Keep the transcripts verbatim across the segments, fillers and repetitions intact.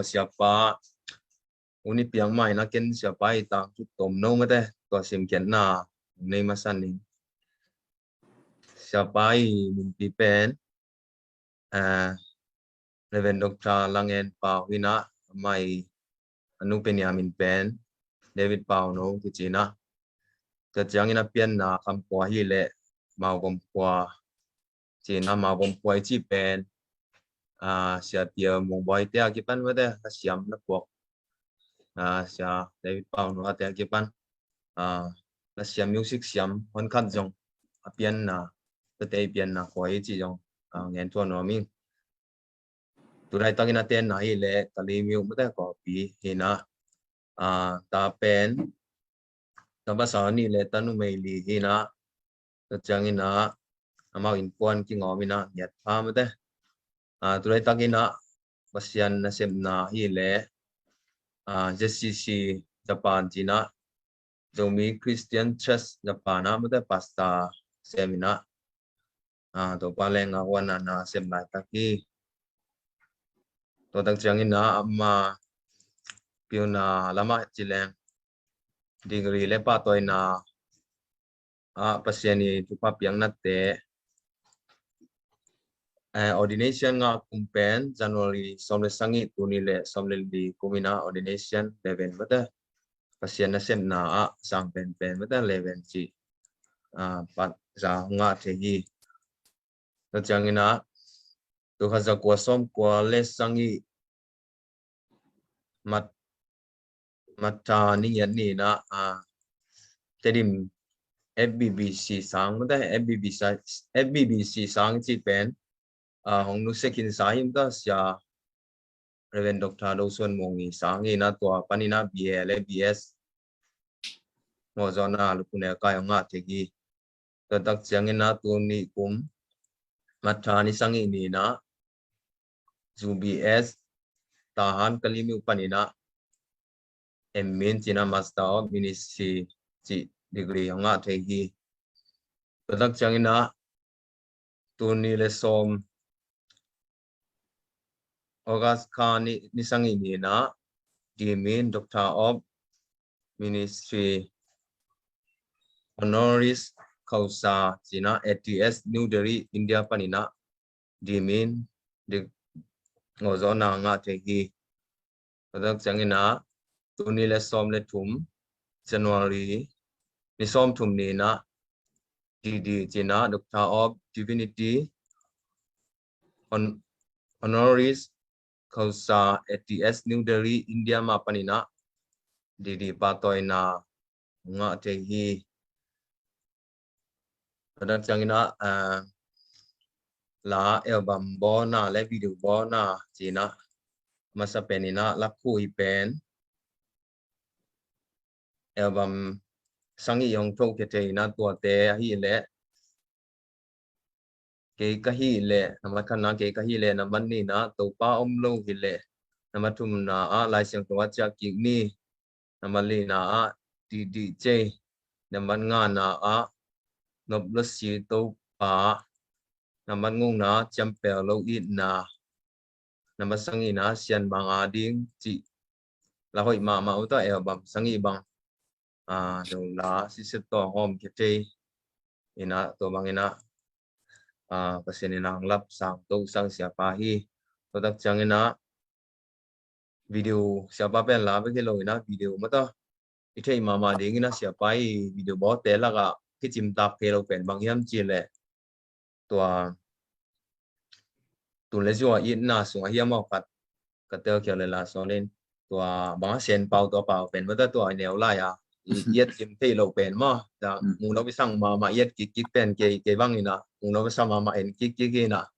Siapa, uni piang mai na ken siapa i tang tu tom no mate, tua sim ken na nei masa ning. Siapa i minpi pen, eh, Reverend Doctor Langen Pau hi na, mai anu Benjamin pen, David Pau no kici na. Tua ciangin a pianna Khamkhua hi le Mauvom khua ci na, Mauvom khua i ci pen, ah, Sia Tia Mung Boi te a kipan mate, a siam na puak. Ah, Sia David Pau no a te a kipan. Ah, na siam music siam hon khat zong a pianna, tate i pianna khua i ci zong, ah, ngen tua nuam ing. Tulai takin a tenna hi le Kali Miu mate Kawpi hi na, ah, ta pen, ta basa ni le ta numei li hi na, ta ciangin a, amau in puan kingawm in a, ngiat pha mate. Ah, tulai takin a, Pasian nasepna hi le, ah, Z C C Japan ci na, Zomi Christian Church Japan a mate pastor sem in a, ah, Topa leng a huan a na sem laitak hi. Tua tak ciangin a ama piuna lama ci leng degree le pahtawina a Pasian i thupha piaknate, eh, ordination nga kum pen January sawm le sangih tuni le sawm le li kum in a ordination leven mate Pasian nasepna a sang penpen mate leven ci, ah, pat za ngah thei hi. Tua ciangin a, tul khat za kua sawm kua le sangih Mat, Matha ni ngiat ni na, ah, Tedim F B B C sang mate, F B B C, F B B C sang ci pen, ah, hong nusia khin sa hi mate, Sia Reverend Doctor Do Suan Mung i sang hi na, tua panin a B A le B S mawh zawhna lupunel kai hong ngah thei hi. Tua tak ciangin a tuni kum Matha ni sangih ni na, U B S Tahan Kali Miu panin a M Min ci na, Master of Ministry ci degree hong ngah thei hi. Tua tak ciangin a tuni le sawm August kha ni, ni sangih ni na, Dean Min Doctor of Ministry honoris causa ci na, A T S New Delhi, India panin a Dean Min di ngawh zawhna ngah thei hi. Tua tak ciangin a tuni le sawm le thum January ni sawm thum ni na, D D ci na, Doctor of Divinity hon-, honoris causa, A T S New Delhi, India mah panin a D D pahtawina ngah thei hi. Tua tak ciangin a, ah, la album bawlna le video bawlna ci na, masa pen in a lakhu hi pen, album sangih hong thoh khia thei na, tuate ahi le, Kei ka hih leh, nambat khatna, kei ka hih leh, nambat nihna, Topa om lo hi leh, nambat thumna ah Lai Siangtho ah ciah kik ni, nambat lina ah dihdih cei, nambat ngana ah nop lo si Topa, nambat ngukna ah ciampel lo itna, nambat sagihna ah sianmang ading cih la hoih mahmah uh tawh, album sagih bang, ah, no la siset tawh hawm khia thei in ah, tua bangin ah, ah, Pasian in ah hong lap sang to sang siapa hi. Tua tak ciangin ah video siapa pen la bek hi lo in ah, video mah tawh i theih mahmah dingin ah siapa i video bawlte lakah kicimtak thei lo pen bang hiam cih leh, tua tun le zua itna sungah hiam aw khat ka telkhial le la sawnin, tua bang a Sen Pau, tua pau pen mah tawh tua i neu lai a i, i et kim thei lo pen maw, ta, mm, mung no pi sang mahmah i et kik kik pen kei, kei bangin ah mung no pi sang mahmah en kik kik in ah,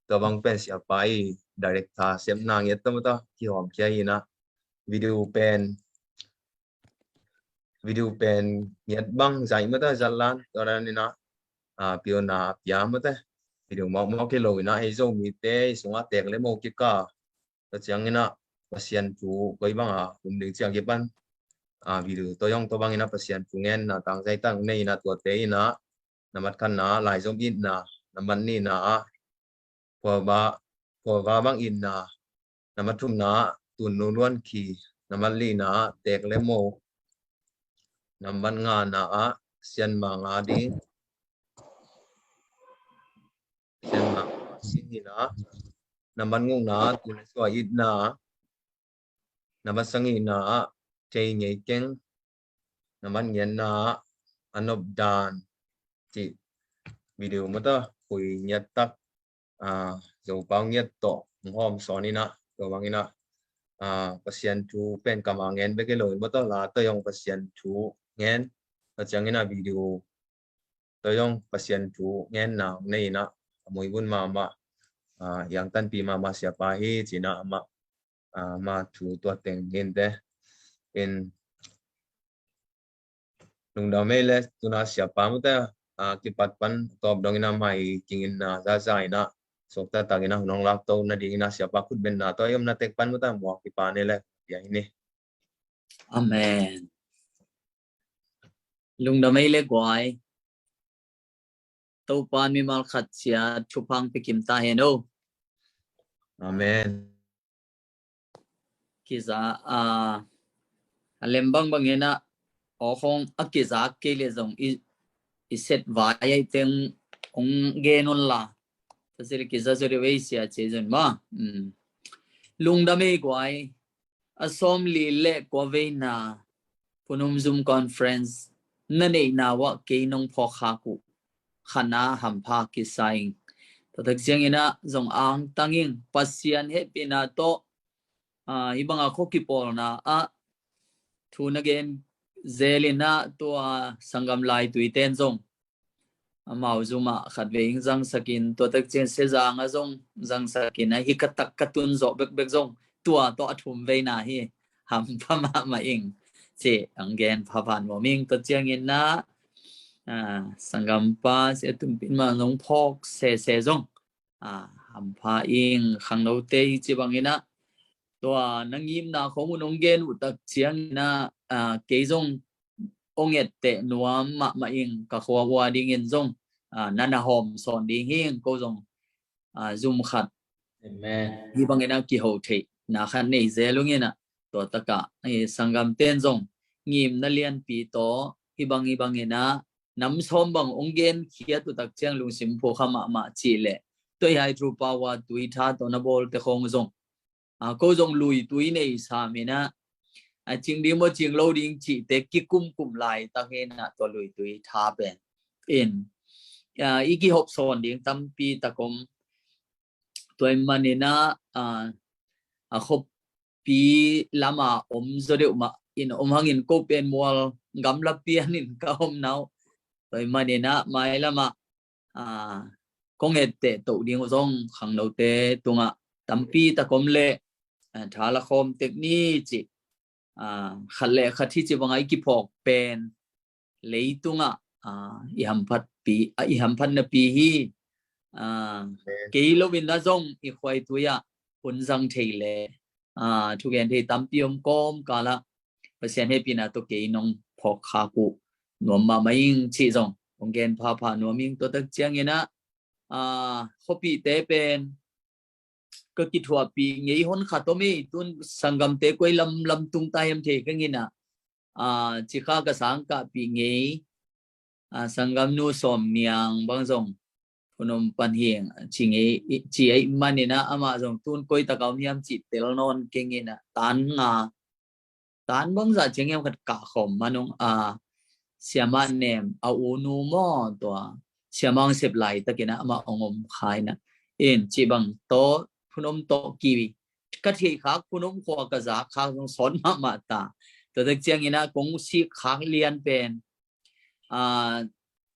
tua bang pen siapa i director sepna ngiat tawh mah tawh kihawm khia in ah, video pen, video pen ngiat bang zai mah tawh zat lan, tua dan in ah, ah, piuna pia mah tawh, video mawkmawk hi lo in ah, ei Zomite i sungah tek le mawk kik a, tua ciangin ah Pasian thu koi bang a um ding ciang kipan, ah, video tawh zong tua bangin ah Pasian thu ngen na tang zai tang nei in ah, tuate in ah, nambat khatna ah laizom itna, nambat nihna ah phualva, phualva bang itna, nambat thumna ah Tun Nu Luan Khi. Nambat lina ah Tek le Mo. Nambat ngana ah Sian Mang A Ding. Sian Mang A Ding hi na. Nambat ngukna ah Tun Sua Itna. Nambat sagihna ah Thei Ngei Keng. Nambat giatna ah A Nop Dan. Cih video mata khui ngiat tak, ah, Zopau ngiat tawh hong hawm sawn ina, tua bang ina, ah, Pasian thu pen kamah ngen bek hi lo in mata la tawh zong Pasian thu ngen, tua ciang ina video tawh zong Pasian thu ngenna nei ina, a muibun mahmah, ah, hiang tanpi mahmah siapa hi ci ina amah, ah, ama thu tua teng hi inteh. In lungdam ei le tuna siapa mata, ah, kipat pan tawp dong ina mai kingin na zaza ina sokta tak ina hunong lak to na ding ina siapa khut benna tawh i omna tek pan mata muak kipan ei le. Bia hi ni. Amen. Lungdam ei le guai. Topa mimal khat sia thupha hong pia kim ta hen o. Amen. Kiza, ah, a lem bangbang ina aw khong a kiza kei le zong i, i set vai ai teng hong gen un la. Tua sia le kiza zaw deuh ei sia ci zun ma. Mm. Lungdam ei guai. A sawmli le kua veina Phunum Zoom Conference na neihna uah kei nong phawk khak uh khatna hampha kisa ing. Tua tak ciang ina zong angtang ing, Pasian hehpihna tawh, ah, hih banga khua kipawlna ah thu na gen zel ina tua sanggam laitui ten zong amau Zoom ah khatvei ing zangsak in, tua tak ciang Sezang ah zong zangsak ina, hi ka tak ka tun zawh bekbek zong tua tawh a thum veina hi. Hampha mahmah ing ci ang gen phapha nuam ing. Tua ciang ina, ah, sanggampa Sia Tum Pin mah zong phawk sese zong, ah, hampha ing. Khangnote hi ci bang ina tua na ngimna khong uh nong gen uh tak ciang ina, ah, kei zong ong etteh nuam mahmah ing, ka khua ua dingin zong, ah, na na hawm sawn ding hi ing, ko zong, ah, zum khat. Amen. Hih bangin a kiho theihna khat nei zel ung ina, tua takah, eh, sanggamten zong ngimna lianpi tawh hih bang, hih bangin a nam sawm bang ong gen khiat uh tak ciang lungsim phukha mahmah cih leh, tua hi hai trupa ua tui tha tawh na bawlte khong zong, ah, ko zong lui tui nei sam ina, ah, cing ding maw cing lo ding cihte kikumkum laitak ina tua lui tui tha pen in, ah, i kihop sawn ding tampi tak om. Tua ih man ina, ah, a khoppi lama om zaw deuh mah in om hangin ko pen mual gamla pian in ka om nau. Tua ih man ina mai lama, ah, kong etteh toh ding uh zong khangnote tungah tampi tak om leh, ah, tha la khawm tek ni cih, ah, khat le khat hi ci bangah i kiphawk pen leitungah, ah, i hamphatpi, ah, i hamphatnapi hi. Ah, kei lo in la zong i khuaitui ah hun zang thei leh, ah, thugen thei tampi om kawmkal ah Pasian hehpihna tawh kei nong phawk khak uh nuam mahmah ing cih zong kong gen phapha nuam ing. Tua tak ciang ina, ah, khuapihte pen ka kithuahpih ngei hon khat om ei, tun sanggamte koi lam lam tung ta hiam thei keng ina, ah, cikha ka sangkahpih ngei, ah, sanggamnu Sawm Niang bang zong Phunum pan hi ing ci ngei, ci ahih man ina amah zong tun koi takah om hiam cih tel nawn keng ina, tan nga, tan bangzah ciang hiam khat kah khawm man ung, ah, Siamah Nem a u nu maw, tua Siamah Ang Sep laitak ina amah ong om kha ina, in cih bang tawh Phunum tawh ki ka theih khak, Phunum khua ka zak khak zong sawt mahmah ta. Tua tak ciang ina kong sik khak lian pen, ah,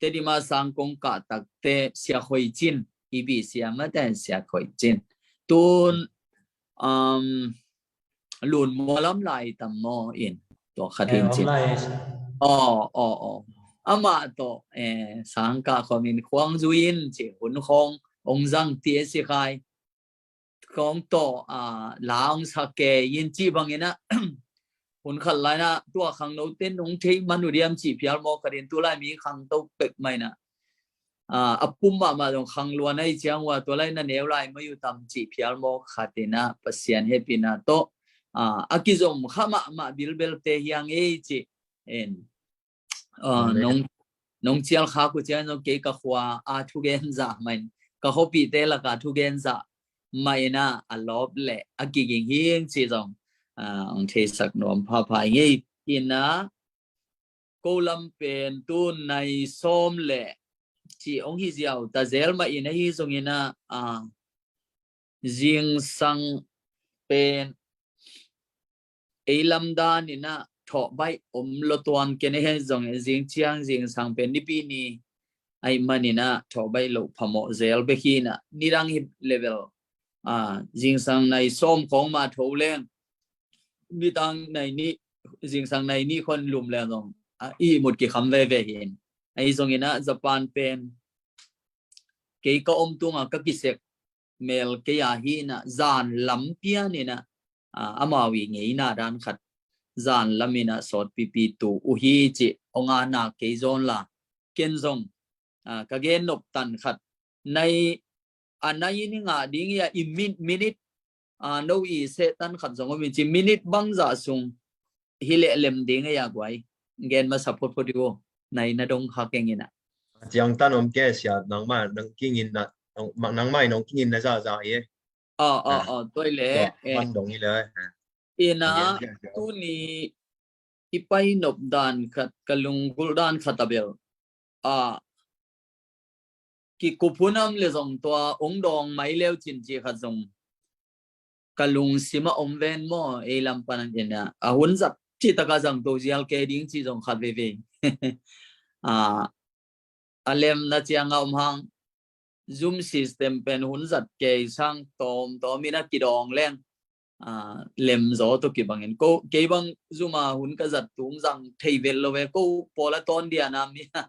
Tedim a sang kong kah takte Sia Khoi Cin, i bi sia mate Sia Khoi Cin. Tun, um, Lun Mual om lai tam maw in, tua khat hi cin. Aw, aw, aw. Amah tawh, eh, sangkah khawm in khuang zui in ci, hun khawng ong zang ti a si khai. Kong tawh, ah, la ong sa kei in cih bangin a, hun khat lai ina tua khangnote nong thei man uh diam cih phial mawk khat in, tu lai mi khangto pek mah ina, ah, a pum mahmah zong khangluan ahih ciang ua tua lai na neu lai mai uh tam cih phial mawk khat ina Pasian hehpihna tawh a, a kizom kha mahmah bilbelte hi hang ei ci. En, a, nong, nong cial khak uh ciang zong kei ka khua a thugen zah mah in, ka khuapihte laka thugen zah mah in a, a lawp le a kiging hi ing ci zong, a, hong theisak nuam phapha ing ei. In a, ko lam pen tu nai sawm le ci hong hi ziau ta zel mah in ahi zongin a, a, zingsang pen ei lam dan in a thawhbaih om lo tuan ken ahi zongin zing ciang zingsang pen Nipi ni ahih manin a thawhbaih loh phamawh zel bek hi in a, nidang hi level, a, zingsang nai sawm khawng mah tho leng, nidang nai nih, zingsang nai nih khawng lum leng zong, a, ihmut kikham veve hi in. Ahi zongin a Japan pen kei ka om tunga ka kisek mel kei a hi in a, zan lam pian in a, a, amau i ngeina dan khat zan lam in a sawtpipi tu uh hi ci hong a na kei zawn la, ken zong, a, ka gen nop tan khat, nai, a nai in i ngah ding hi a, i min-, minute, a, no i seh tan khat zong om in ci, minute bangzah sung hi leh lem ding hi a guai. Gen masa photphot i vo, nai na dong kha keng in a. Ciang tan om kei sia, nangmah, nang kingin na, nang, nangmah in nong kingin na zahzah hi e. A, a, a, tua hi le, tua, eh, man dong hi le. In a, gen sia sia. Tuni i pai nop dan khat, ka lunggulh dan khat a bel, a, kikup hun a om le zong tua hong dawng mai leu cin ci khat zong ka lungsim ah om ven maw, ei lam pan in a, a hun zat citaka zang to zial kei ding ci zong khat veve. A, a lemna ciang a om hang, Zoom system pen hun zat kei sang tawmtawm in a kidawng leng, a, lem zaw tawh kibangin. Ko, kei bang Zoom a hun ka zat tung zang thei vet lo ve, ko pawl a tawn dia na mi a,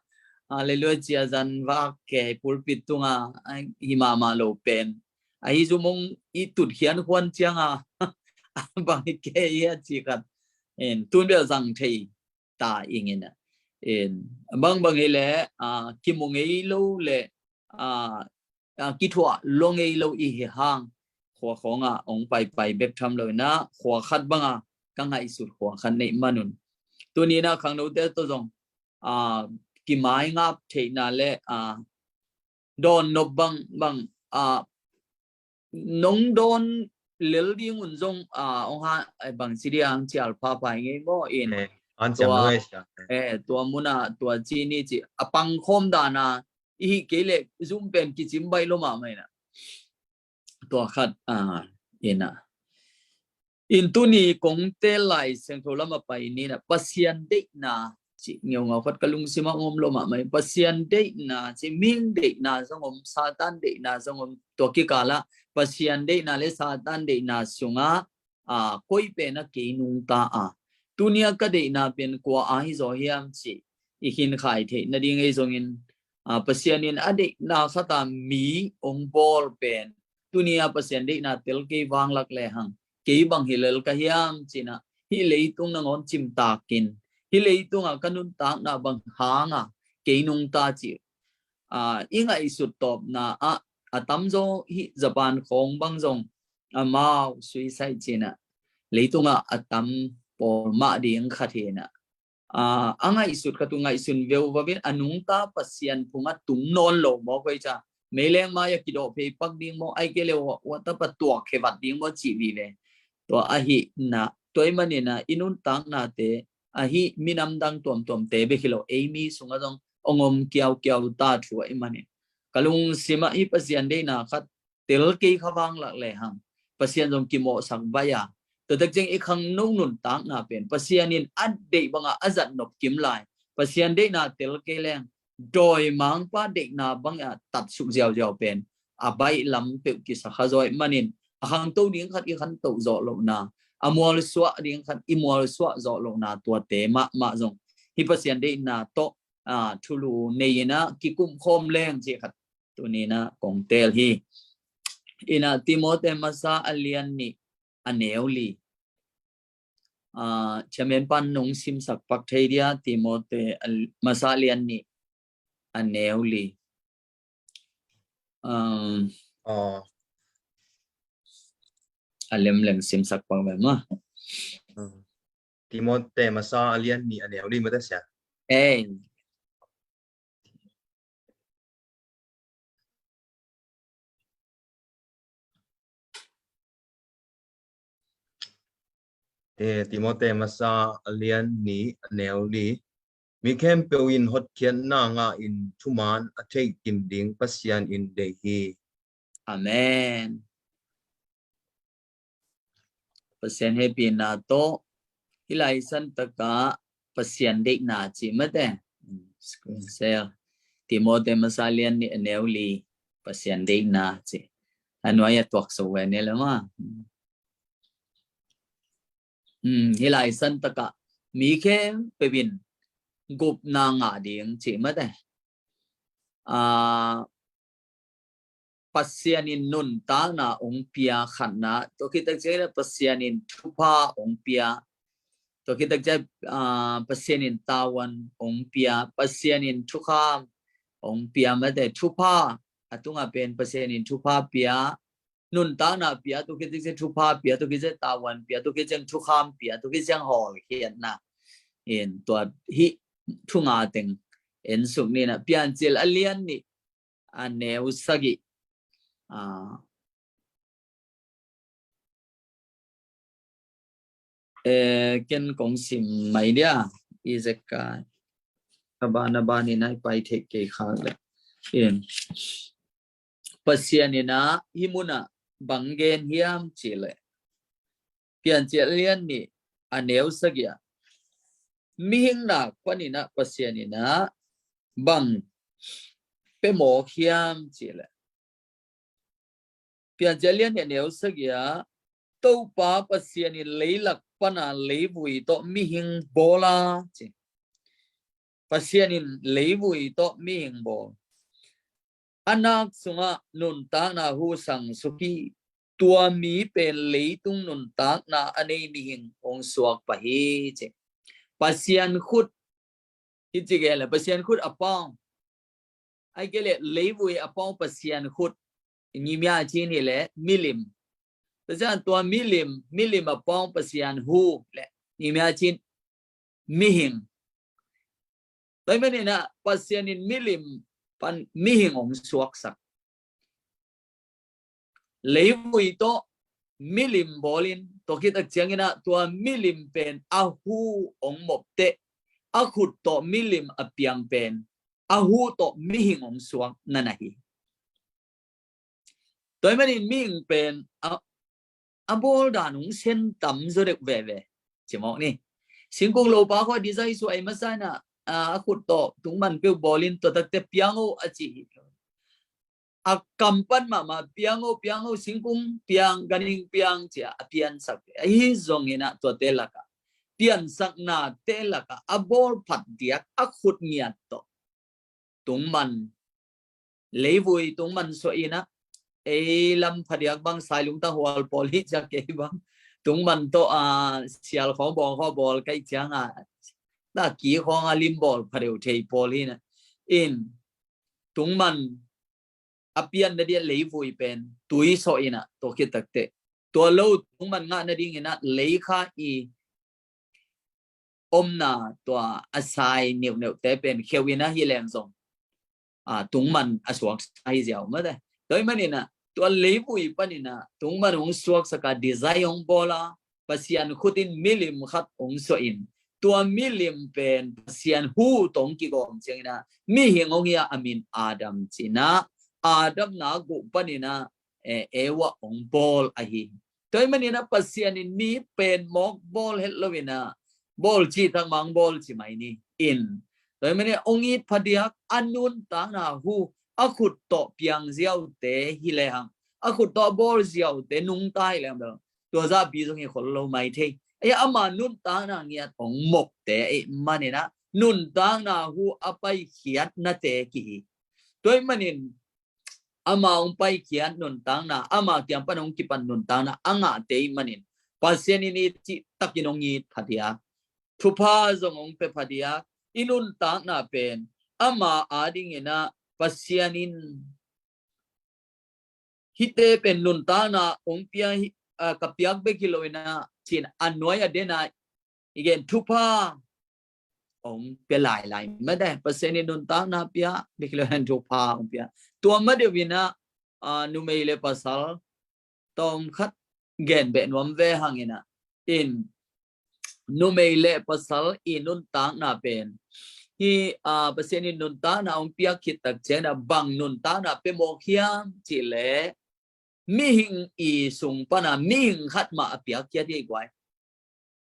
a, le lua cia zan vak kei pulpit tunga, a, hi mahmah lo pen. Ahi Zoom hong i tut khian khuan ciang a, a bang hi kei a ci khat. En, tun bel zang thei ta ing in a. En, bangbang hi le, a, kimu ngei lo le, a, a, kithuah lo ngei lo i hi hang, khua khawng ah hong paipai bek tham lo in a, khua khat bang a ka ngaihsut khua khat neih man un. Tuni in a khangnote tawh zong, a, kimai ngap theihna le, a, dawn nop bang, bang, a, nong dawn lel ding un zong, a, hong ha, a, bang ci diang cial phapha ngei maw in. Eh, an ciam tua, lo e sia. Eh, tua mun a, tua ci ni ci, a pang khawm dan a, i hi kei le Zoom pen kicim baih lo mahmah in a. Tua khat, a, in a. In tuni kong tel Lai Siangtho lam a pai ni in a, Pasian deihna ci ngeungau khat ka lungsim ah om lo mahmah. Pasian deihna ci, mihing deihna zong om, Satan deihna zong om, tua kikal ah Pasian deihna le Satan deihna sungah, a, koi pen a kei nungta a, tuni a ka deihna pen kua a hi zaw hiam ci i khin khai theih nading ei zongin, a, Pasian in a deihna khat a mi hong bawl pen, tuni a Pasian deihna tel kei vanglak le hang, kei bang hi lel ka hiam ci in a, hih leitung nangawn cimtak in, hih leitung a ka nuntakna bang hang a kei nungta ci, a, i ngaihsut tawpna ah, a tamzaw hih Japan khawng bang zong amau suicide ci in a, leitung ah a tam pawl mah ding khat hi in a. A, a ngaihsut khat uh ngaihsun veu va ven, a nungta Pasian phung a tung nawn lo maw, koi ca meileng mai a kidawh phei pak ding maw, ai kei le wa, wa tapa tuak khe vat ding maw ci vive. Tua ahi na, tua ahih manin a i nuntaknate, ahi minam dang tuamtuamte bek hi lo, ei mi sungah zong hong om kiaukiau ta thu ahih manin, ka lungsim ah hih Pasian deihna khat tel kei kha vanglak le hang, Pasian zong kimawhsak baih a, tua tak ciang i khangno nuntakna pen Pasian in a deih bang a a zat nop kim lai, Pasian deihna tel kei leng, dawimangpa deihna bang a tatsuk ziauziau pen a baih lam peuh kisa kha zaw ahih manin, a khangto ding khat i khantoh zawh lohna, a mualsuah ding khat i mualsuah zawh lohna, tuate mahmah zong hih Pasian deihna tawh, a, thulu nei in a kikum khawm leng ci khat tuni in a kong tel hi. In a Timothy masa a lian nih a neu li. A, chairman pan nong simsak pak thei dia, Timothy a l-, masa a lian nih a neu li. Um, a lemleng simsak pak ve maw. Timote masa a lian nih a neu li mate sia. Ei. Eh, Timote masa a lian nih a neu li. Mi khempeuh in hotkhiatna ngah in thuman a theihkim ding Pasian in deih hi. Amen. Pasian hehpihna tawh hih lai santakah Pasian deihna ci mate. Screen share. Timote masa lian nih a neu li, Pasian deihna ci. A nuai a tuak so ve ne lama. Hmm, hih lai santakah mi khempeuh in gupna ngah ding ci mate. Ah, Pasian in nuntakna hong pia khatna, tua khit tak ciangin Pasian in thupha hong pia, tua khit tak ciang, ah, Pasian in tavuan hong pia, Pasian in thukham hong pia mate, thupha a tungah pen Pasian in thupha pia, nuntakna pia, tua khit tak ciang thupha pia, tua khit ciang tavuan pia, tua khit ciang thukham pia, tua khit ciang hawlkhiatna. In tua hih thu nga teng en suk ni na, Piancil a lian nih a neu sagih. Ah. Eh, ken kong sim mai dia, i zek ka a ban a ban in a i pai thei kei khak le. In. Pasian in a hih munah bang gen hiam ci le. Piancil a lian nih a neu sagih ah. Mihing nak panin a Pasian in a bang pia mawk hiam ci le. Piancil a lian nih a neu sagih ah, Topa Pasian in leilak pana leivui tawh mihing bawl a ci. Pasian in leivui tawh mihing bawl. A nak sungah nuntakna hu sang suk hi, tua mi pen leitung nuntakna a nei mihing hong suak pah hi ci. Pasian khut, hi ci gen le, Pasian khut a pau. Ai ke le, leivui a pau Pasian khut. Ngimia cin hi le, milim. Pasian tua milim, milim a pau Pasian hu le, ngimia cin mihing. Tua hi manin a Pasian in milim pan mihing hong suaksak. Leivui tawh milim bawlin, tua khit tak ciangin a tua milim pen a hu hong mop teh, a khut tawh milim a piang pen a hu tawh mihing hong suak na na hi. Tua hi manin mihing pen a, a bawl dan hong sen tam zaw deuh veve. Ci mawk ni. Singkung lopa khua design suah i masa in a, a khut tawh tungman peuh bawlin tua takte piang o a ci hi. A kam pan mahmah piang o, piang o, singkung piang, ganhing piang ci a, a piansak. Ahi zongin a tuate lakah, piansaknate lakah a bawl phat diak a khut ngiat tawh tungman, leivui tungman suah in a, ei lam phadiak bang sailung tanghual pawl hi ciang kei bang tungman tawh a sial khawng bawng khawng bawl kaih ciang a, na ki khawng a lim bawl phadeuh thei pawl hi na. In tungman a pianna dia leivui pen tui sawh in a, tua khit takte tua lo tungman ngah nadingin a leikha i omna tua a sai neuhneuhte pen kheu in a hi leng zong, a, tungman a suaksa hi ziau mate. Tua hi manin a tua leivui panin a tungman hong suaksak a design hong bawl a, Pasian khut in milim khat hong suah in, tua milim pen Pasian hu tawh hong kigawm ciangin a mihing hong hi a, a min Adam ci in a, Adam na guh panin a, eh, Eva hong bawl ahi. Tua hi manin a Pasian in mi pen mawk bawl het lo in a, bawl ci thak mang bawl ci mai ni. In tua hi manin a hong it phadiak a nuntakna hu a khut tawh piang ziaute hi lehang, a khut tawh bawl ziaute nungta hi lehang bel, tua zahpi zong hi khol lo mai thei. Ahi a, ama nuntakna ngiat hong mokte ahih manin a nuntakna hu a paikhiatnate kihi. Tua hi manin ama hong paikhiat nuntakna, ama kiang pan hong kipan nuntakna a ngahte ahih manin Pasian in i cihtakin hong it phadiak, thupha zong hong pia phadiak, i nuntakna pen ama adingin a Pasian in hihte pen nuntakna hong pia hi, a, ka piak bek hi lo in a ci in a nuai a den a i gen thupha hong pia lailai mah e. Pasian in nuntakna pia, biklo in thupha hong pia. Tua mah deuh in ah, a, numei le pasal tawm khat gen beh nuam ve hang in ah, in numei le pasal i nuntakna pen hi, a, Pasian in nuntakna hong piak khit tak ciangin ah bang nuntakna pia mawk hiam cih leh, mihing i sung pan a mihing khat mah a piak khia hi guai.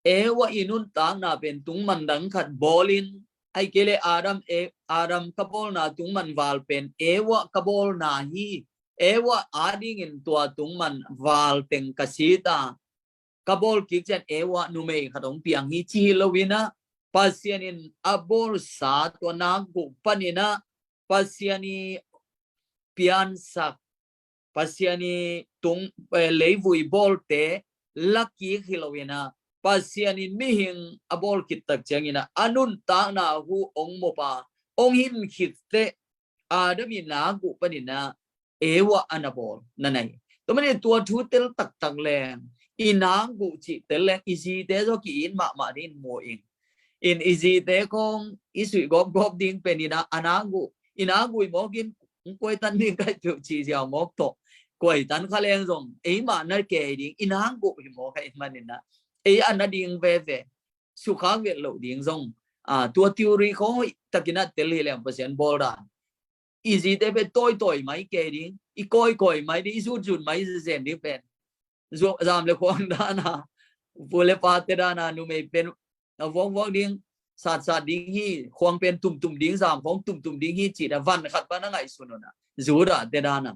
Eva i nuntakna pen tungman dang khat bawlin, ahih kei leh Adam, e, Adam ka bawlna tungman val pen Eva ka bawlna hi. Eva adingin tua tungman val teng ka sit a, ka bawl kik ciang Eva numei khat hong piang hi ci hi lo in ah, Pasian in a bawlsa tua nakguh panin ah, Pasian i piansak, Pasian i tung, eh, leivui bawlte la kik hi lo in ah, Pasian in mihing a bawl khit tak ciangin ah, a nuntakna hu hong mawk a, hong hin khit teh, Adam i nakguh panin ah Eva a na bawl na na hi. Tua manin tua thu tel taktak leng, i nakguh cih tel leng, i zite zaw ki-it mahmah ding mu ing. In i zite khawng i suih gawpgawp ding pen in ah, a nakguh, i nakguh hi mawk in, kuai tan ding ka hi peuh cih ziau mawk tawh, kuai tan kha leng zong ei mah na kei ding, i nakguh hi mawk ahih manin ah, ei a na ding veve, sukhak vet loh ding zong, a, tua theory khawng hoih takin ah tel hi leng, Pasian bawl dan, i zite pen tawitawi mai kei ding, i kawikawi mai ding, i zutzut mai zenzen ding pen, zu-, zam le khuang dan a, pu le pate dan a, numei pen a vuakvuak ding, satsat ding hi, khuang pen tumtum ding, zam khawng tumtum ding hi cih dan, van khat pan a ngaihsun un ah, Judahte dan a,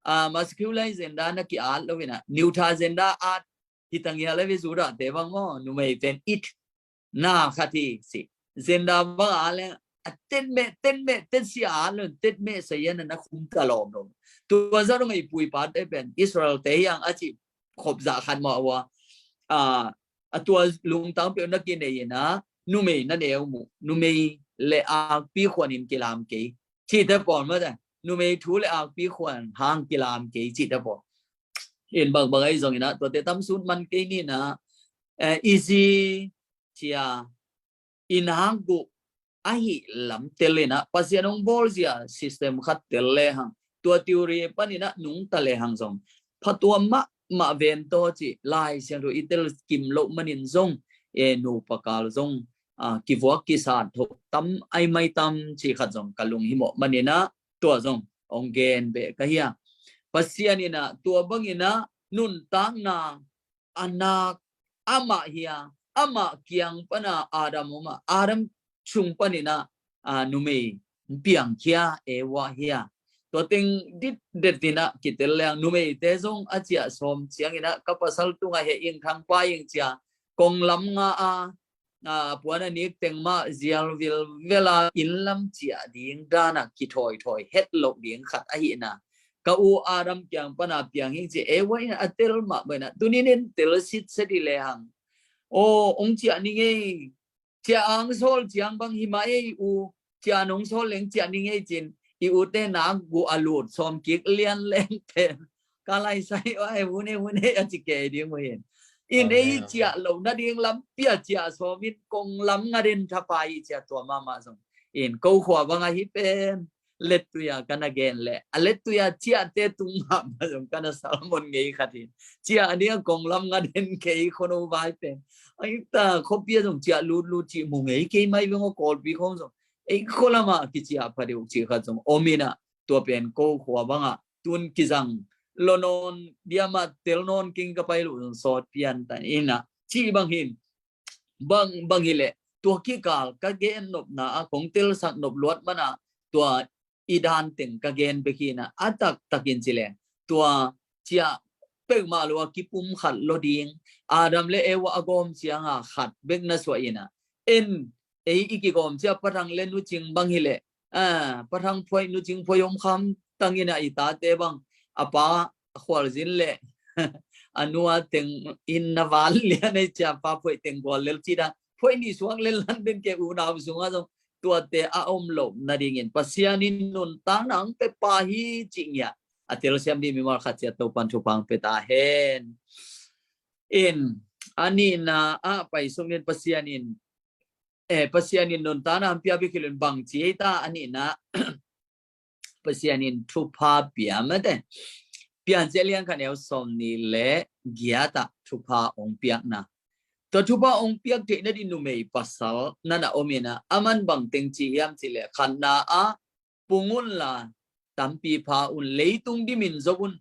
a, masculine gender na ki-at lo in ah, neuter gender at hi ta ngial a ve, Judahte bang maw, numei pen it, na khat hi ci. Gender bang a leng, a tetmeh, tetmeh, tetsia a leng, tetmeh sa ia na na khum ta lawm lo. Tua zah dong a i pu i pate pen Israelte hi hang a ci khop zah khat mah ua. A, a tua lungtang peuh na kinei in ah, numei na neu mu, numei le akpi khuan in kilam kei cihte pawl mah e, numei thu le akpi khuan hang kilam kei cihte pawl. In bangbang ahi zongin ah, tuate tam sut man kei ni in ah, eh, i zi cia, i nakguh ahih lam tel in ah, Pasian hong bawl zia system khat tel le hang, tua theory panin ah nungta le hang zong phatuam mahmah ven taw cih Lai Siangtho i tel kim loh manin zong, e, nupa kal zong, a, kivuak kisat tho tam ai mai tam cih khat zong ka lunghimawh manin ah, tua zong hong gen beh ka hi a. Pasian in ah tua bangin ah nuntakna a nak amah hi a, amah kiang pan a Adam om a, Adam sung panin ah, a, numei piangkhia Eva hi a. Tua teng ditdet in ah kitel leng, numeite zong a ciah sawm ciangin ah, ka pasal tungah heh ing, thangpai ing ci a, konglam nga a, a, puan a nik teng mah zial vilvel a, inn lam ciah ding dan a kithawithawi het loh ding khat ahihna, ka u Adam kiang pan a piang hi ing ci Eva in a tel mahmah in ah, tuni in tel sitset hi le hang. Aw, hong ciah ning ei, ciah ang sawl ciang bang hi mah ei u, ciah nong sawl leng ciah ning ei ci-in, i ute nakguh a lut sawm kik lian leng pen, ka lai sai, ai, hun e, hun e, a ci kei ding uh hi. In ei ciah loh nading lampi a ciah sawm in, konglam nga den thapai i ciah tua mahmah zong. In ko khua bang ahi pen, lettui a ka na gen leh, a lettui a ciahte tung mahmah zong ka na salmon ngei khat hi. Ciah a ning a konglam nga den kei khuano vai pen, ai ta, khuapi a zong ciah lutlut cih mu ngei kei mai veng aw, Kawlpi khawng zong ei khua lam ah kiciah pha deuh cih khat zong om in ah, tua pen ko khua bang ah tun kizang lo nawn diam ah, tel nawn keng ka pai loh zong sawt pian ta in ah, cih bang hi in, bang, bang hi leh, tua kikal ka gen nopna a kong telsak nop luat man a, tua i dan teng ka gen bek hi in ah, a taktak in ci leng, tua ciah peuhmah lo a kipum khat lo ding, Adam le Eva a gawm ciang a khat bek na suah in ah, en, ei i kigawm ciah pathang le nucing bang hi leh, a, pathang phuai, nucing phuai om kham tang in ah, i tate bang a pa a khualzin leh a nu a teng in na val lian ei ciah, pa phuai teng gual lel ci dan, phuai nih suak lel nan den kei, unau sungah zong tuate a om loh nadingin Pasian in nuntakna hong pia pa hi cih ngiat a telsiam ding mimal khat ciat Topan thupha hong pia ta hen. In A nihna ah pai sungin Pasian in, eh, Pasian in nuntakna hong pia bek hi lo in bang ci ei ta a nihna Pasian in thupha pia mate. Piancil lian khat neu sawm nih le giat ah thupha hong piakna. Tua thupha hong piak theihna ding numei pasal na na om in ah, aman bang teng ci hiam cih leh khatna ah pung unla tampi pha un, leitung dimin zo un,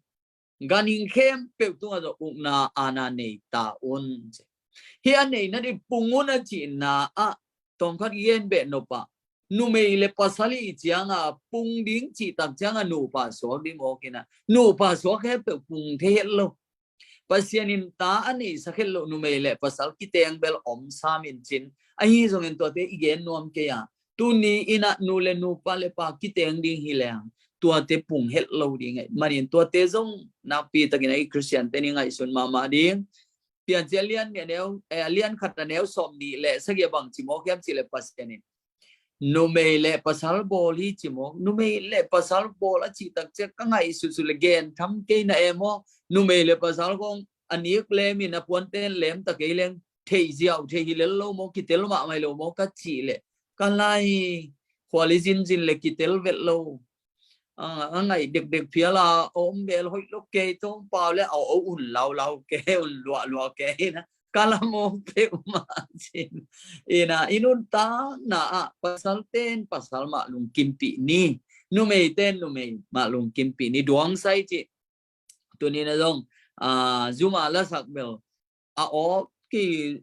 ganhing khempeuh tungah zong ukna aana nei ta un. Hih a neihna ding pung un a cihna ah tawmkhat gen beh nop ah, numei le pasal i cianga pung ding cih tak cianga nupa suak ding mawk in ah, nupa suak khempeuh pung thei het lo. Pasian in ta a neihsak het loh numei le pasal kiteng bel om sam in cin. Ahi zongin tuate i gen nuam kei a, tuni in ah nu le nupa le pa kiteng ding hi leng tuate pung het lo ding ahih manin tuate zong nakpi takin a i Khristian te ni ngaihsun mahmah ding. Piancil lian nih a neu, eh, lian khat a neu sawm nih le sagih a bang ci mawk hiam cih leh Pasian in numei le pasal bawl hi ci mawk. Numei le pasal bawl a cih tak ciang ka ngaihsutsut le gen tham kei na em aw. Numei le pasal kong a nik lem in a puante lem ta kei leng theih ziau thei hi lel lo maw, kitel mahmah hi lo maw ka cih leh ka lai khuali zinzin le kitel vet lo. A, a ngaih dekdek phial a, a om bel hoih lo kei, tawng pau le a, a un laulau kei, un luahluah kei na, ka la mawk peuhmah cin. Ina, i nuntakna ah pasal ten pasal mah lungkimpih ni, numei ten numei mah lungkimpih ni, duang sai cih. Tuni na zong, a, zuma lasak bel a aw ki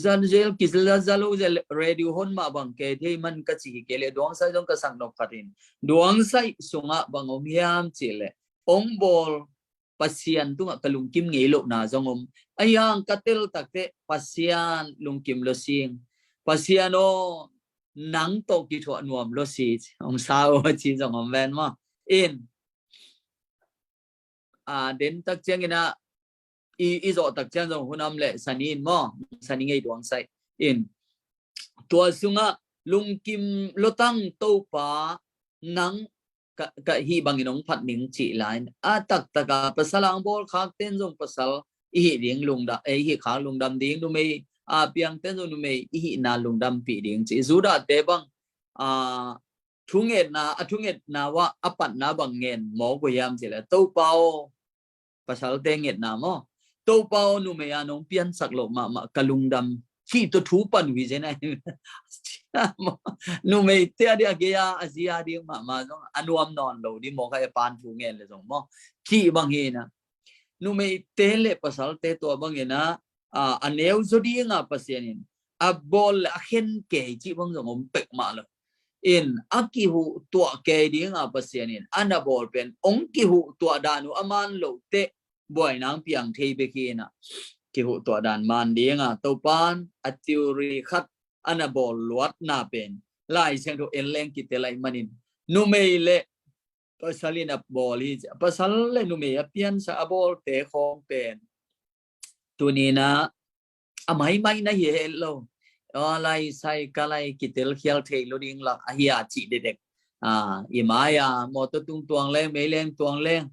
zan zel ki zan zalo zel radio hon mah bang kei thei man ka ci hi kei leh duang sai zong ka sak nop khat in, duang sai sungah bang om hiam cih leh ong bawl Pasian tungah ka lungkim ngei lohna zong om. Ahi hang ka tel takte Pasian lungkim lo sing. Pasian aw, nang tawh kithuah nuam lo si, om sa aw ci zong om ven maw. In, a, den tak ciangin ah i, i zawh tak ciang zong hun om leh sani in maw, sani ngei duang sai in. Tua sungah lungkim lotang Topa nang ka, ka hih bangin hong phat ning cih lai in. A taktak a pasal ang bawl khak ten zong pasal i hih ding lungdam, eh, i hih khak lungdam ding, numei a piang ten zong numei i hihna lungdampih ding cih. Judah te bang, a, thungetna, a thungetna uah a patna bang ngen mawk uh hiam cih leh Topa aw, pasalte ngetna maw, Topa aw, numei a nong piansak loh mahmah ka lungdam cih tawh thu pan uh hi zen a. Numeite a ding a gei a, a zi a ding mahmah zong a nuam nawn lo ding maw, ka e pan thu ngen le zong maw, cih bang hi na. Numeite le pasalte tua bangin ah, a, a neu zaw dinga Pasian in a bawl le a khen kei cih bang zong om pek mah lo. In a kihuh tuah kei dinga Pasian in a na bawl pen ong kihuh tuah dan uh a man loh teh buaina ang piang thei bek hi na. Kihuh tuah dan man dinga Topan a theory khat a na bawl luatna pen Lai Siangtho en leng kitel ahih manin numei le pasal in a bawl hi. Pasal le numei a piansa a bawlte khawng pen tuni na a maimai na hi het lo. Aw, lai sai ka lai kitel khial thei lo ding lak a hi a cih dedek. A, i mai a mawtaw tung tuang leng, mei leng tuang leng,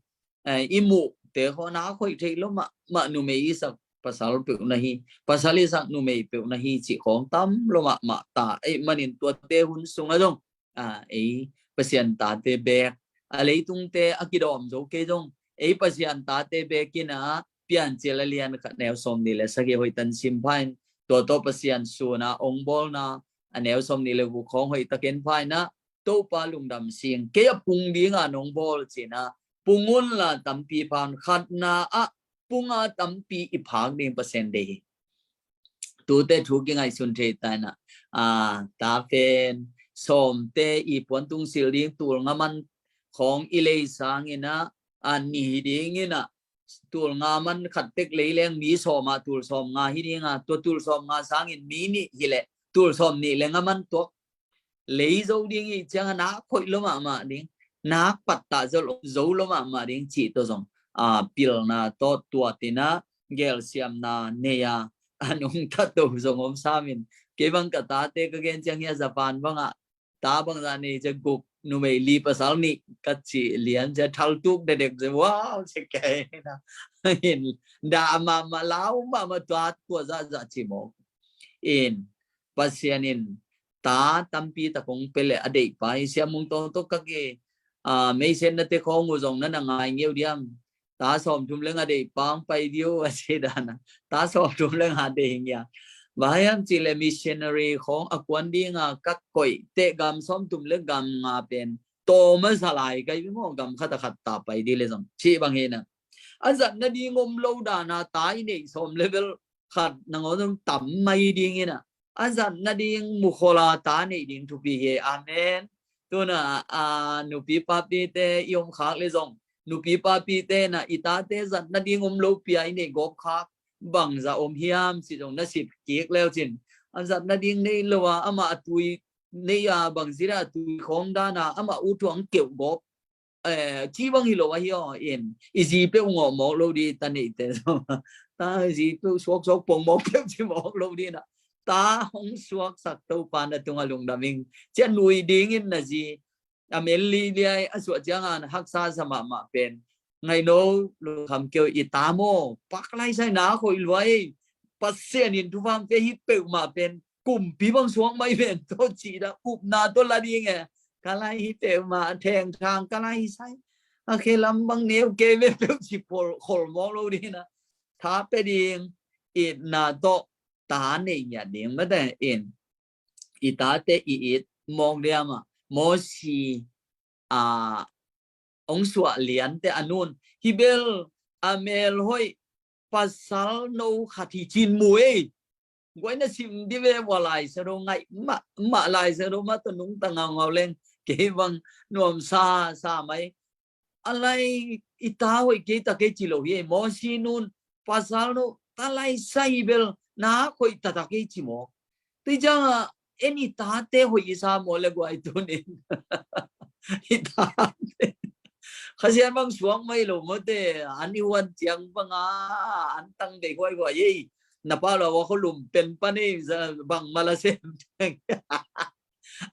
eh, i muhte khaw na khoih thei lo mahmah, numei i sak pasal peuh na hi, pasal i sak numei peuh na hi cih khawng tam lo mahmah ta. Ahih manin tuate hun sungah zong, a, ei Pasian tate bek, a, leitungte a kidawm zo kei zong ei Pasian tate bek in ah Piancil a lian khat neu sawm nih le sagih hoih tan sim pha in, tua tawh Pasian sun a ong bawlna a neu sawm nih le guk khawng hoih takin pha in ah, Topa lungdam sing, kei a pung dinga nong bawl cin ah, pung unla tampi pha un, khatna ah pung a tampi i phak ding Pasian deih hi. Tute thu kingaihsun thei ta in ah, a, ta pen sawmte i puan tung sil ding tul nga man khawng i lei sangin ah, a, nih hi dingin ah, tul nga man khat tek lei leng mi sawm ah tul sawm nga hi ding a, tua tul sawm nga sangin mi nih hi leh tul sawm nih le nga man tuak lei zo ding i ciang a nak khoih lo mahmah ding, nak pattah zo lo, zo lo mahmah ding cih tawh zong, a, pilna tawh tuat in ah gelsiamna nei a, a nungta to zong om sam in. Kei bang ka tate ka gen ciang hi a, Japan bangah ta bangzah nei ciang guk, numei li pasal nih ka ci lian cia, thaltuk dedek cia, wow, cia kei na. In, dah mahmah, lau mahmah, tua, tua zahzah ci mawk. In, Pasian in ta tampi tak hong pia leh a deih pa hi. Sia Mung Tawng tawh ka ki, ah, meisiatnate khawng uh zong na na ngai ngeu diam. Ta sawmthum le nga deih pa hong pai ding uh a ci dan a. Ta sawmthum le nga deih hi ngiat. Bang hiam cih leh missionary khawng a kuan ding a ka koih teh gam sawmthum le gam nga pen tawm a sa lai ka hi maw, gam khat a khat ta pai ding leh zong. Cih bang hi na. A zat nading om lo dan a ta i neih sawm le bel khat nangawn zong tam mai ding hi na. A zat nading mukhol a ta neih ding thupi hi. Amen. Tu na, a, nupi papite i om khak leh zong, nupi papite na i tate zat nading om lo pi a i neih gawp khak bangzah om hiam cih zong na sip kik leu cin. A zat nading nei lo a, amah a tui nei a, bangzah a tui khawng dan a, amah u tuang keuh gawp, eh, ci bang hi lo ahi aw. In, i zi peuh ngawh mawk lo ding ta neihte zong. Ta zi peuh suaksuak pong mawk peuh ci mawk lo ding na. Ta hong suaksak Topa na tungah lungdam ing. Cia nui dingin na zi a mel liliai a suah ciangin haksa sa mahmah pen. Ngaino, lungkham kei o, i ta maw, pak lai sai na khoih lua ei. Pasian in thupha hong pia hi peuhmah pen kumpi bang suak mai ven tawh cih dah upna tawh la ding e. Ka lai hi peuhmah, thengthang ka lai hi sai. A khe lam bang neu kei ve peuh ci khol, khol mawk lo ding na. Tha pia ding, itna tawh ta neih ngiat ding mate in. I tate i it mawk diam a, Mosi, a, hong suah liante a nun. Hi bel a mel hoih pasal no khat hi cin mu ei. Guai na sim di ve ua Lai Siangtho ngaih mah, mah Lai Siangtho mah tawh nungta ngaungau leng. Kei bang nuamsa sa mai. A lai i ta hoih kei ta kei ci lo hi ei. Mosi nun, pasal no, ta lai sa hi bel na hoih ta ta kei ci mawk. Tui ciangin en i tate hoih i sa maw le guai tunin. I tate. Khasian bang suak mai lo mawte, an i huan ciang bang a, an tang dei huai huai ei. Na pa lo a kho lum pen pan ei, bang mala sem.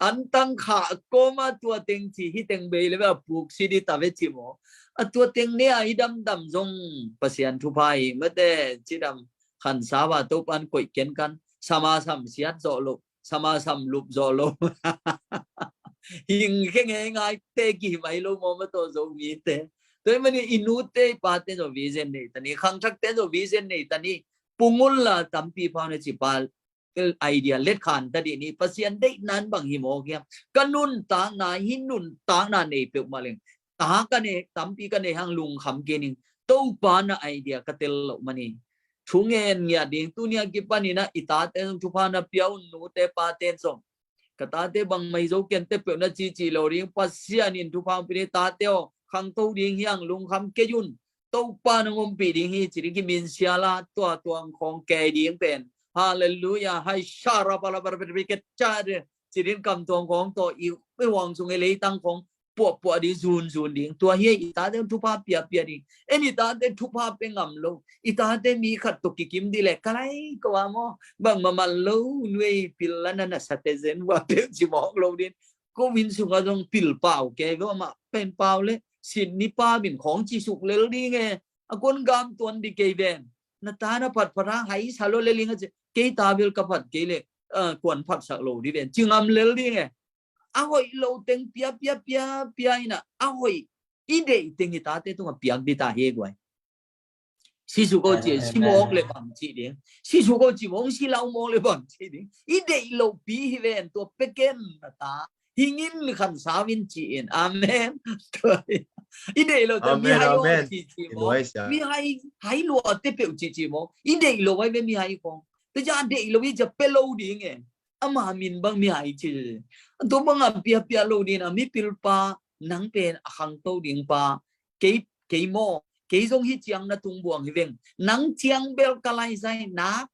An tang khah kawma tua teng ci hi teng bei le ve a puk si di ta ve ci maw. A tua teng ne a i damdam zong Pasian thupha hi mate, cidam khansa va Topan koih ken kan, sama sam siat zawh lo, sama sam lup zawh lo. Hing khe ngei ngai te ki mai lo maw ma tawh zo mi te. Tua i mani i nu te i pa te zo vision nei ta ni, khangthak te zo vision nei ta ni, pungul la tampi pau na ci pa idea let khan ta dih ni, Pasian deih nan bang hi maw kiam. Ka nuntakna, hi nuntakna nei peuh mah leng. Ta ka nei, tampi ka nei hang lungkham kei ning. Topa na idea ka tel lo mani. Thu ngen ngiat ding, tunia kipanin a i tate zong thupha na pia un, nute pate zong. Ka tate bang mai zo ken te peuh na cici lo ding, Pasian in thupha pi ni tate aw, khangto ding hiang lungkham kei un. Topa na ngompi ding hi, ci ding ki min sia la, tua tuang khong kei ding pen. Hallelujah. Hai sha ra ba la ba ra ba ra ba ra ba ra. Ci ding kam tuang khong to i, i huang sung i leitang khong puah puah ding, zun zun ding. Tua hi i tate thupha pia pia ding. En i tate thupha pe ngam lo. I tate mi khat to kikim di le, ka lai ko a maw. Bang ma man lo, nuei pil la na na sa te zen wa pe ci mawk lo ding. Ko min sung a zong pil pau ke, ko ma pen pau le. Sin ni pa min khong ci suk lel ding e. A kuan gam tuan di kei ven. Na ta na phat phat hang hai sa lo le ling a ci. Kei ta bel ka phat kei le. Eh, kuan phat sak lo di ven. Ci ngam lel ding e. A hoih lo teng pia, pia, pia, pia ina. A hoih i deih teng i tate tunga piak di ta he guai. Si su ko ci, si mawk le bang ci ding. Si su ko ci mawk, si lau mawk le bang ci ding. I deih lo pi hi ven tua peken na ta. Hingin khan sawin ci in. Amen. I deih lo ta mi hai o ci ci mawk. Mi hai, hai lua te peuh ci ci mawk. I deih lo vai ve mi hai kong. Te ja deih lo i ja pe lo ding e. Ama min bang mi hai ci. Tua bang a pia pia lo ding a mi pil pa nang pen a khangto ding pa. Kei, kei maw, kei zong hi ciang na tung buang hi veng. Nang ciang bel ka lai zai na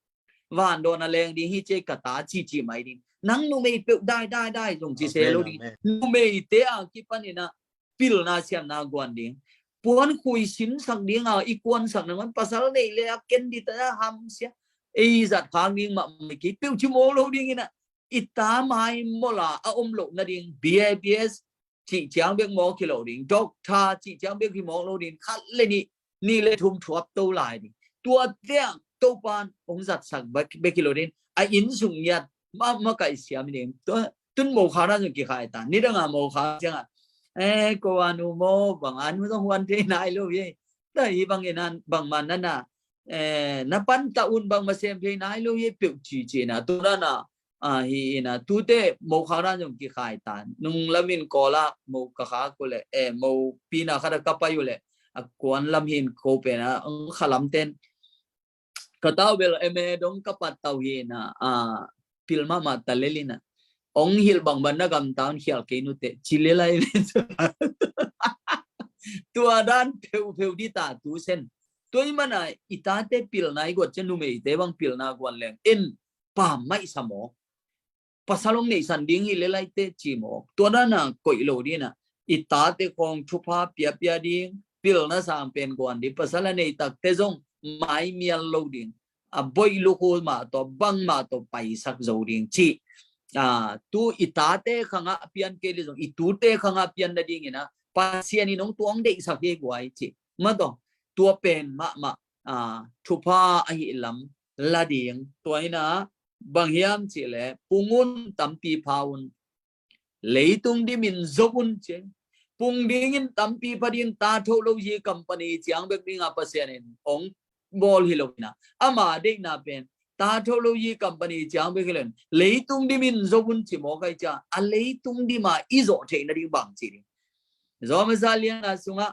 van dawn a leng ding hi ci ka ta ci ci mai ding. Nang numei peuh dai dai dai zong ci se lo ding. Numei te a kipanin a pilna siamna guan ding. Puan khui sin sak ding a i kuan sak nangon pasal nei le a ken di ta ham sia. Ei zat khang ding mah mai kei peuh ci maw lo ding ina. I ta mai mola a om lo na ding B A B S cih ciang bek mawk hi lo ding, doctor cih ciang bek hi mawk lo ding, khat le nih, nih le thum thuap to lai ding. Tua ciang Topan hong zatsak bek, bek hi lo ding. A inn sung ngiat, ma, makaih siam ding. Tua, tun mokhak dan zong kikhai ta. Nidang a mokhak ciang a, eh, ko a nu maw, bang a nu zong huan thei nai lo hi. Tua hi bang in a, bangmah na na, eh, na pan ta un, bangmah sem thei nai lo hi, peuh ci ci na. Tua dan a, a, hi in a, tute mokhak dan zong kikhai ta. Nung lam in Kawl ah mo ka khak uh leh, eh, mo pina khat ah ka pai uh leh, a kuan lam hi in ko pen a, ang kha lam ten. Ka tau bel M A dong ka pat tau hi in a, a, pil mahmah ta lel in a. Ong hilh bangbang na gamta un, khial kei nute, ci lel lai. Tua dan pheuhpheuh ding ta tu sen. Tua ahih manin a, i tate pilna i guan ciang, numeite bang pilna guan leng in, pam mai sa maw. Pasal hong neihsan ding hi lel lai teh ci maw. Tua dan a koih lo ding a, i tate khawng thupha piapia ding, pilna sang pen guan ding, pasal a nei takte zong maimial lo ding. A boih lukhu mah tawh, bangmah tawh paisak zo ding ci. A, tu i tate khang a pian kei leh zong, i tute khang a pian nading in a, Pasian in hong tuang deihsak hi guai ci. Mah tawh, tua pen mahmah, a, thupha ahih lam la ding. Tua in a, bang hiam cih leh, pung un, tampi pha un. Leitung dimin zo un ci. Pung dingin, tampi pha dingin, ta tho lo hi company ciang bek ding a Pasian in hong bawl hi lo in a, ama deihna pen ta tho lo hi company ciang bek hi lo in, leitung dimin zo un ci maw kai cia. A leitung dim a i zawh theih nading bang ci ding. Rom a za lian nga sungah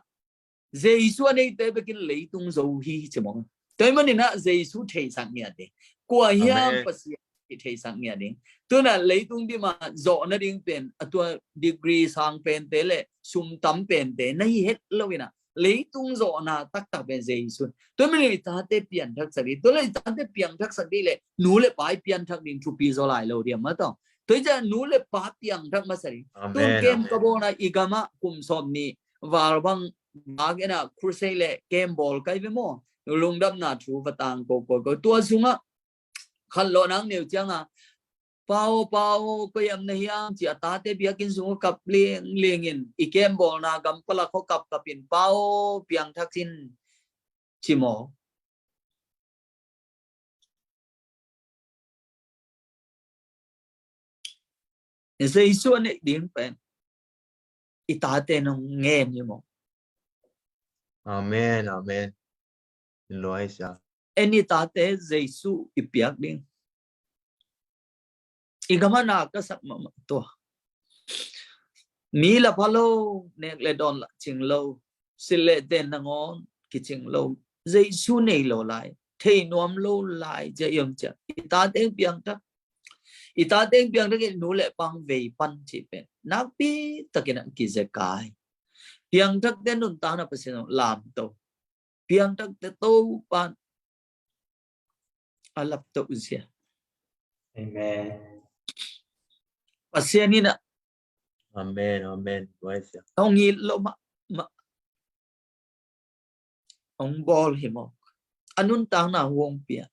Jesu a neite bekin leitung zo hi ci maw. Tua ahih manin a Jesu theisak ngiat ding. Kua hiam Pasian i theisak ngiat ding. Tu in a leitung dim a zawh nading pen, a tua degree sang pente le sum tam pente na hi het lo in a, leitung zawhna taktak pen Jesu. Tua ahih manin i tate piangthaksak ding. Tua leh i tate piangthaksak ding leh, nu le pa i piangthak ding thupi zaw lai lo ding a, mah tawh. Tua ahih ciang nu le pa piangthak masa ding. Tu in kem ka bawlna, i gam ah kum sawm nih val bang bak in a crusade le kem bawl kai ve maw. Lungdamna thu va tangko kawikawi. Tua sungah khanlawh nang neu ciang a, "Pa aw, pa aw, koi am na hiam?" ci a, tate biakinn sungah kap liangliang in, i kem bawlna gam palak khawng kapkap in, "Pa aw, piangthak in," ci maw. Jesu a neih ding pen i tate nong ngen hi maw. Amen, amen. Luai sia. En i tate Jesu i piak ding. I gam ah na ka sak mahmah tua. Mi la pha lo, nek le dawn la cing lo, silh le ten nangawn kicing lo, Jesu nei lo lai, thei nuam lo lai, cia i om cia. I tate piangthak. I tate piangthak in nu le pa vei pan cih pen nakpi takin a kizekai. Piangthakte nuntakna Pasian lamto. Piangthakte Topan a laptoh zia. Amen. Pasian in a. Amen, amen. Hong it lo mah, mah. Hong bawl hi maw. A nuntakna hu hong pia.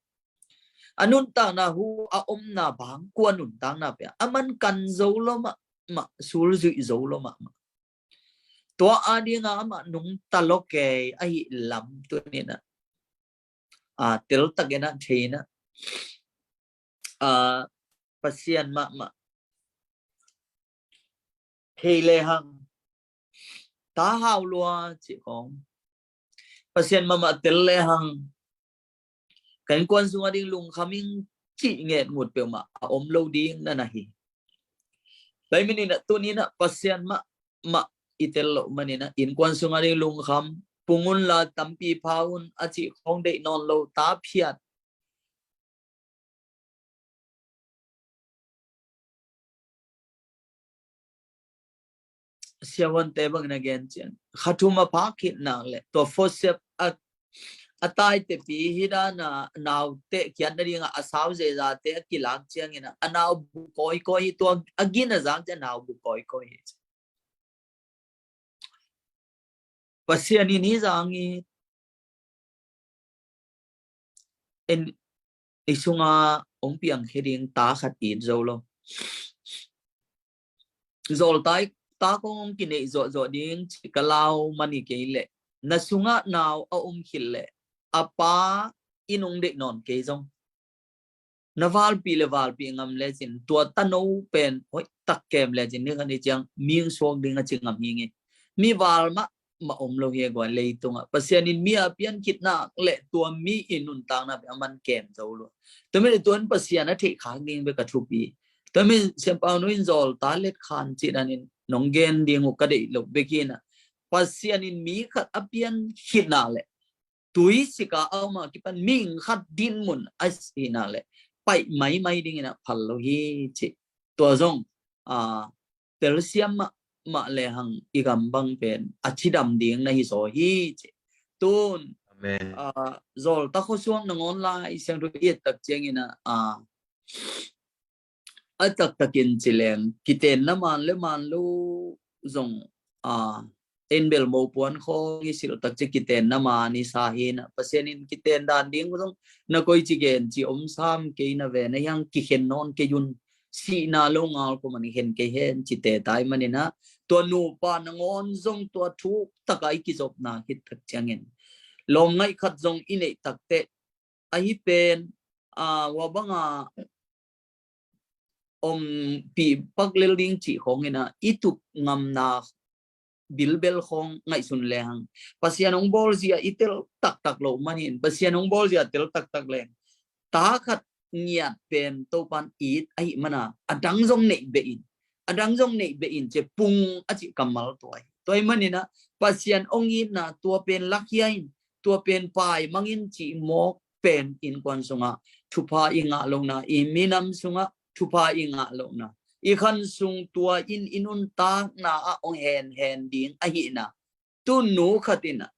A nuntakna hu a omna bang, kua nuntakna pia. A man kan zo lo mah, mah, sul zuih zo lo mah, mah. Tua a ding a amah nungta lo kei ahih lam tuni in a, a, teltak in a thei in a, a, Pasian mahmah thei lehang, ta hau lua cih khawng, Pasian mahmah tel lehang, ka innkuan sung a ding lungkham ing cih nget ngut peuhmah a om lo ding na na hi. Tua ahih manin a tuni in a Pasian mahmah i tel loh manin a, innkuan sung a ding lungkham, pung un la, tampi pha un a cih khawng deih nawn lo, ta phiat. Siavuante bangin a gen ciang, kha thum a phak khit nak leh, tua forceps a, a taite pi hi dan a, naute khiat nading a, a sau zezate a kilak ciangin a, a nau bu kawikawi hi, tua a gin a zak ciang nau bu kawikawi hi. Pasian in hih zang i, en, i sunga hong piangkhia ding ta khat it zo lo. Zawltai tak hong kineih zawhzawh ding ci ka lau man hi kei leh, na sungah nau a um khit leh, a pa in hong deih nawn kei zong, na valpih le valpih ngam lecin, tua tano pen hoih tak kem lecin, ni khat ni ciang mi hong suak ding a ci ngam hi ngei. Mi val mah mah om lo hi a, guai, leitungah. Pasian in mi a pian khit nak leh tua mi in nuntakna pen a man kem zo lo. Tua mi le tua in Pasian a theih khak ding bek a thupi. Tua mi Siampau Nu in Zawlta Let Khan cih dan in nong gen ding uh ka deih lo bek hi na. Pasian in mi khat a pian khit nak leh, tui sika a om a kipan mihing khat dinmun a si nak leh, paih maimai dingin a phal lo hi ci. Tua zong, a, telsiam mah, mah lehang i gam bang pen a cidam ding na hi zaw hi ci. Tun, Amen. A, Zawlta khuasuak nangawn Lai Siangtho i et tak ciangin a, a, a taktakin ci leng, kitenna man le man lo zong, a, en bel mopuan khawng i silh tak ci kitenna man i sa hi na. Pasian in kiten dan ding zong na koi ci gen ci om sam kei na ve, na hiang kikhen nawn kei un, sihna lo ngal kuaman i khen kei hen ci te tai manin a, tua nupa nangawn zong tua thuk taka i kizopna khit tak ciangin lawm ngaih khat zong i neih tak teh, ahi pen, a, hua banga om pih pak lel ding cih khawngin a, i tup ngamna bilbel khawng ngaihsun lehang, Pasian hong bawlzia i tel taktak loh manin, Pasian hong bawlzia tel taktak leng, ta khat ngiat pen Topan it ahih mana, a dang zong neih beh in, a dang zong neih beh in ci pung a cih kammal tua hi. Tua hi manin a, Pasian hong itna tua pen lakhia in, tua pen paimang in cih mawk pen innkuan sungah thupha i ngah lohna, i minam sungah thupha i ngah lohna, i khan sung tua in i nuntakna ah hong henhen ding ahihna. Tun nu khat in a,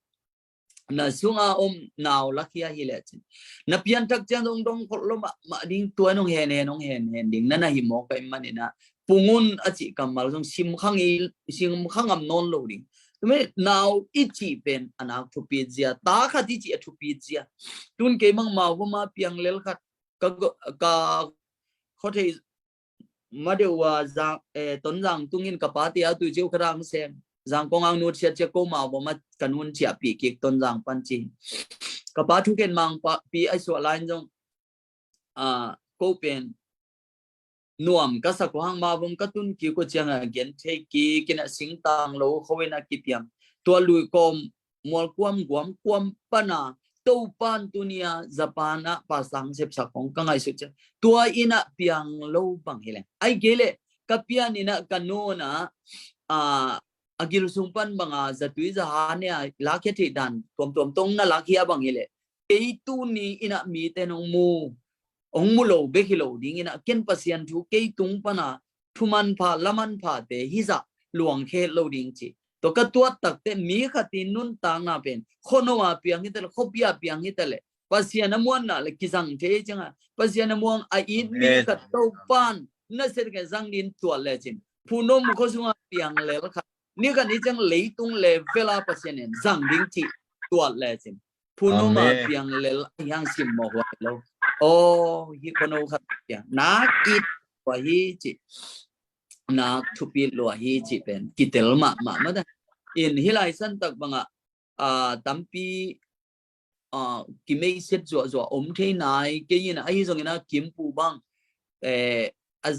na sunga om nau lakhia hi lecin, na pianthak ciang dongdong kholh lo mahmah ding, tua in hong henhen, hong henhen ding na na hi mawk ahih manin a, pung un a cih kammal zong simkha ngam, simkha ngam nawn lo ding. Tua mi nau i cih pen a nak thupit zia, ta khat i cih a thupit zia. Tun kei mang mau vama piang lel khat, ka go-, ka khuathei ma deuh a Zang, eh, Tonzang tungin ka pa te a tui ciu ka dang sem. Zangkong ang nut siat ciak ko mau vama ka nun ciahpih kik Tonzang pan ci. Ka pa thukhen mangpi a i suah lai in zong, a, ko pen nuam ka sak uh hang, ma vom ka tun kik uh ciang a gen thei kik in a, singtang lo kho in a kipiam. Tua lui kawm mual kuam guam kuam pana Topan tuni a Japan ah pastor sepsak hong ka ngaihsut ciang, tua in a piang lo bang hi leng, ai kei leh ka pian in a ka nun a, a, a gil sung pan banga zatui zaha ne a lakhia thei dan tuamtuam tong na lakhia bang hi leh, kei tuni in a mite nong mu, hong mu lo bek hi lo ding in a, ken Pasian thu kei tung pana thuman pha laman pha te hi zah luang khe lo ding ci. Tua ka tuat tak teh mi khat in nuntakna pen khuano a piang hi ta leh, khuapi a piang hi ta leh, Pasian a muanna le kizang thei ciang a, Pasian a muang a it mi khat Topan na set ke zang din tuat lecin, Phunom khua sunga piang lel khat ni khat ni ciang leitung level a Pasian in zang ding ci tuat lecin, Phunom a piang lel hiang sim mawk huai lo. Aw, hi khuano khat piang nak it lua hi ci, nak thupit lua hi ci pen kitel mahmah mah ta. In hi lai san tak banga, a, tampi, a, kimeiset zuahzuah om thei nai kei in a, ahi zongin a Kimpu bang, eh, a,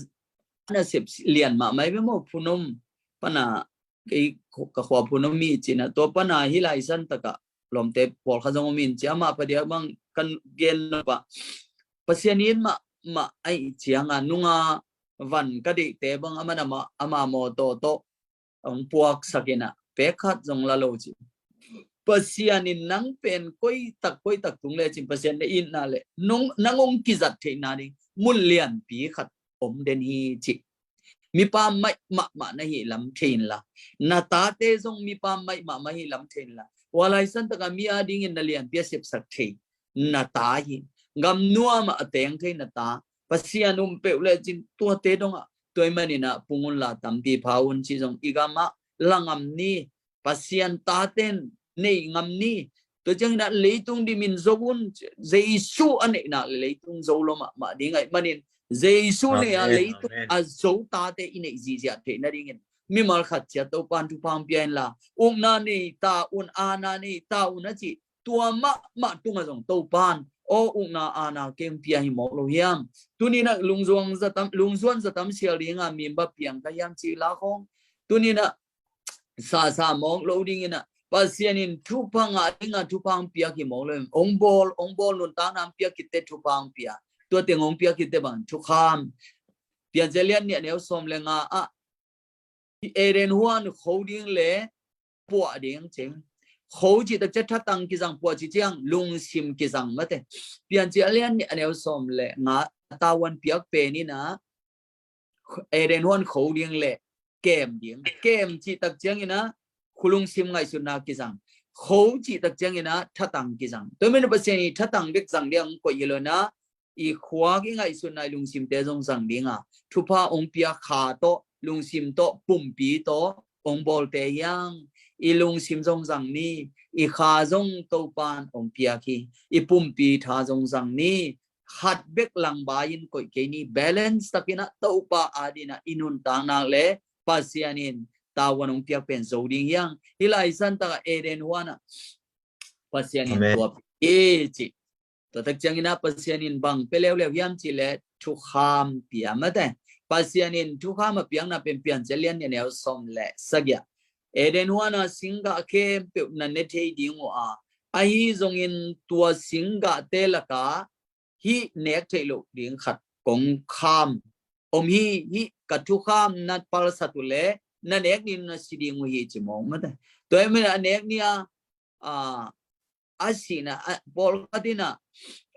a nasep lian mahmah i ve maw, Phunom pana, kei ka khua Phunom mi cina, tua pana hi lai san taka lawmte pawlkhat zong om in ci, amah padiak bang kan gen nop a, Pasian in mahmah ahi cianga nunga van ka deihte bang aman amah, ama mawtaw tawh hong puaksak in a, pek khat zong la lo ci. Pasian in nang pen koi tak koi tak tung lecin Pasian na itna le nong, nang hong kizat theihna ding mun lianpi khat om den hi ci. Mipa maih mahmah na hi lam thei inla, na tate zong mipa maih mahmah hi lam thei inla, hua lai san taka mi a dingin na lianpi a sepsak thei na ta hi. Gam nuam ah a teng thei na ta, Pasian um peuh lecin tuate dongah, tua ahih manin a pung unla tampi pha un ci zong i gamah la ngam ni, Pasian taten nei ngam ni. Tua ciangin a leitung dimin zo un, Jesu a neihna le leitung zo lo mahmah ding ahih manin, Jesu nei a leitung a zo tate i neih zihziah theih nadingin mimal khat ciat Topan thupha hong pia inla, ukna nei ta un, aana nei ta un a cih tua mahmah tungah zong Topan aw ukna aana kei hong pia hi mawk lo hiam? Tuni-in ah lungzuan zatam, lungzuan zatam sial dinga mi va piang ka hiam cih la khawng, tuni-in ah sasa mawk lo dingin ah Pasian in thupha ngah dinga thupha hong piak hi mawk lo. Hong bawl, hong bawl nuntakna hong piak khit teh thupha hong pia. Tua teng hong piak khit teh bang thukham. Piancil lian nih a neu sawm le nga ah Eden huan kho ding le puah ding cing. Kho cih tak ciang thatang kizang, puah cih ciang lungsim kizang mate. Piancil lian nih a neu sawm le nga a tavuan piak pen in ah Eden huan kho ding le kem ding. Kem cih tak ciangin ah khu lungsim ngaihsutna kizang. Kho cih tak ciangin ah thatang kizang. Tua manin Pasian in thatang bek zang ding koih hi lo-in ah i khuak, i ngaihsutna, i lungsimte zong zang dinga thupha hong pia kha tawh, lungsim tawh, pumpi tawh hong bawlte hi hang. I lungsim zong zang ni, i kha zong Topan hong piak hi. I pumpi tha zong zang ni, khat bek langbai-in koih kei ni, balance takin ah Topa adingin ah i nuntakna le Pasian in tavuan hong piak pen zo ding hi hang. Hih lai santak ah Eden huan ah Pasian in Amen. Tua pi hi ci. Tua tak ciangin ah Pasian in bang pia leuleu hiam cih leh thukham pia mate. Pasian in thukham a piakna pen Piancil lian nih a neu sawm le sagih ah Eden huan ah singgah khempeuh na ne thei ding uh a, ahi zongin tua singgahte lakah hih nek theih loh ding khat kong kham om hi. Hih ka thukham na palsat uh leh na nek ni, na si ding uh hi ci mawk mate. Tua ahih manin a nek ni a, a, a sihna, a, pawlkhat in ah,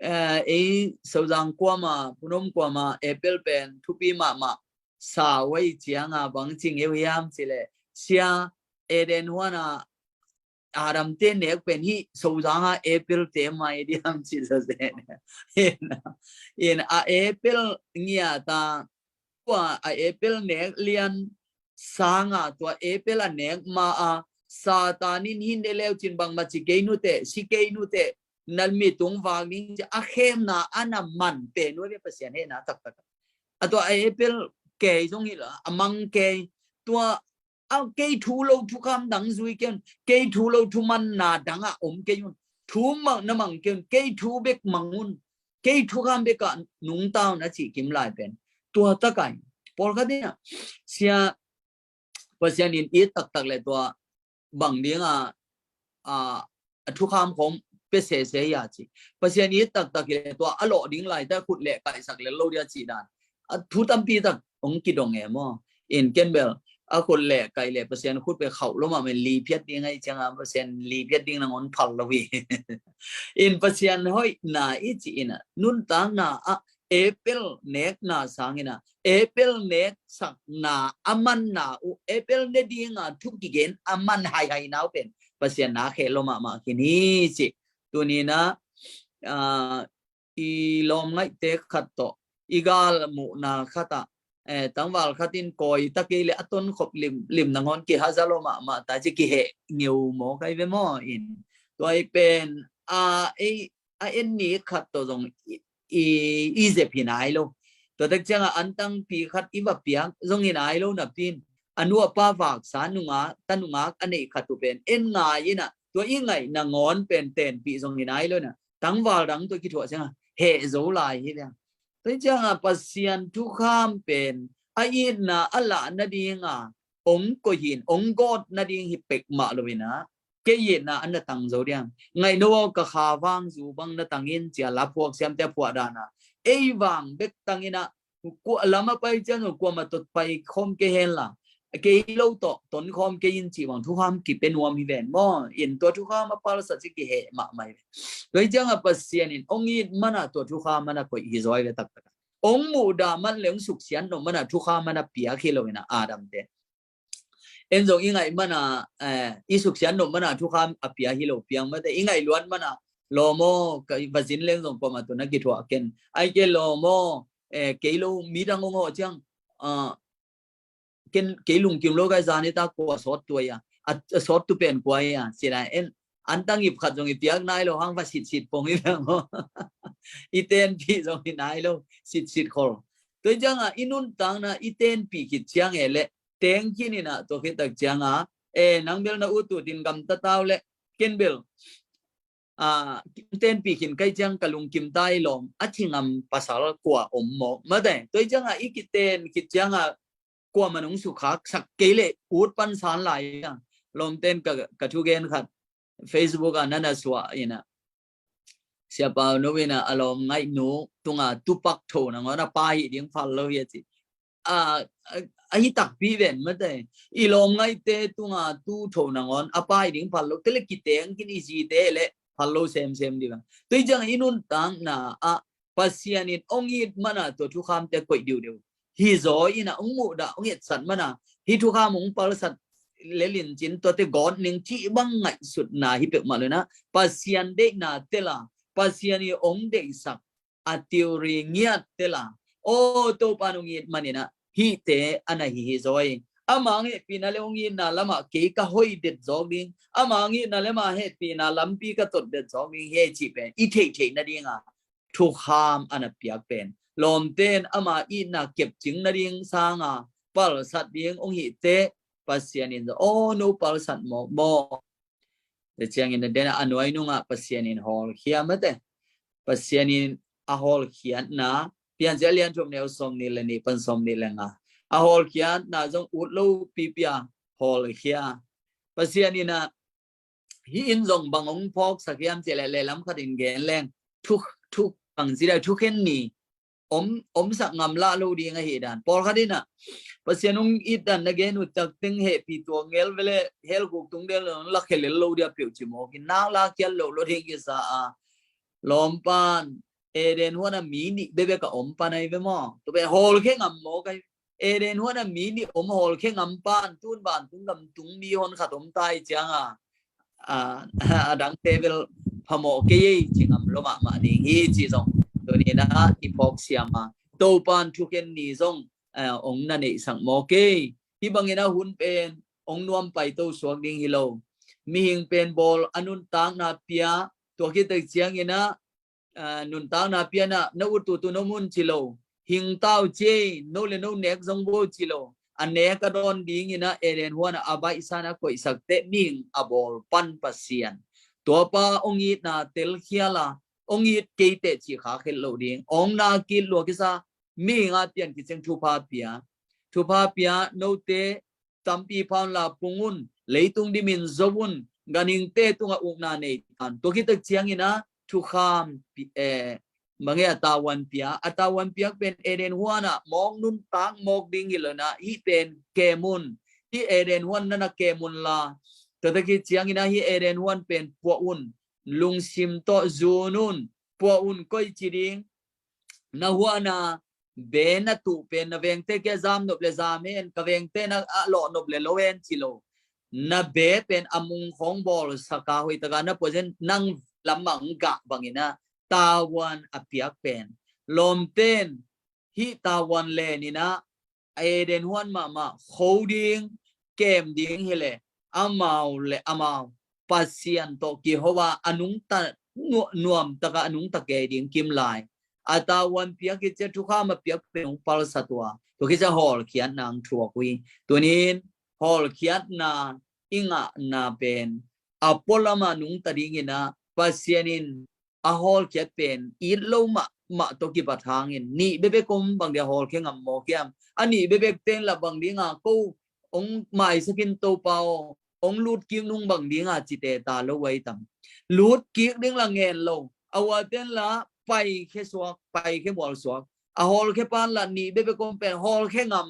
eh, ei Sozang kuamah, Pu Nom kuamah apple pen thupi mahmah sa uh ahih ciangin bang ci ngei uh hiam cih leh, sia, Eden huan ah Adam te nek pen hih Sozang a apple te mai diam ci zazen. In, in a apple ngiat a, tua a apple nek lian sanga tua apple a nek ma a Satan in hin de leu cin bangmah ci kei nuteh, si kei nuteh, na mi tung vak ding ci a khemna a na man pen uh ve Pasian hehna taktak. A tua a apple kei zong hi lo a mang kei, tua a kei thu lo thukham dang zui kei un, kei thu lo thumanna dang ah om kei un, thu mang na mang kei un, kei thu bek mang un, kei thukham bek ah nungta un a cih kim lai pen. Tua tak ah pawlkhat in ah sia, Pasian in it taktak leh tua bang ding a, a, a thukham khawng pia sese hi a ci. Pasian it taktak hi leh tua a lawh ding lai tak khut leh kaihsak lel lo ding a cih dan. A thu tampi tak hong kidong e maw. In ken bel a khut leh kaih leh Pasian khut pen khauh lo mahmah, li phiat ding ahih ciangin Pasian li phiat ding nangawn phal lo hi. In Pasian hoihna i cih in ah nuntakna ah apple nekna sangin ah apple neksakna a manna uh, apple ne dinga thu kigen a man haihaina uh pen Pasian na khel lo mahmah khin hi ci. Tuni-in ah, ah, i lawm ngaihte khat tawh i gal muhna khat ah, eh, tangval khat in kawi ta kei leh a tonkhop limlim nangawn kihaza lo mahmah ta ci, kiheh ngeu maw kai ve maw in. Tua i pen a, ei, a en ni khat tawh zong i, i, i zep hi nai lo. Tua tak ciangin antangpi khat i va piak zong hi nai lo napi-in a nu a pa vaksa nungak, ta nungak a neih khat uh pen en ngai in ah tua i ngaih nangawn pen tenpih zong hi nai lo in ah tangval dang tawh kithuah ciangin heh zo lai hi liang. Tua hi ciangin Pasian thukham pen a itna a lah nadinga hong koih in, hong gawt nading hi pek mah lo in ah kei itna an na tang zo diam. Ngaih no aw, ka kha vang zu bang na tang in ci a la phuak siamte a phuah dan a, ei vang bek tang in ah kua lam a pai ciang kuamah tawh pai khawm kei hen la, kei lo tawh ton khawm kei in cih bang thukham kipia nuam hi ven maw. In tua thukham a palsat ci kiheh mahmah hi ve. Tua hi ciangin Pasian in hong it man a tua thukham a na koih hi zaw hi ve taktak. Hong muhdah man leh hong suksiat nop man a thukham a na piak hi lo in ah Adam te. En zong i ngaih man a, eh, i suksiat nop man a thukham a pia hi lo piang mate, i ngaih luat man a lawm aw, ka va zin leng zong kuamah tawh na kithuah ken. Ai ke lawm aw, eh, kei lo midang hong hawh ciang, ah, ken, kei lungkim lo kai zan i ta kua sawt tua ia, a, a sawt tu pen kua ia, ci lai en, antang ip khat zong i piak nai lo hang va sitsit pong i piak maw. I tenpih zong i nai lo, sitsit khol. Tua hi ciangin i nuntakna i tenpih khit ciang e leh teng khin in ah, tua khit tak ciang a, e, nang bel na ut ut in gamta ta uh leh, ken bel, a, tenpi khin ka hih ciang ka lungkim ta hi lawm, a ci ngam pasal kua om maw? Mate, tua hi ciang a i kiten khit ciang a, kuamah in hong sukhaksak kei leh ut pan san lai a. Lawmten ka, ka thugen khat Facebook ah na na suah in ah, Sia Pau, no in ah a lawm ngaihnu tungah tupak tho nangawn a pa hih ding phal lo hi a ci. A, a, a hi takpi ven mate. I lawm ngaihte tungah tu tho nangawn a pa hih ding phal lo. Tua leh kiteng khin i zite leh phal lo semsem ding bang. Tua hi ciang i nuntakna ah Pasian in hong it man a tua thukhamte koih diudeu hi zaw in ah, hong muhdah, hong etsat man a hih thukham hong palsat lel in cin tuate gawt ning cih bang ngaihsutna hi peuhmah lo in ah, Pasian deihna tel a, Pasian in hong deihsak a theory ngiat tel a, aw, Topa in hong it man in ah hihte a na hi hi zaw hi. Ama hong hehpihna leh hong itna lamah kei ka hoih det zawk ding, ama hong itna leh ama hehpihna lampi ka tot det zawk ding hi cih pen i theihtheih nading a thukham a na piak pen. Lawmten ama itna kepcing nading sang a palsat ding hong hihte Pasian in, aw, no palsat mawk maw? Tua ciangin a den a nuai nung ah Pasian in hawlkhia mate. Pasian in a hawlkhiatna, Piancil a lian thum, neu sawmnih leh nih pan sawmnih leh nga, a hawlkhiatna zong ut lo pipi a hawlkhia. Pasian in ah hih in zong bang hong phawksak hiam cih leh, lehlam khat in gen leng, thu, thu, bang ci dai, thukhen ni om, omsak ngam lah lo ding ahih dan. Pawlkhat in ah Pasian hong it dan na gen uh tak teng hehpih tuak ngel ve leh, hell khuk tung den leh hong lakhia lel lo ding a peuh ci mawk in, nak lakkhiat loh lo ding kisa a. Lawm pan, Eden huan a mi nih bekbek a om pan ahi ve maw? Tua pen hawlkhia ngam mawk ahi. Eden huan a mi nih om, hawlkhia ngam pan, tun vantung gam tung mi hon khat om ta hi ciang a, a, a dangte bel phamawh kei ei ci ngam lo mahmah ding hi cih zong tuni-in ah i phawk siam a. Topa in thukhen ni zong, a, hong na neihsak mawk ei. Hih bangin a hun pen hong nuam paito suak ding hi lo. Mihing pen bawl a nuntakna pia, tua khit tak ciangin ah, a, nuntakna pia in ah na ut ut un om un ci lo. Hing ta uh ci ei, no leh no nek zong vo ci lo. A nek a dawn dingin ah Eden huan ah a baihsa in a koihsak teh mihing a bawl pan Pasian. Tuapa hong itna telkhial a, hong it kei teh cih khak het loh ding. Hong nak it lua kisa, mihing a pian kiciang thupha pia. Thupha pia, note tampi pha un la, pung un, leitung dimin zo un, ganhingte tungah ukna nei ta un. Tua khit tak ciangin ah thukham pi-, eh, bang e, a tavuan pia, a tavuan piak pen Eden huan ah mawk nuntak mawk ding hi lo in ah, hih pen kem un, hih Eden huan na na kem un la. Tua tak khit ciangin ah hih Eden huan pen puah un, lungsim tawh zun un, puah un, koici ding, na huan a be na tuh pen na vengte kiang zam nop leh zam hen, ka vengte na a lawh nop leh lo hen ci lo. Na be pen a mung khawng bawlsak a, hoihtak a na puah zen, nang lam mah hong gah bangin ah tavuan a piak pen. Lawmten, hih tavuan len in ah Eden huan mahmah kho ding, kem ding hi leh, amau leh amau Pasian tawh kiho a, a nungta, nu-, nuamtak a a nungta kei ding kim lai. A tavuan piak khit ciang thukham a piak pen hong palsat uh a, tua khit ciang hawlkhiatna hong thuak uh hi. Tuni-in hawlkhiatna i ngahna pen a pualam a nungta dingin ah Pasian in a hawlkhiat pen it lo mahmah tawh kipat hangin, nih bekbek om bang dia hawlkhia ngam mawk hiam? A nih bekbek ten la bang dinga ko hong maisak in Topa aw, hong lutkik nung bang dinga ci teta lo uh ahi tam. Lutkik ding la ngen lo. A uaten la paikhia suak, paikhia mual suak. A hawlkhia pan la nih bekbek om pen hawlkhia ngam.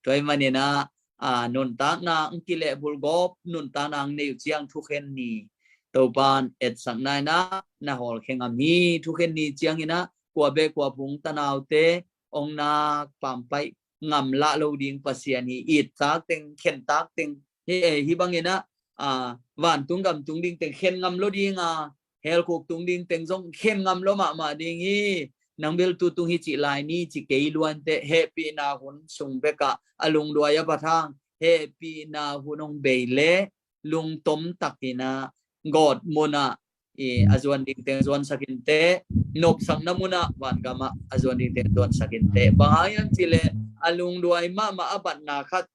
Tua ahih manin ah, a, nuntakna hong kilehbulh gawp, nuntakna hong nei uh ciang thukhen ni Topa in etsak nai in ah na hawlkhia ngam hi. Thukhen ni ciangin ah kua beh kua phung tanaute hong nak pampaih ngam lah lo ding Pasian hi. It tak teng, khen tak teng hi, eh, hih bangin ah, a, vantung gam tung ding teng khen ngam lo ding a, hell khuk tung ding teng zong khen ngam lo mahmah ding hi. Nang bel tutung hi cih lai ni ci kei luan teh, hehpihna hun sung bekah a lungduai a pat hang, hehpihna hun hong bei leh lungtom takin ah gawt munah, i, a zuan ding teng zuansak in teh, nopsakna munah vangamah a zuan ding teng zuansak in teh. Bang hang hiam cih leh a lungduai mahmah a batna khat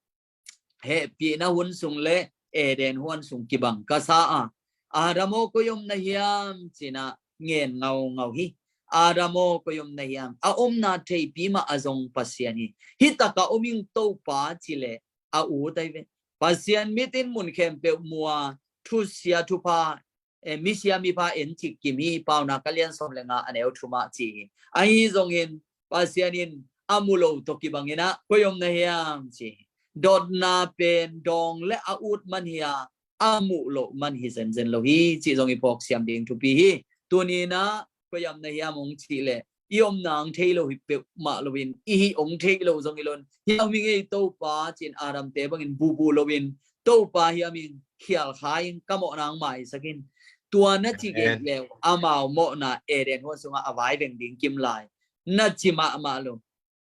hehpihna hun sung le Eden huan sung kibang ka sa a, Adam aw, koi om na hiam? Ci-in ah ngen ngaungau hi. Adam aw, koi om na hiam? A omna theipi mah a zong Pasian hi. Hih tak ah om ing Topa, ci leh a ut ahi ve. Pasian mit in mun khempeuh mu a, thusia thupha, eh, misia mipha en cik kim hi, Paunak a lian sawm le nga a neu thum ah ci hi. Ahi zongin Pasian in a mu lo tawh kibangin ah, koi om na hiam? Ci hi. Dotna pen dawng le a ut man hi a, a muh loh man hi zenzen lo hi, cih zong i phawk siam ding thupi hi. Tuni-in ah koi om na hiam hong cih leh i omna hong thei lo hi peuhmah loin, i hih hong thei lo zong hi loin, hiam hi ing ei Topa, ci-in Adam-te bangin bubu loin, Topa hiam hi ing, khial kha ing, ka mawhna hong maisak in. Tua na ci gei leh amau mawhna Eden huan sungah a vaiveng ding kim lai. Na ci mahmah lo.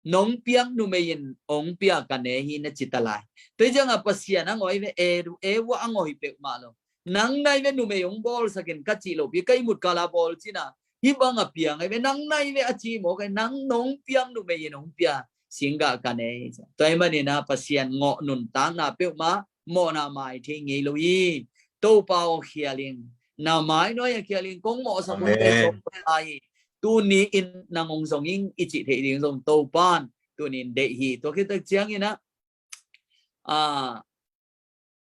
Nong piak numei in hong pia ka ne hi, na ci ta lai. Tua hi ciangah Pasian a ngawh hi ve, Eva a ngawh hi peuhmah lo. Nang na hi ve numei hong bawlsak in ka cih lopi, ka ihmut kal a bawl cin a, hih bang a piang ahi ve, nang na hi ve a ci mawk a, nang nong piak numei in hong pia singgah ka ne hi. Tua ahih manin ah Pasian ngawh nuntakna peuhmah mawhna mai thei ngei lo hi. Topa aw, khial ing, na mai nuai-ah khial ing, kong mawhsak hunte sawm lai hi. Tuni-in nang hong zong ing, i cih theih ding zong Topa'n tuni-in deih hi. Tua khit tak ciangin ah, a,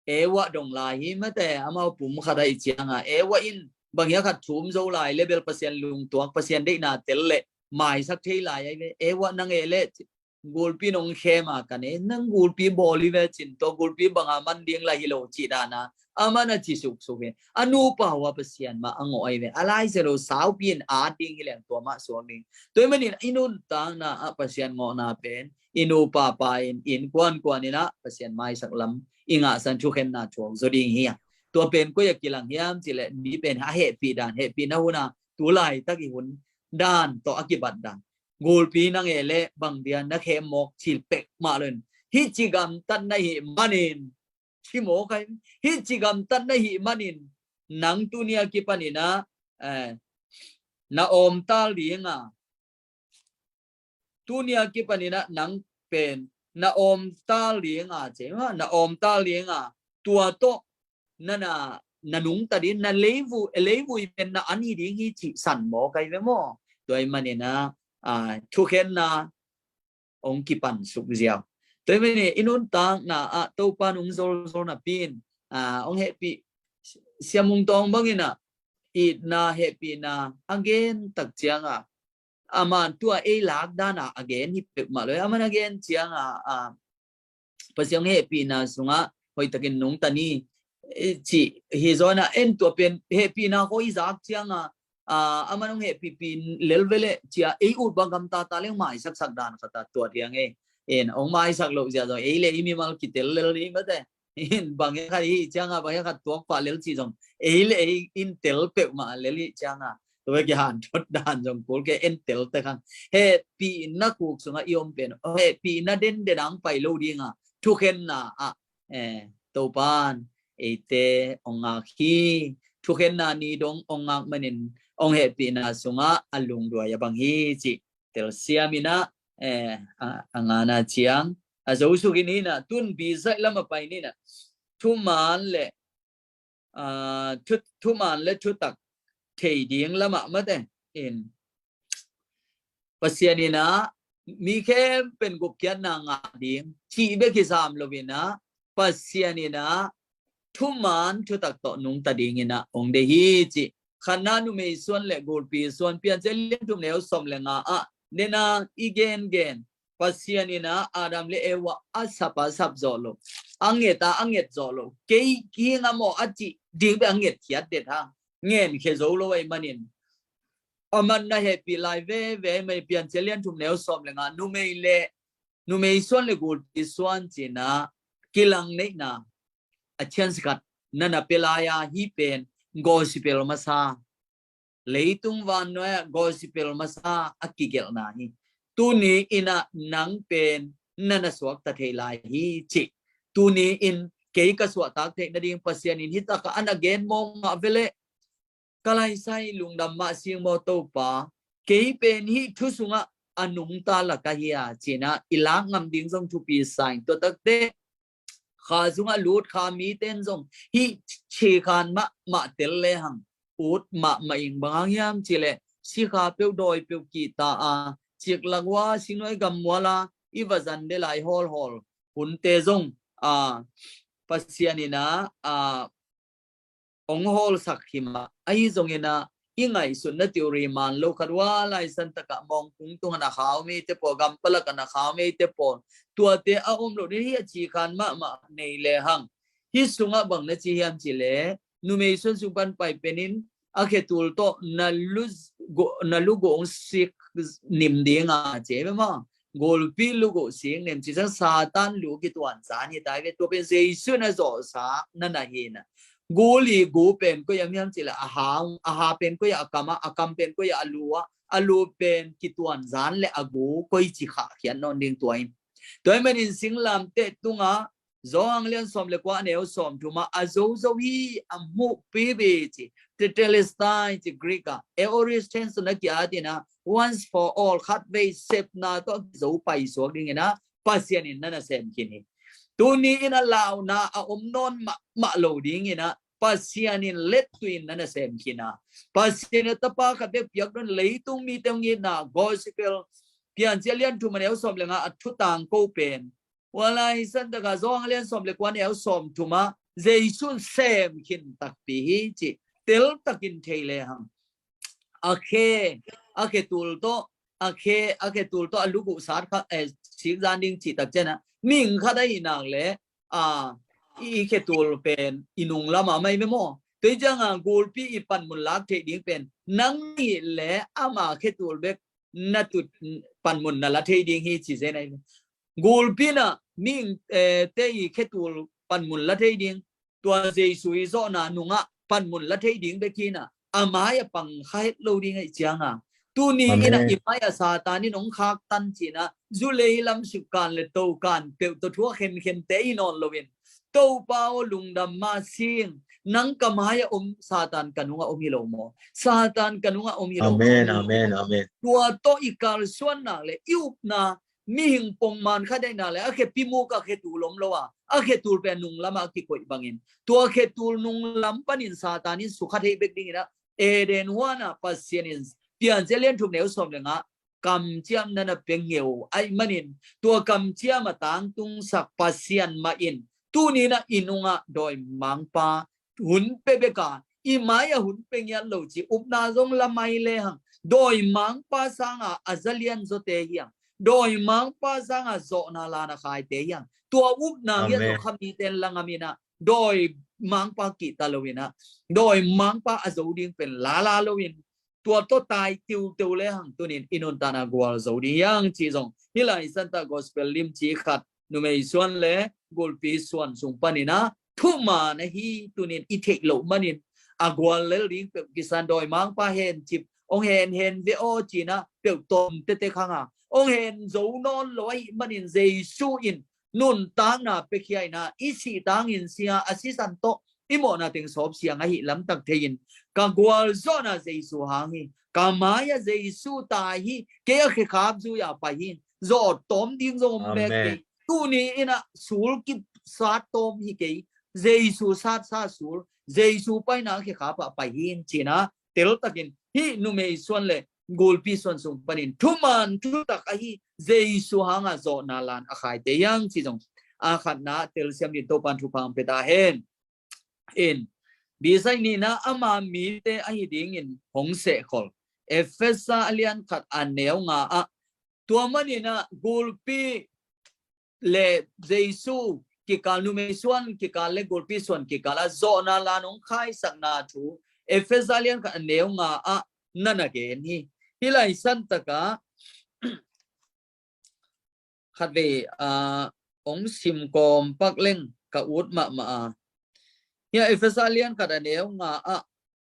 Eva dong lai hi mate, amau pum khat ahih ciangah Eva in bang hiam khat thum zo lai leh bel Pasian lungtuak, Pasian deihna tel leh maisak thei lai ahi ve. Eva, nang e leh gulpi nong khem a ka ne, nang gulpi bawl hi ve cin, tua gulpi bang a man ding lai hi lo cih dan a amah na ci suksuk hi. A nupa uh a Pasian mah a ngawh ahi ve. A lai sia lo, saupi in at ding hi leng tua mah suak ding. Tua ahih manin i nuntakna ah Pasian ngawhna pen i nupa pa in, innkuan kuan in ah Pasian maisak lam i ngahsan thukhenna thuak zaw ding hi a. Tua pen koi ah kilang hiam cih leh, mi pen a hehpih dan, hehpihna hun a tu laitak i hun dan tawh a kibat dan. Gulpi nang e leh bang dia na khem mawk, ci peuhmah loin, hih ci gamtat na hih manin, ci mawk ahi, hih ci gamtat na hih manin nang tuni a kipanin ah, eh, na awmtal ding a, tuni a kipanin ah nang pen na awmtal ding a, ci, na awmtal ding a, tua tawh na, na, na nungta ding, na leivui, leivui pen na an hi ding hi, cih san mawk ahi ve maw. Tua ahih manin ah, a, thukhenna hong kipan suk ziau. Tua ahih manin i nuntakna ah Topa nung zolzol napi in, a, hong hehpih, Sia Mung Tawng bangin ah itna, hehpihna a gen tak ciangah, aman tua ei lak dan a a gen hi peuhmah lo. Aman a gen ciangah, a, Pasian hehpihna sungah hoihtakin nungta ni, eh, cih hi zaw in ah, en tua pen hehpihna khawi zak ciangah, a, aman hong hehpihpih lel ve leh ci-a ei ut bang gamtata leng maisaksak dan khat a tuat hi hang e. En, hong maisak loh zia zong ei le i mimal kitel lel ding mate. In bang hiam khat hi ciangah, bang hiam khat tuak pah lel cih zong ei le ei in tel peuhmah lel hi ciangah, tua bek i hanthot dan zong kul kei, en tel tek hang. Hehpihna khuk sungah i om pen, hehpihna denden a hong pai lo ding a, thukhenna ah, eh, Topa'n eite hong ngak hi. Thukhenna ni dong hong ngak manin hong hehpihna sungah a lungduai a bang hi, cih telsiam in ah, eh, a, a ngana ciang a zo suk in hi in ah, tun B side lam a pai ni in ah, thuman le, a, thu, thuman le thutak thei ding lam ah mate in, Pasian in ah mi khempeuh gupkhiatna ngah ding cih bek hi sam lo in ah, Pasian in ah thuman thutak tawh nungta ding in ah hong deih hi, cih. Khatna, numei suan le gulpi suan, Piancil lian thum neu sawm le nga ah, nena i gengen, Pasian in ah Adam le Eva a sap a sap zawh lo, a nget a a nget zawh lo, kei kiang a maw a cih ding bek a ngetkhiat det hang, ngenkhia zo lo ahih manin, aman na hehpih lai veve ahih manin, Piancil lian thum neu sawm le nga, numei le, numei suan le gulpi suan ci-in ah kilang neihna a chance khat na na pia lai a, hih pen gospel masa, leitung vannuai ah gospel masa a kigelhna hi. Tuni in ah nang pen na na suakta thei lai hi, cih. Tuni in kei ka suahtak theih nading Pasian in hih tak ah a na gen mawk mah ve leh, ka laisai lungdam mah sing maw Topa, kei pen hih thu sungah a nungta lak ahi a, ci-in ah i lak ngam ding zong thupi sa ing. Tua takte kha sungah lut kha mite in zong hih cikhan mahmah tel lehang ut mahmah ing. Bang hang hiam cih leh sikha peuh dawi peuh kihta a, ciklak ua singnuai gam mual a i va zan de lai hawlhawl hunte zong a, Pasian in ah a hong hawlsak hi mah. Ahi zongin ah i ngaihsutna theory man lo khat ua, laisan takah mawngkung tungah na khau mite pawl, gam palakah na khau mite pawl, tuate a om loh ding hi a, cikhan mahmah nei lehang. Hih sungah bang na ci hiam cih leh numei suan sung pan pai penin a khetul tawh na lu go, na lu go hong sik nim ding a, ci ve maw. Gulpi lu go sik nim, ci ciang Satan lu kituan zan hi ta ve. Tua pen Jesu in a zawhsa na na hi na. Gul i gu pen koi ah om hiam cih leh a ha, a ha pen koi ah a kam ah, a kam pen koi ah a lu ah, a lu pen kituan zan leh a gu koi ci khahkhiat nawn ding tua in. Tua ahih manin singlamteh tungah Johan lian sawm le kua, a neu sawm thum ah a zozo hi a hmuhpi ve ci. Tetelestai ci Greek ah, aorist tense na ki-at in ah, once for all, khat vei sepna tawh a kizo paisuak dingin ah Pasian in na na sem khin hi. Tuni in ah launa a om nawn mahmah lo dingin ah Pasian in lettuin na na sem khin a, Pasian in a tapa khat bek piak dong, leitung mite hong itna gospel, Piancil lian thum a neu sawm le nga a thu tangko pen, ua laisan takah Johan lian sawm le kua, a neu sawm thum ah Jesu in sem khin takpi hi ci teltakin thei lehang. A khe, a khetul tawh, a khe, a khetul tawh a lu go sat kha, eh, sik zan ding cih tak ciang ah mihing khat ahih nak leh a, i khetul pen i nung lam ah mai ve maw. Tua hi ciang ah gulpi i panmun lak theih ding pen nang nih leh ama khetul bek na tut panmun na la thei ding hi ci zen ahi. Gulpi in ah mihing, eh, te i khetul panmun la thei ding, tua Jesu i zawhna nungah panmun la thei ding bek hi na, a mai-ah pang kha het lo ding ahih ciang a, tuni in ah i mai-ah Satan in hong khaktan ci-in ah, zu lei lam sukkan le tokan peuh tawh thu a khenkhen te hi nawn loin, Topa aw, lungdam ma sing, nang ka mai-ah om, Satan ka nungah om hi lo maw? Satan ka nungah om hi lo maw? Amen, amen, amen. Tua tawh i kalsuan nak le i upna, mihing pongman kha daih nak le a khepi muk a khetul om lo a, a khetul pen nung lamah a kikoih bangin, tua khetul nung lam panin Satan in sukha thei bek dingin ah, Eden huan ah Pasian in, Piancil lian thum neu sawm le nga, kamciamna na pia ngeu ahih manin, tua kamciam a tangtungsak Pasian mah in tuni in ah i nungah dawimangpa hun pia bek a, i mai-ah hun pia ngiat lo ci upna zong la mai lehang, dawimangpa sanga a za lian zawte hi hang, dawimangpa sanga zawhna lan a khaite hi hang. Tua upna ngiat lo kha mite in la ngam in ah, dawimangpa kihta lo in ah, dawimangpa a zo ding pen lala lo in, tua tawh tai tiuteu lehang tuni in i nuntakna gualzo ding hi hang ci zong, hih lai santa gospel limci khat, numei suan le gulpi suan sung panin ah thuman ahi tuni in i theih loh manin, a gual lel ding peuh kisan, dawimangpa hencip hong henhen ve aw ci-in ah peuh tawm tete khang a, hong hen zo nawn lo ahih manin Jesu in nuntakna piakhia in ah, i sih tangin sia a sisan tawh i mawhna teng sawp siang ahih lamtak thei in, ka gualzawhna Jesu hang hi, ka mai-ah Jesu tai hi, kei a khekhap zui-a pai hi, zawh tawm ding zong om bek hi. Tuni in ah sul kisat tawm hi kei, Jesu satsa sul, Jesu paina khekhap ah pai hi ci-in ah, teltakin hih numei suan le gulpi suan sung panin thuman thutak ahi Jesu hanga zawhna lan a khaite hi hang ci zong, a khatna telsiam dingin Topan thupha hong pia ta hen. In, bisai nihna, ama mite ahi dingin hong sehkhol. Efesa a lian khat a neu nga ah, tua manin ah gulpi le Jesu kikal, numei suan kikal le gulpi suan kikal ah zawhna lan hong khaisakna thu Efesa lian khat a neu nga ah na na gen hi. Hih lai santa ah khatvei, ah, hong sim kawm pak leng ka ut mahmah a. Hih Efesa lian khat a neu nga ah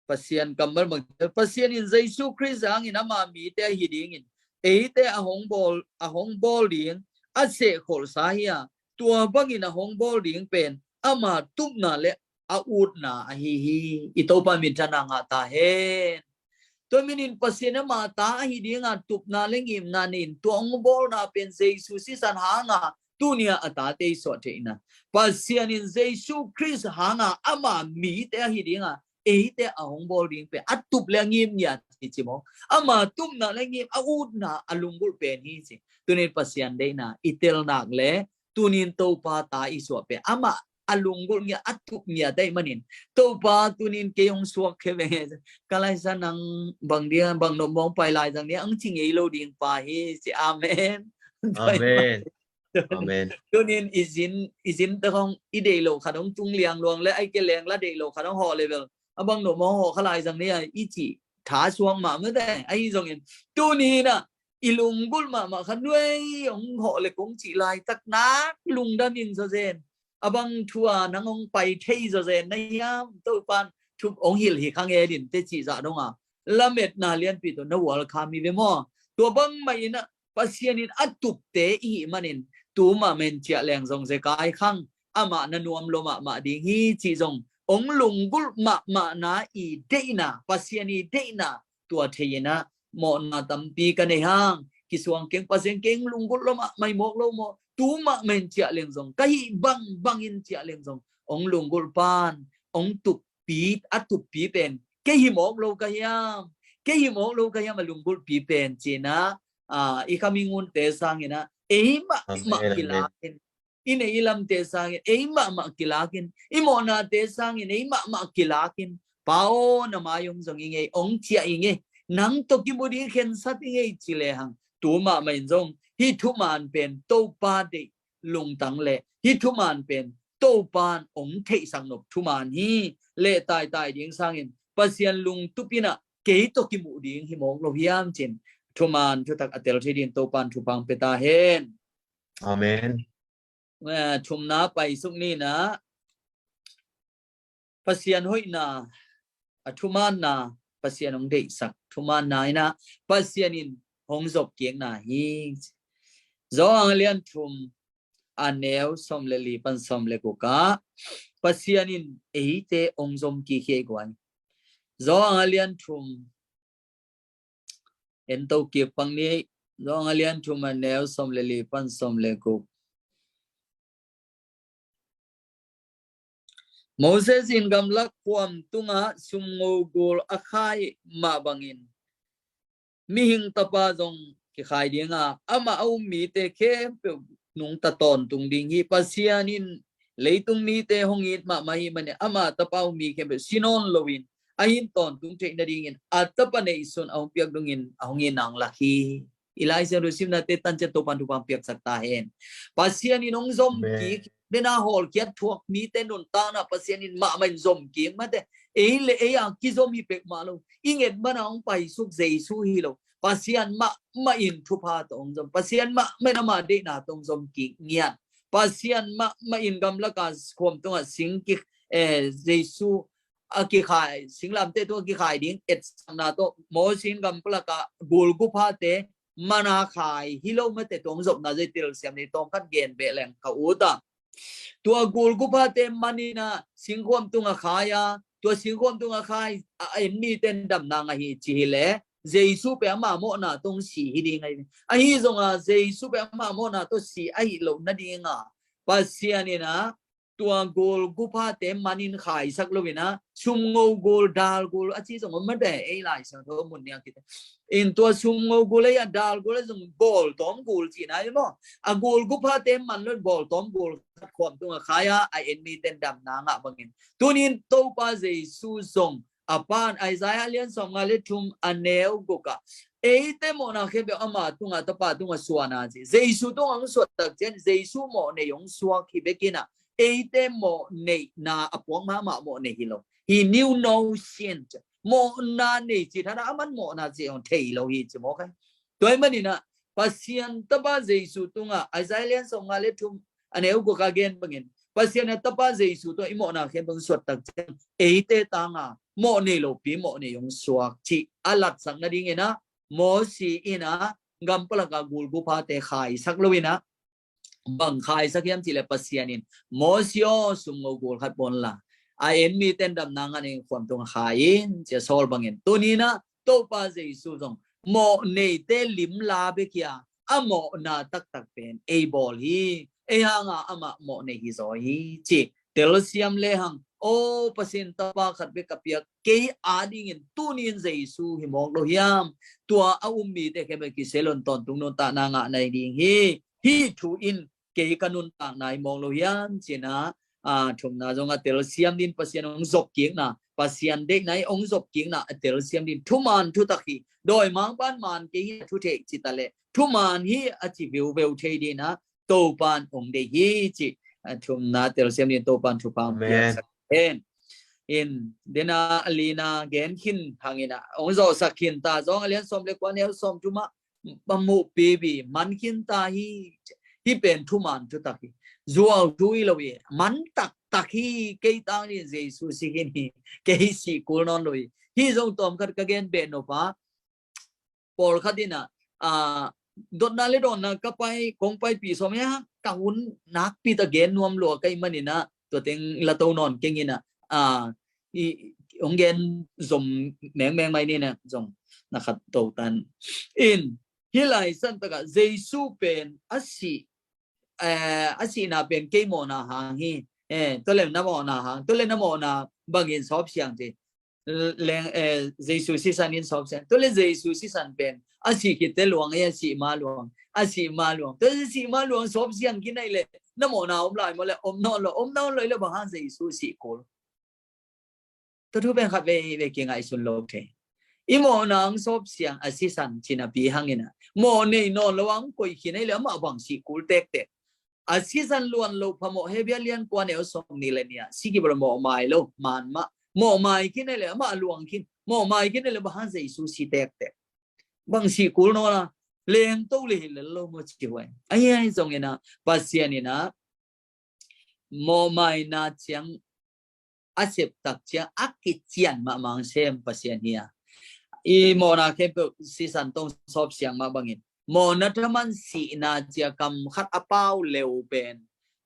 Pasian kammal bang, Pasian in Jesu Khrist hangin ama mite ahi dingin eite a hong bawl, a hong bawl ding a sehkholhsa hi a, tua bangin a hong bawl ding pen ama tupna le a utna ahi hi. I Topa minthanna ngah ta hen. Tua manin Pasian amah ta ahi dinga tupna le ngimna nei in, tua hong bawlna pen Jesu sisan hanga tuni a a tate i suah theihna, Pasian in Jesu Khrist hanga ama mite ahi dinga eite a hong bawl ding pen a tup le a ngim ngiat hi ci maw? Ama tupna le ngim, a utna, a lunggulh pen hi ci. Tunin Pasian deihna i tel nak le tunin Topa ta i suah pen amah a lunggulh ngiat, a tup ngiat ahih manin, Topa tunin kei hong suak khe ve. Ka laisa nang bang dia, bang nop mawng pai lai zang dia hong ci ngei lo ding pa hi ci. Amen. Amen. Amen. Tunin i zin, i zin te hong i deih lo khat hong tung liang luang le ai ke leng la deih lo khat hong hawh level a bang nop mawng hawh kha lai zang dia i ci tha suang mah mate. Ahi zongin tunin ah i lunggulh mahmah kha nuai hong hawh le kong cih laitak nak lungdam in zawzen. A bang thu a nang hong pai thei zawzen na hiam? Topan thu hong hilh hi kha nge din te cih zah donga lametna lianpi tawh na ual kha mi ve maw? Tua bangmah in ah Pasian in a tupte i hih manin tu mahmah in ciah leng zong zekai khang amah na nuam lo mahmah ding hi cih zong hong lunggulh mahmahna i deihna, Pasian i deihna tua thei in ah mawhna tampi ka nei hang kisuang keng, Pasian keng lunggulh lo mahmah hi mawk lo maw? Tu mahmah in ciah leng zong, ka hih bangbang in ciah leng zong hong lunggulh pan hong tuppi, a tuppi pen kei hi mawk lo ka hiam? Kei hi mawk lo ka hiam a lunggulhpi pen ci-in ah, i kham i ngunte sangin ah ei mahmah kilakin, i neih i lamte sangin ei mahmah kilakin, i mawhnate sangin ei mahmah kilakin, Pa aw, na mai hong zong i ngei, hong ciah i ngei, nang tawh kimu ding khensat i ngei ci lehang tu mahmah in zong hih thuman pen Topa deih lungtang le hih thuman pen Topan hong theihsak nop thuman hi. Leh taitai ding sangin Pasian lungtup in ah kei tawh kimuh ding hi mawk lo hiam cin thuman thutak a tel thei din Topan thupha hong pia ta hen. Amen. Eh, thumna paisuk ni in ah Pasian hoihna, a thumanna, Pasian hong deihsak thumanna in ah Pasian in hong zop kikna hi. Johan a lian thum a neu sawm le li pan sawm le guk ah Pasian in eite hong zom kik hi ei guai. Johan a lian thum en to kik pang ni. Johan a lian thum a neu sawm le li pan sawm le guk. Moses in gamlak khuam tungah sumngo gul a khai mah bangin mihing tapa zong kikhai dinga amah a um mite khempeuh nungta tawntung ding hi. Pasian in leitung mite hong it mahmah hi manin ama tapa a um mi khempeuh si nawn loin a hin tawntung theih nadingin a tapa neihsun a hong piak dongin a hong it nang lak hi. I Lai Siangtho simnate tanciat Topan thupha piaksak ta hen. Pasian in hong zom kik, bena hawlkhiat thuak mite nuntakna Pasian in mahmah in zom kik mate. Ei le ei a kizom hi pek mah lo. I nget mana hong paisuk Jesu hi lo. Pasian mahmah in thupha tawh hong zom. Pasian mahmah in ama deihna tawh hong zom kik ngiat. Pasian mahmah in gamlaka khuam tungah sing ki, eh, Jesu a kikhai, singlamteh tungah kikhai ding etsakna tawh Moses in gamlaka gul guphate mana khai hi lo mate, tua hong zopna zoi telsiam ni tawm khat gen beh leng ka ut a. Tua gul guphate man in ah singkhuam tungah khai a, tua singkhuam tungah khai a en mite in damna ngah hi ci hi leh Jesu pen ama mawhna tawh hong si hi ding ahi. Ahi zongah Jesu pen ama mawhna tawh si ahi lo nadinga Pasian in ah tua gul guphate man in khaisak lo in ah sumngo gul, dal gul a ci zong om mate. Ei Lai Siangtho mun nia kite in tua sumngo gul ei a dal gul a zong bawltawm gul cihna hi maw? A gul guphate man lo in bawltawm gul khat khuam tungah khai a, a en mite in damna ngah bangin tunin Topa Jesu zong a pan Isaiah lian sawmnga le thum a neu gukah eite mawhna khempeuh ama tungah, tapa tungah suahna ci. Jesu tungah hong suah tak ciang Jesu mawh nei hong suak hi bekin ah eite mawh neihna a puak mahmah mawh nei hi lo. He knew no sin. Mawhna nei ci thana aman mawhna ci hong thei lo hi ci mawk hi. Tua ahih manin ah Pasian tapa Jesu tungah Isaiah lian sawmnga le thum a neu gukah gen bangin Pasian a tapa Jesu tungah i mawhna khempeuh hong suah tak ciang eite tanga mawh nei lopi mawh nei hong suak cih a latsak nadingin ah Moses in ah gam palakah gul guphate khaisak lo in ah bang khaisak hiam cih leh Pasian in Moses aw, sumngo gul khat bawl inla a en mite in damna ngah nading khuam tungah khai in ci a sawl bangin tunin ah Topa Jesu zong mawh neite limla bek hi a, a mawhna taktak pen ei bawl hi. Ei hanga amah mawh nei hi zaw hi ci telsiam lehang, aw Pasian Tapa khat bek ka piak, kei adingin tuni-in Jesu hi mawk lo hiam? Tua a um mite khempeuh kiselon tawntung nuntakna ngah nai ding hi. Hih thu in kei ka nuntakna hi mawk lo hiam? Ci-in a, a thumna zong a telsiam dingin Pasian hong zopkikna, Pasian deihna hi hong zopkikna a telsiam dingin thuman thutak hi. Dawimangpa'n man kei hi a thu thei ci ta leh, thuman hi a ci veuveu thei dingin a Topa'n hong deih hi ci. A thumna telsiam dingin Topa'n thupha hong piaksak hen. In, dena a lina gen khin hangin a hong zawhsak khin ta, Johan a lian sawm le kua, neu sawm thum ah, a muhpi bi man khin ta hi. Hih pen thuman thutak hi. Zuau thu hi lo hi. Man taktak hi. Kei tang dingin Jesu si khin hi. Kei sih kul nawn lo hi. Hih zong tawmkhat ka gen beh nop a, pawlkhat in a, a, dotna le dawnna ka pai, kong paipih sawm hi a, ka hun nakpi ta gen nuam lua ka hih manin a, tua teng la to nawn keng in a, a, i, hong gen zom mengmeng mai ni na, zong na khat to tan. In, hih lai san takah Jesu pen a sih, eh, a sihna pen kei mawhna hang hi. Eh, tua le na mawhna hang, tua le na mawhna bangin sawp siang ci. Leng, eh, Jesu sisan in sawp siang. Tua le Jesu sisan pen a sih khit teh luang hi, a sih ma luang, a sih ma luang. Tua le sih ma luang sawp siang khin ahih leh na mawhna om lai maw le, om nawn lo, om nawn lo ahih leh bang hang Jesu sih kul? Tua thu pen khat vei vei kingaihsun lo thei. I mawhna hong sawp siang a sisan ci napi hangin a, mawh nei nawn lo a hong koih khin ahih leh amah bang sih kul tektek? A sisan luan lo phamawh, Hebru a lian kua, neu sawmnih le nih ah, si kibawl, mawhmai lo, man mah. Mawhmai khin ahih leh amah luang khin. Mawhmai khin ahih leh bang hang Jesu si tektek? Bang sih kul nawn a, lengto le hi lel lo maw ci huai. Ahi, ahi zongin a, Pasian in a, mawhmaina ciang a septak ciang a kician mahmah sem Pasian hi a. I mawhna khempeuh sisan tawh sawp siang mah bangin, mawhna thaman sihna ci-a kam khat a pau leu pen,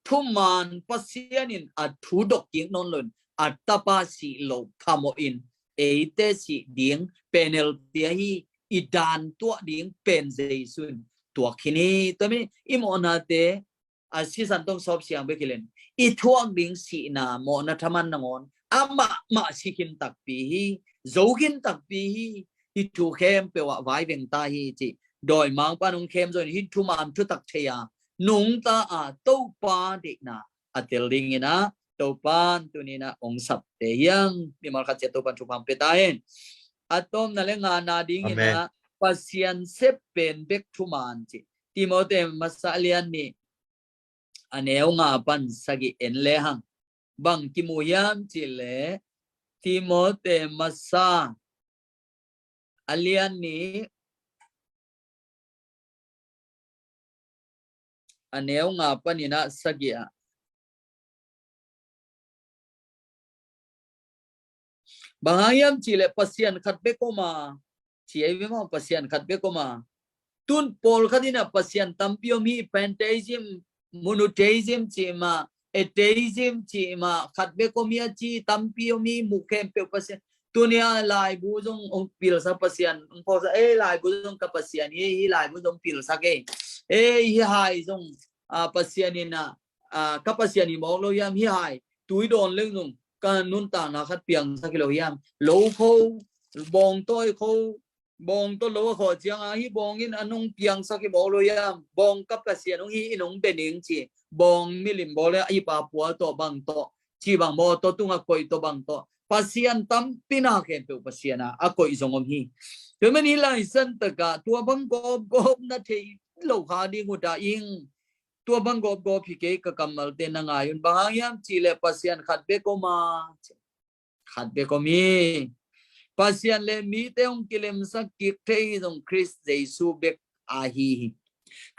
thuman Pasian in a thu dok kik nawn lo in, a tapa sih loh phamawh in, eite sih ding penalty ahi, i dan tuah ding pen Jesu in tuak khin hi. Tua mi i mawhnate a sisan tawh sawp siang bek hi leh, i thuak ding sihna, mawhna thaman nangawn amah mah si khin takpi hi, zo khin takpi hi. Hih thu khempeuh ah vaiveng ta hi ci. Dawimangpa'n hong khem zo in hih thuman thutak thei a, nungta a, Topa deihna a tel dingin a, Topa'n tuni-in a hong sapte hi hang. Mimal khat ciat Topa'n thupha hong pia ta hen. A tawpna le ngana dingin a, Pasian sep pen bek thuman ci. Timote masa a lian nih, a neu nga pan sagih en lehang, bang kimu hiam cih leh, Timote masa a lian nih, a neu nga panin a sagih ah, bang hang hiam cih leh Pasian khat bek om a, ci ei ve maw, Pasian khat bek om a. Tun pawlkhat in a Pasian tampi om hi, pantheism, monotheism cih mah, atheism cih mah, khat bek om hi a ci tampi om hi, mu khempeuh Pasian. Tuni a laibu zong hong pilsak Pasian, hong phawksak, ei laibu zong ka Pasian hi, hih laibu zong pilsak ei. Ei hih hai zong, a, Pasian in a, a, ka Pasian hi mawk lo hiam, hih hai tui dawn leng zong ka nuntakna khat piangsak hi lo hiam? Lo kho, bawngtawi kho, bawng tawh lo a khawh ciang a, hih bawng in a nong piangsak hi mawk lo hiam? Bawng ka Pasian hong hi in hong bia ning ci. Bawng milim bawl le a ipa pual tawh bang tawh, ci bang maw, tawh tung a koih tawh bang tawh. Pasian tampi na khempeuh Pasian a, a koih zong om hi. Tua man hih lai san takah tua bang gawpgawp na thei lo kha ding uh ta ing. Tua bang gawpgawp hi kei, ka kammalte na ngai un. Bang hang hiam cih leh Pasian khat bek om a, khat bek om hi. Pasian le mite hong kilemsak kik thei zong Khrist Jesu bek ahi hi.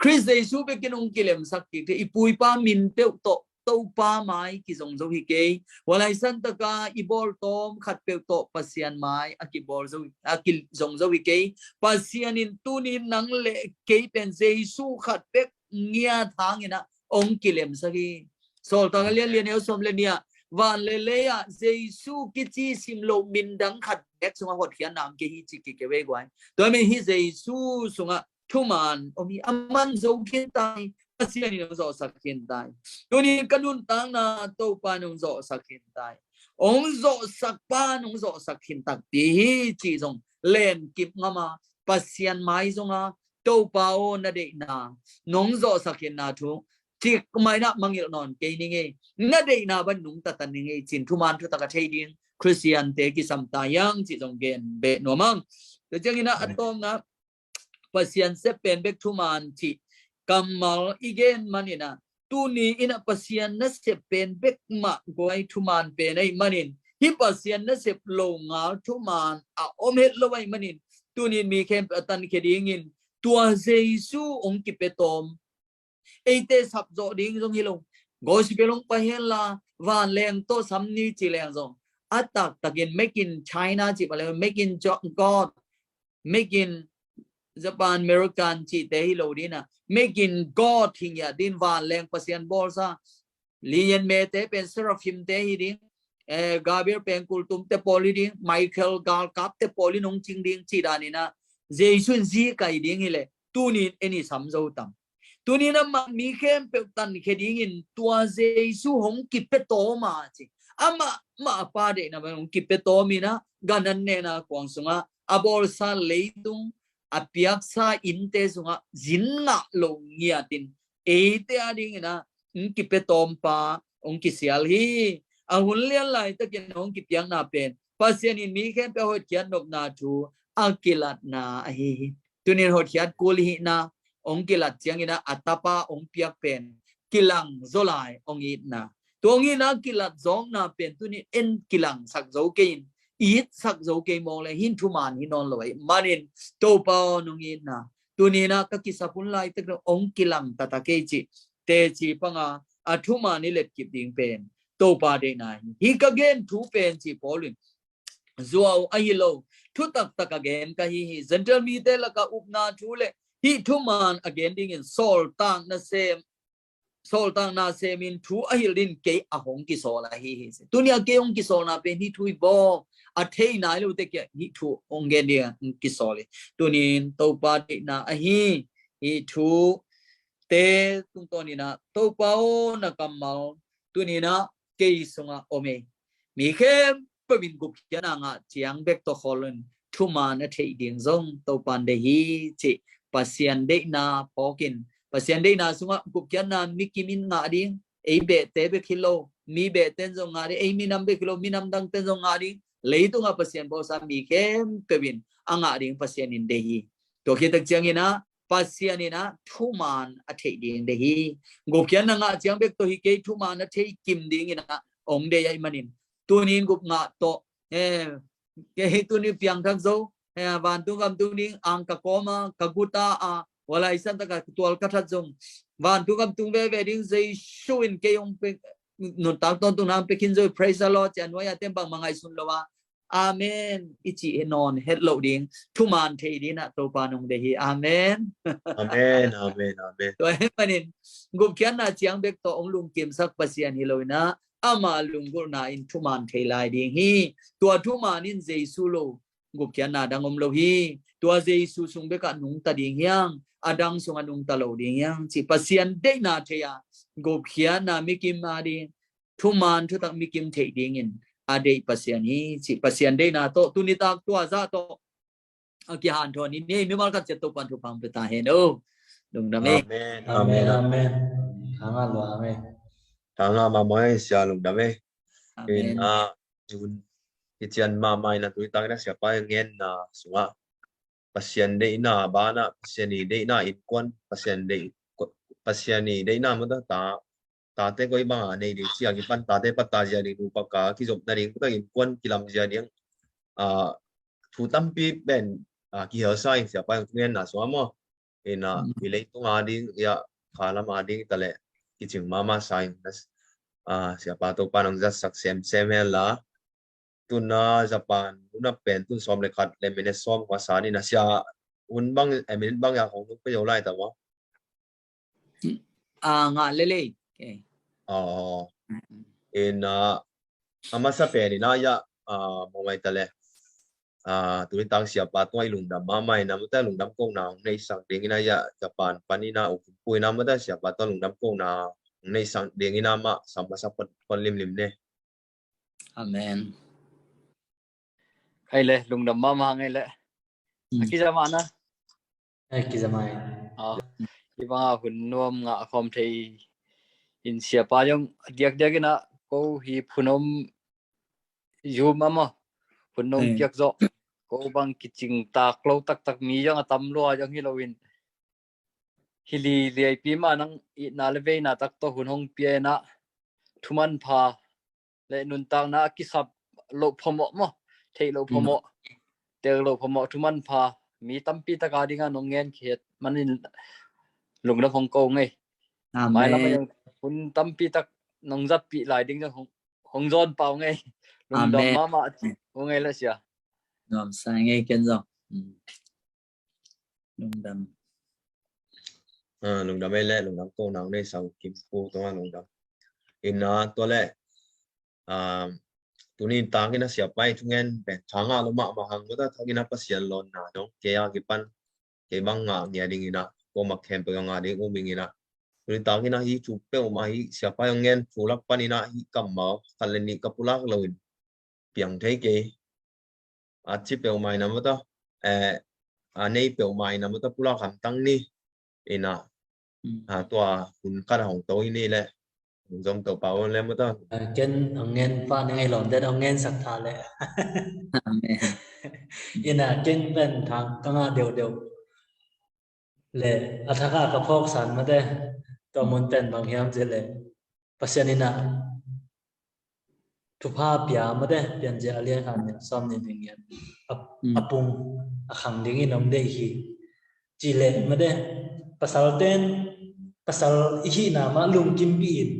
Khrist Jesu bek in hong kilemsak kik thei. I pu i pa min peuh tawh Topa mai kizong zo hi kei. Hua lai san takah i bawl tawm khat peuh tawh Pasian mai a kibawl zo, a kizong zo hi kei. Pasian in tuni nang le kei pen Jesu khat bek ngiat hangin a hong kilemsak hi. Sawltak a lian li, a neu sawm le nih ah, van le lei ah Jesu kici sim lo min dang khat bek sungah hotkhiatna om kei hi ci kikeu ei guai. Tua men hi Jesu sungah thuman om hi, aman zo khin ta hi, Pasian in hong zawhsak khin ta hi. Tuni ka nuntakna Topa in hong zawhsak khin ta hi. Hong zawhsak pa in hong zawhsak khin takpi hi ci zong len kip ngam a, Pasian mai zong a, Topa aw na deihna nong zawhsak khinna thu cikmah in ah mangngilh nawn kei ning ei. Na deihna bang nungta ta ning ei ci-in thuman thutak a thei ding Khristiante kisam ta hi hang cih zong gen beh nuam ing. Tua ciangin ah a tawpna Pasian sep pen bek thuman cih kammal i gen manin ah tuni in ah Pasian nasep pen bek mah guai thuman pen ahih manin hih Pasian nasep lo ngal thuman a om het lo ahih manin tuni in mi khempeuh a tankhia dingin tua Jesu hong kipia tawm, eite sapzawh ding zong hi lo. Gospel hong pai henla vanleng tawh sam ni ci leng zong a taktakin make in China cih bang le make in Jo-, God, make in Japan, American cihte hi lo ding a, make in God hi ngiat ding, vanleng Pasian bawlsa. Lianmete pen seraphimte hi ding, eh, Gabriel pen kultumte pawl hi ding, Michael galkapte pawl in hong cing ding cih danin ah Jesu in zi kai ding hi leh tuni in en i sam zo tam. Tuni in amah mi khempeuh tankhia dingin tua Jesu hong kipia tawm a ci. Amah mah a Pa deihna bang hong kipia tawm in ah gan an nena kuang sungah a bawlsa leitung a piaksa innte sungah zin ngah lo ngiatin eite a dingin ah hong kipia tawm pa hong kisial hi. A hun lian laitakin hong kipiakna pen Pasian in mi khempeuh a hotkhiat nopna thu a kilatna ahi hi. Tuni in hotkhiat kul i hihna hong kilat ciangin ah a Tapa hong piak pen kilang zaw lai hong itna. Tua hong itna kilat zawkna pen tuni in en kilangsak zo kei in, itsak zo kei mawk leh hih in thuman hi nawn lo ahih manin Topa aw nong itna tuni in ah ka kisap hun laitak hong kilang taktak ei cih teci panga a thuman i letkip ding pen Topa deihna hi. Hih ka gen thu pen ci Paul in zuau ahi lo, thutaktak a gen ka hi hi. Gentile mite lakah upna thu le hih thuman a gen dingin sawltakna sem, sawltakna semin thu a hilh dingin kei a hong kisawl ahi hi. Tuni a kei hong kisawlna pen hih thu hi baw, a thei nai lote kiang hih thu hong gen dingin kisawl hi. Tuni in Topa deihna ahi hih thute tungtawnin ah Topa aw na kammal tuni in ah kei sungah om ei. Mi khempeuh in gupkhiatna ngah ciang bek tawh khawl in thuman a theih ding zong Topa in deih hi cih Pasian deihna phawkin, Pasian deihna sungah gupkhiatna mikim in ngah ding, ei behte bek hi lo, mi behte in zong ngah ding, ei minam bek hi lo, minam dangte in zong ngah ding, leitungah Pasian bawlsa mi khempeuh in a ngah ding Pasian in deih hi. Tua khit tak ciangin ah Pasian in ah thuman a theih ding deih hi. Gupkhiatna ngah ciang bek tawh hi kei, thuman a thei kim dingin ah hong deih ahih manin tuni in gup ngah tawh, eh, kei tuni piangthak zo, eh, vantung gam tung ding ang ka kawm a, ka guta a, walai san taka tual ka that zong vantung gam tung veve ding Jesu in kei hong pek, nuntak tawntung nang pek khin zo, praise the Lord ci a, nuai a tembang mangaihsun lo a Amen i cih hi nawn het loh ding, thuman thei dingin ah Topa nong deih hi. Amen. Amen, amen, amen. Tua ahih manin gupkhiatna ciang bek tawh hong lungkimsak Pasian hi lo in ah ama lunggulhna in thuman thei lai ding hi. Tua thuman in Jesu lo gupkhiatna dang om lo hi. Tua Jesu sung bekah nungta ding hi hang, a dang sungah nungta lo ding hi hang cih Pasian deihna thei a gupkhiatna mikim a ding, thuman thutak mikim theih dingin a deih Pasian hi cih Pasian deihna tawh tuni tak tua zah tawh a kihanthawn in ei mimal khat ciat Topa in thupha pia ta hen aw. Lungdam ei. Amen, amen, amen. Thangah lua ei. Thangah mahmah ei sia, lungdam ei. Amen. In ah, hun kician mahmah in ah tuni tak in ah siapa ngenna sungah Pasian deihna banah, Pasian i deihna innkuan, Pasian deih, Pasian i deihna mata ta, tate koi banga nei ding, sia kipan tate pata zia ding, nupa ka kizopna ding, putak innkuan kilam zia ding, ah, thu tampi pen, ah, kihelsa in siapa ngenna sungah maw. In ah, i leitung a ding, i a khalam a ding, ta le, kicing mahmah sa in, ah, siapa Topa nong zatsak semsem hen la. Tuna Japan, tuna pen, tun sawm le khat le minute sawm kua sa ni na sia, hun bang, eh, minute bang ya hong pe yo lai ta wa. Ah, ngah lel ei. Okay. Oh. In ah, a masa pen in a ia, ah, mawh mai ta le. Ah, tuni tak siapa tua i lungdam mahmah in a mata lungdam kohna hong neihsak ding in a ia Japan pan in a ukimpui in a mata siapa tua lungdam kohna hong neihsak ding in a mah sam masa phot phot limlim ne. Amen. Hei le, lungdam mahmah hang hei le. Mm. A kiza mah na. Hei, kiza mah hei. Ah, hih banga hun nuam ngah khawm thei in siapa zong diakdiak in a ko hi phun om zum a maw. Hun nuam piak zawh. Ko bang kicing tak lo taktak mi zong a tam lua zong hi lo in. Hi li liaipi mah nang itna le veina tak tawh hun hong pia in a thuman pha le nuntakna a kisap loh phamawh maw, theih loh phamawh, tel loh phamawh thuman pha mi tampi tak a ding a nong ngen khiat manin lungdam hong ko ngei. Amen. Mailam a zong hun tampi tak nong zatpih lai ding zong hong, hong zawn pau ngei. Lungdam mahmah ci ko ngei le sia. Nuamsa ngei ken zong. Mm. Lungdam. Ah, lungdam ei le, lungdam ko nang nei sau kim ko tonga lungdam. Ina tua le, ah, tuni in tangin a siapa i thungen pen thanga lo mahmah hang mata thangin a Pasian lonna dong kei a kipan kei bang ngah ngia ding ina ko mak khempeuh a ngah ding um ing ina. Tuni in tangin a hi thu peuhmah hi siapa i ngen thu lak pan ina hi kammal khat le nih ka pulak lo in piang thei kei. A ci peuhmah ina mata, eh, a nei peuhmah ina mata pulak hamtang ni ina. Mm. A tua hun khat a hong to i ni le hong zom to pau le mata. Eh, ken hong ngen pa ni ngei lom den hong ngen sak tha le. Amen. Ina ken pen thang ka ngah deuhdeuh le a thak a ka phawk san mate tua mun pen bang hiam ci le Pasian ina thupha pia mate Piancil a lian khat nih sawm nih ding hian a, a pung a khang ding in om deih hi ci le mate pasal ten pasal i hihna mah lungkimpi in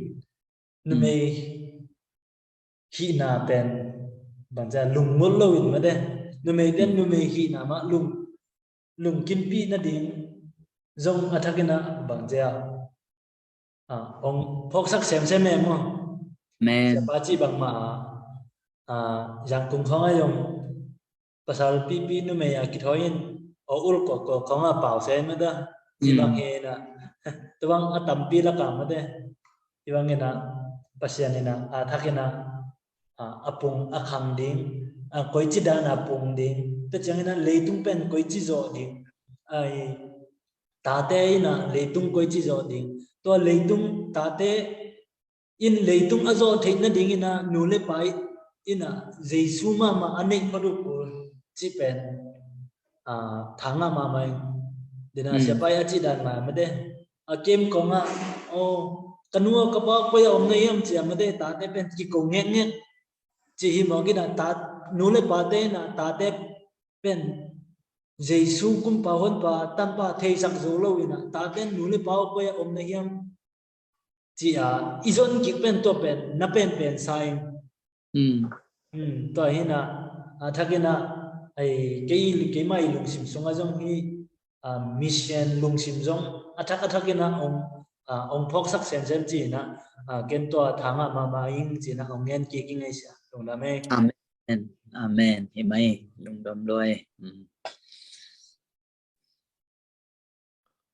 numei hihna pen bangcia lungngol lo in mate numei ten numei hihna mah lung lungkimpi nading zong a thakin a bangcia ah, hong phawksak semsem em maw? Amen. Siapa cih bangmah ah, ah, Zangkung khawng a zong pasal pipi numei a kithawi in aw ul kawkkaw khawng a pau sem mata ci bang hi na tubang a tampi laka mate ci bang ina Pasian ina a thakin a a, a pung a khang ding, a, koici dan a pung ding. Tua ciangin a leitung pen koici zawh ding. Ai, tate in a leitung koici zawh ding. Tua leitung tate in leitung a zawh theih nadingin a nu le pa in a Jesu mahmah a neih phot uh kul cih pen a, thangah mahmah in. Dina siapa i a cih dan mah mate. A kem kongah, aw, ka nu a ka pa koi a om na hiam cia mate tate pen kiko ngekngek. Ci hi mawk in a ta, nu le pate in a tate pen Jesu kumpa honpa tanpa theisak zo lo in a tate nu le pa koi a om na hiam. Ci a, i zon kik pen tua pen, na pen pen sa in. Mm. Mm, tua hi na, a thak in a, ai, kei, keimah i lungsim sungah zong hi, a, mission lungsim zong, a thak, a thak in a, ong, a, ong phawksak semsem ci in a, a, ken tua thangah mahmah ing ci in a, ong ngen kik ing ei sia. Lungdam ei. Amen. Amen. Hi mai, lungdam luai. Mm.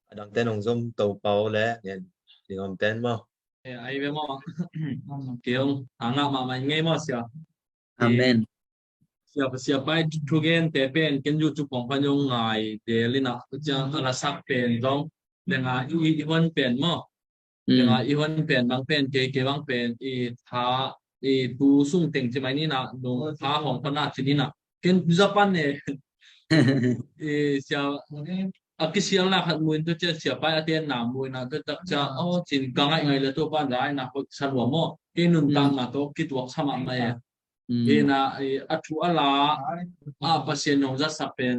A dang ten hong zom to pau le ngen ding om ten maw? Eh, ai ve maw? Kei hong a ngah mahmah ngei maw sia? Amen. Sia, sia pai thu gen te pen ken YouTube pong pan hong ngai te lina cia a la sak pen zong le nga i, i hon pen maw? Tenga i hon pen bang pen kei kei bang pen i tha i tu sung teng ci mai ni na nung tha hong pana ci ni na ken Japan ne i sia a kisial na khat muin tu cia sia pai a ten na muin na tu tak cia o cin ka ngai ngai le tu pan dai na hoi sa lua mo kei nun tang na to kituak sa ma mai e na i a thu a la a Pasian nong za sa pen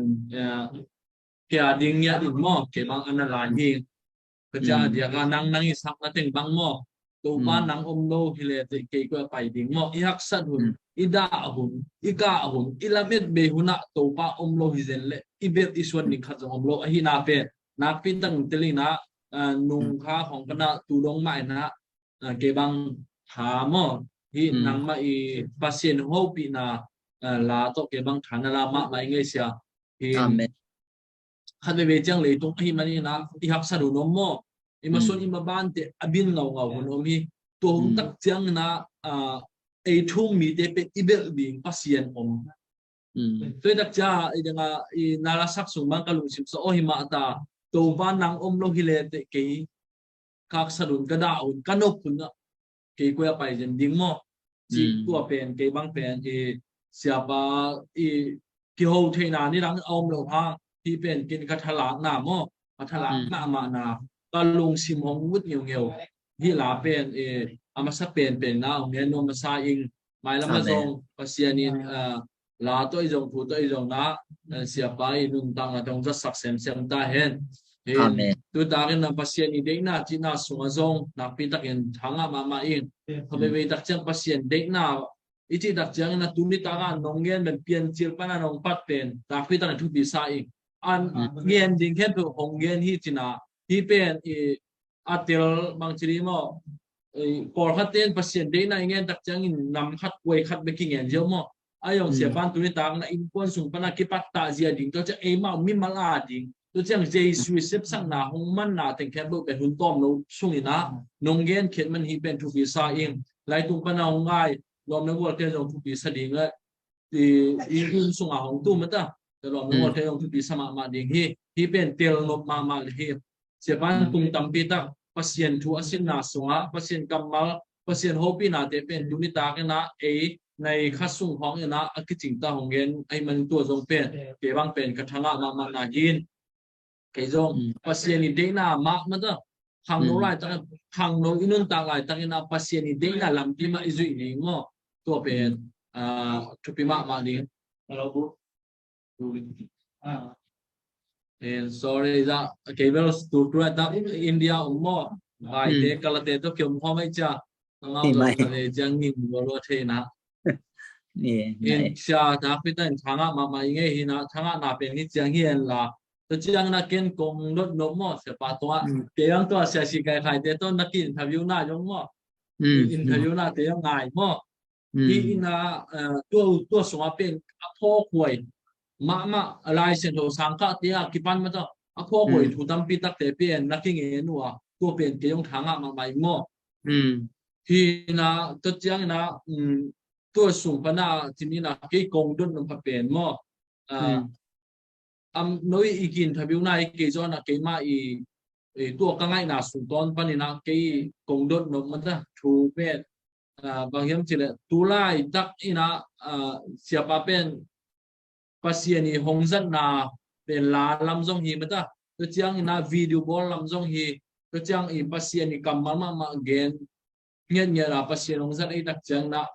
kia ding ngiat in maw kei bang ana lai hi. Ka cia diaka nang nang i sakna teng bang maw Topa nang om lo hi le te kei kua pai ding maw i haksat hun i dah hun i kah hun i lamet bei hunah Topa om lo hi zen le i bet i suan ding khat zong om lo ahi na pen nakpi tang telina nung kha hong kana tu dong mah ina kei bang tha maw Hi nangmah i Pasian hopihna la tawh kei bang tha na la mahmah i ngei sia. Hi khat veivei ciang leitung ahi manin ah i haksat hun om maw? I masun i mabante a bin ngaungau hun om hi. Tua hun tak ciangin ah ei thu-um mite pen i belh ding Pasian om. Tua i tak ciang i dang a i na lasak sung bang ka lungsim sa aw hi mah ta. Topa nang om lo hi le teh kei ka haksat hun, ka dah hun, ka nop hun ah kei koi a pai zen ding maw? Cih tua pen kei bang pen i siapa i kiho theihna nidang a om lo hang hi pen kin ka thalakna maw? Ka thalak mahmahna ka lungsim hong vut ngeungeu. Hi la pen i a masa penpen na hong ngen nuam masa ing. Mailam a zong Pasian in la tawh i zong, thu tawh i zong na siapa i nuntakna tawh hong zatsak semsem ta hen. Tutakin na Pasian i deihna cihna sungah zong nakpi takin thangah mahmah in. Kha veivei tak ciang Pasian deihna i cih tak ciangin a tuni takah nong ngen pen Piancil pana nong pat pen nakpi takin thupi sa in. An ngen ding khempeuh hong ngen hi cina hi pen i a tel bang ci ding maw? Pawlkhat ten Pasian deihna i ngen tak ciangin nam khat kuai khat bek kingen ziau maw? A zong siapan tuni tak na innkuan sung pana kipat ta zia ding tua ciang eimau mimal a ding tua ciang Jesu i sepsakna hong manna teng khempeuh pen hun tawm lo sungin ah nong gen khiat man hi pen thupi sa ing. Laitung pana hong ngai lawm le gualte zong thupi sa ding le i hun sungah hong tu mata. Lawm le gualte zong thupi sa mahmah ding hi. Hi pen tel nop mahmah hi. Siapan tung tampi tak Pasian thu a sinna sungah Pasian kammal, Pasian hopihnate pen tuni takin ah ei nai kha sung hong in ah a kicing ta hong gen ahi man tua zong pen kei bang pen ka thangah mahmahna hin. Kei zong Pasian i deihna mahmah ta khangno laitak, khangno i nuntak laitakin ah Pasian i deihna lampi mah i zuih ding maw? Tua pen thupi mahmah ding. Sorry, za kei bel tur tur ta India om maw? Vaite kalate to kiom khawm ai cia. Angau lo kale ciang ning lo lo thei na. In sia ta pita in thangah mahmah i ngei hi na, thangah na pen hi ciang hi en la. Tua ciang na ken kong dot nop maw siapa tua. Kei ang tua sia si kai khai te to na ki interview na zong maw? Interview na te ang ngai maw? Hi ina tua tua sungah pen a phawk huai mahmah a Lai Siangtho sangkah te a kipan mata a phawk huai thu tampi takte pen na kingen uh a tua pen kei zong thangah mahmah i maw? Hi ina tua ciang ina tua sung pana cin ina kei kong dot nop kha pen maw? Am no i ki interview na i kei zaw na keimah i tua ka ngaihna sung tawn panin ah kei kong dot nop mata thu pen bang hiam cileh tulai tak ina siapa pen Pasian i hong zatna pen la lam zong hi mata. Tua ciang ina video bawl lam zong hi. Tua ciang i Pasian i kammal mahmah gen ngiatngiat a Pasian hong zat ei tak ciang na.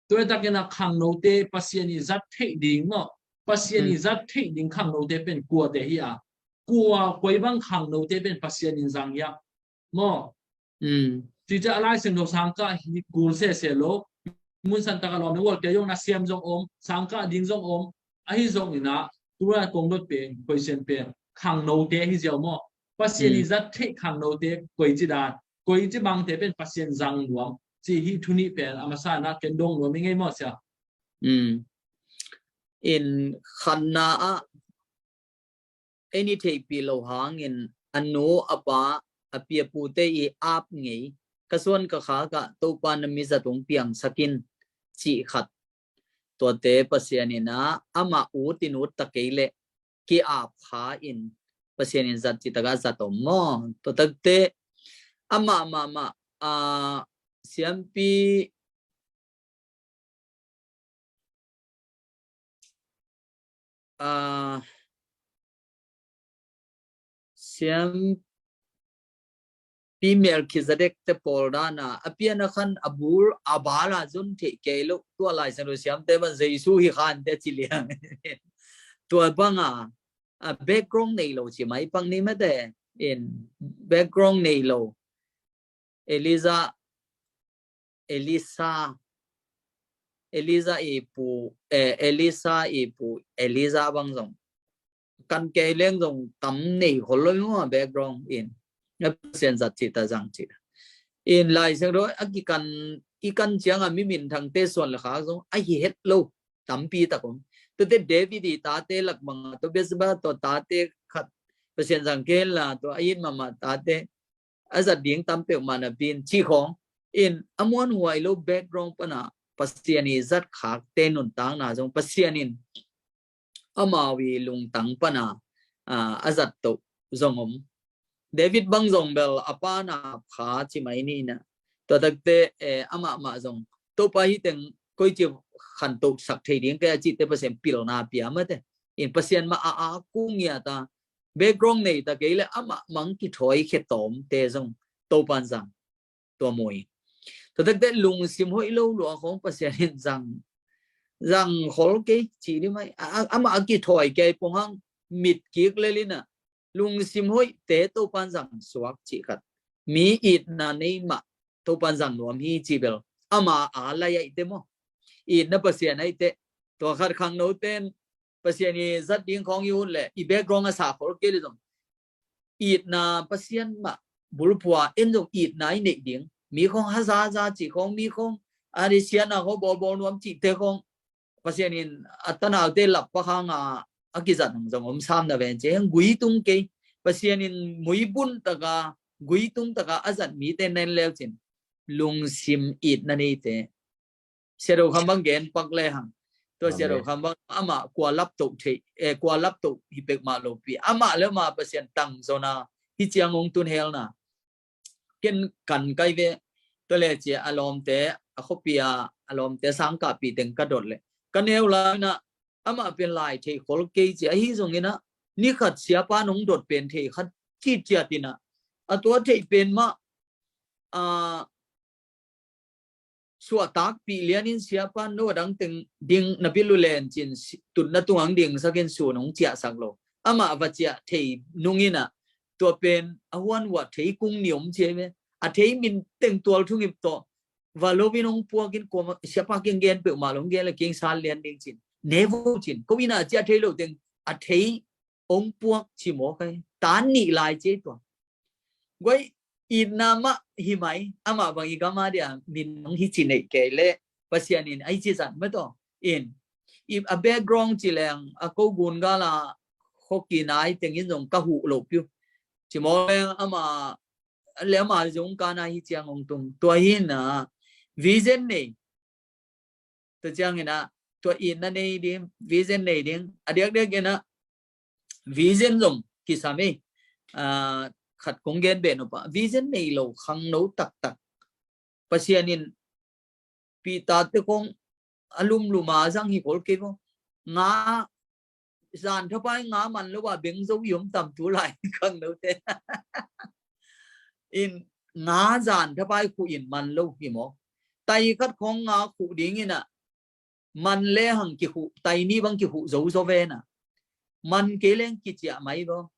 Tua i takin a khangnote Pasian i zat theih ding maw? Pasian i zat theih ding khangnote pen kuate hi a. Kua koi bang khangnote pen Pasian in zang hiam maw? Cica a Lai Siangtho sangkah hi kul sese lo. Mun san taka lawm na gual kei zong na siam zong om, sangkah ding zong om. Ahi zong ina tura kong dot pen, koi sian pen khangnote hi ziau maw? Pasian i zat theih khangnote koi ci dan, koi ci bangte pen Pasian zang nuam ci hi thu nih pen a masa na ken dong nuam i ngei maw sia? In khanna ah ei ni theihpih lo hangin a nu a pa a piapute i ap ngei ka suan ka khak ah Topa na mizat hong piangsak in cih khat. Tuate Pasian in a amah ut in ut ta kei leh ki-ap kha in Pasian in zat cih takah zat om maw? Tua takte amah mahmah a siampi a siampi Melkhizedek te pawl dana a pian a khan a bul a bala zon theih kei lo tua Lai Siangtho siamte ban Jesu hi khan te ci liang. Tua banga a background nei lo ci mai pang ni mate in background nei lo. Elija, Elisa, Elija i pu, eh, Elisa i pu, Elija bang zong kan kei leng zong tam nei khol lo maw background in. Na Pasian zat cih ta zang cih in Lai Siangtho a kikan i kan ciangah mi minthangte suan le khak zong a hi het lo tampi tak om. Tuate David i tate lak bangah tua Bathsheba tua tate khat Pasian zang kei hen la tua a it mahmah tate a zat ding tam peuhmah napi in cih khawng in a muanhuai lo background pana Pasian i zat khakte nuntakna zong Pasian in amau i lungtang pana, ah, a zat toh zong om. David bang zong bel a pa na kha ci mai ni na. Tua takte, eh, amah mah zong Topa hi teng koi ci khantoh sak thei ding kei a cihte Pasian pilna pia mate. In Pasian mah a a kung ngiat a background nei ta kei le amah mang kithawi khe tawmte zong Topan zang tua mui. Tua takte lungsim hoih lo lua khawng Pasian in zang, zang khol kei ci dih mai. A, a, amah a kithawi kei pong hang mit kik lelina lungsim hoihte Topan zang suak cih khat. Mi itna nei mah Topan zang nuam hi ci bel ama a lai aihte maw? Itna Pasian aihte tua khat khangnoten Pasian i zat ding khawng i ut le i background a sa khol kei le zong itna Pasian mah bulpua en zong itna i neih ding. Mi khawng hazaza cih khawng mi khawng a ri siatna khawng bawlbawl nuam cihte khawng Pasian in a tanaute lap pakhanga a kizat hang zong om sam na ven ci heng gui tung kei. Pasian in muibun taka gui tung taka a zat mite nen leu cin lungsim itna neite Siadokham bang gen pak le hang. Tua Siadokham bang amah kua laptoh thei, eh, kua laptoh hi pek mah lopi. Amah le amah Pasian tang zona hi ciang ong tun helna. Ken kan kai ve. Tua le cia a lawmte a khopia a lawmte sangkahpi teng ka dot le ka neu lai na amah pen lai thei khol kei cia ahi zongina ni khat siapa nong dot pen thei khat ci cia tina a tua thei pen mah a suahtakpih lianin siapa no a dang teng ding na bil uh len cin tutna tungang ding sakin su nong ciahsak lo. Amah va ciah thei nungina tua pen a huan uh a thei kung ni om cia ve. A thei min teng tual thungip tawh va lovin hong puakin kuama siapa king gen peuhmah lo hong gen le king sal lian ding cin. Nevo cin ko ina ciah thei lo teng a thei ong puak ci mawk ai tan nih lai cia tua. Guai itna mah hi mai amah bang i gam a dia min nong hi ci neih kei le Pasian in ai ci zat mah tawh in i a background ci leng a ko gun gala hoki nai tengin zong ka huh lo piu ci mawk leng ama le ama zong ka na hi ciang ong tung tua hi na vision nei Tua ciangin ah tua itna nei ding vision nei ding a diakdiak in ah vision zong kisam ei. Khat kong gen beh nupa vision nei lo khangno taktak Pasian in Peter te kong a lumluma zang hi kol kei bo nga zan thapai nga man lo a beng zo i om tam tu lai khangno te in nga zan thapai khuh in man lo hi maw? Tai khat khong nga khuh ding in ah man le hang kikhuh tai ni bang kikhuh zo zo ve na man kei leng kiciah mai bo.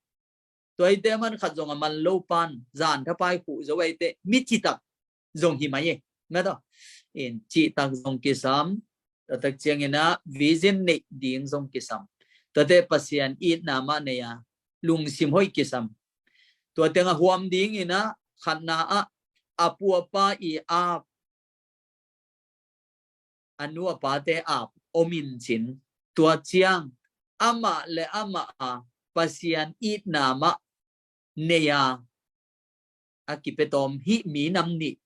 Tua ite man khat zong a man lo pan zan thapai khuh zo ite mi citak zong hi mai e. Nga tawh in citak zong kisam. Tua tak ciangin ah vision neih ding zong kisam. Tuate Pasian itna mah nei a lungsim hoih kisam. Tua teng a huam dingin ah khatna ah a pu a pa i ap a nu a pate ap om in cin tua ciang amah le amah a Pasian itna mah nei a a kipetawm hih mi nam nih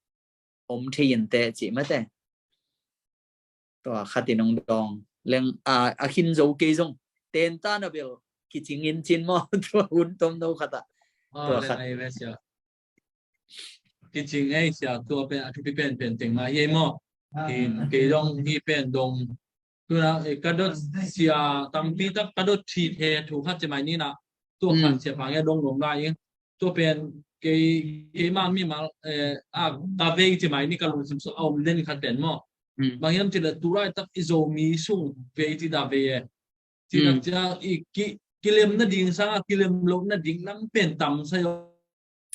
om thei in teh cih mate. Tua khat in ong dawng leng a khin zo kei zong tenta na bel kicing in cin maw tua hun tom no khat ah. Tua khat. Kicing ei sia tua pen a thupi pen pen teng mah hi ei maw? Kei dong hi pen dong tuna ka dot sia tampi tak ka dot thit he thu khat cemai ni na tua khat sia pang ya dong dong lai ing tua pen kei kei ma mi mal a ka vei cemai ni ka lungsim so a om den khat pen maw? Bang hiam cila tulai tak i Zomi sung vei ci da vei e. Ci tak cia i ki kilem na ding sanga kilem lo na ding lam pen tam sa yo.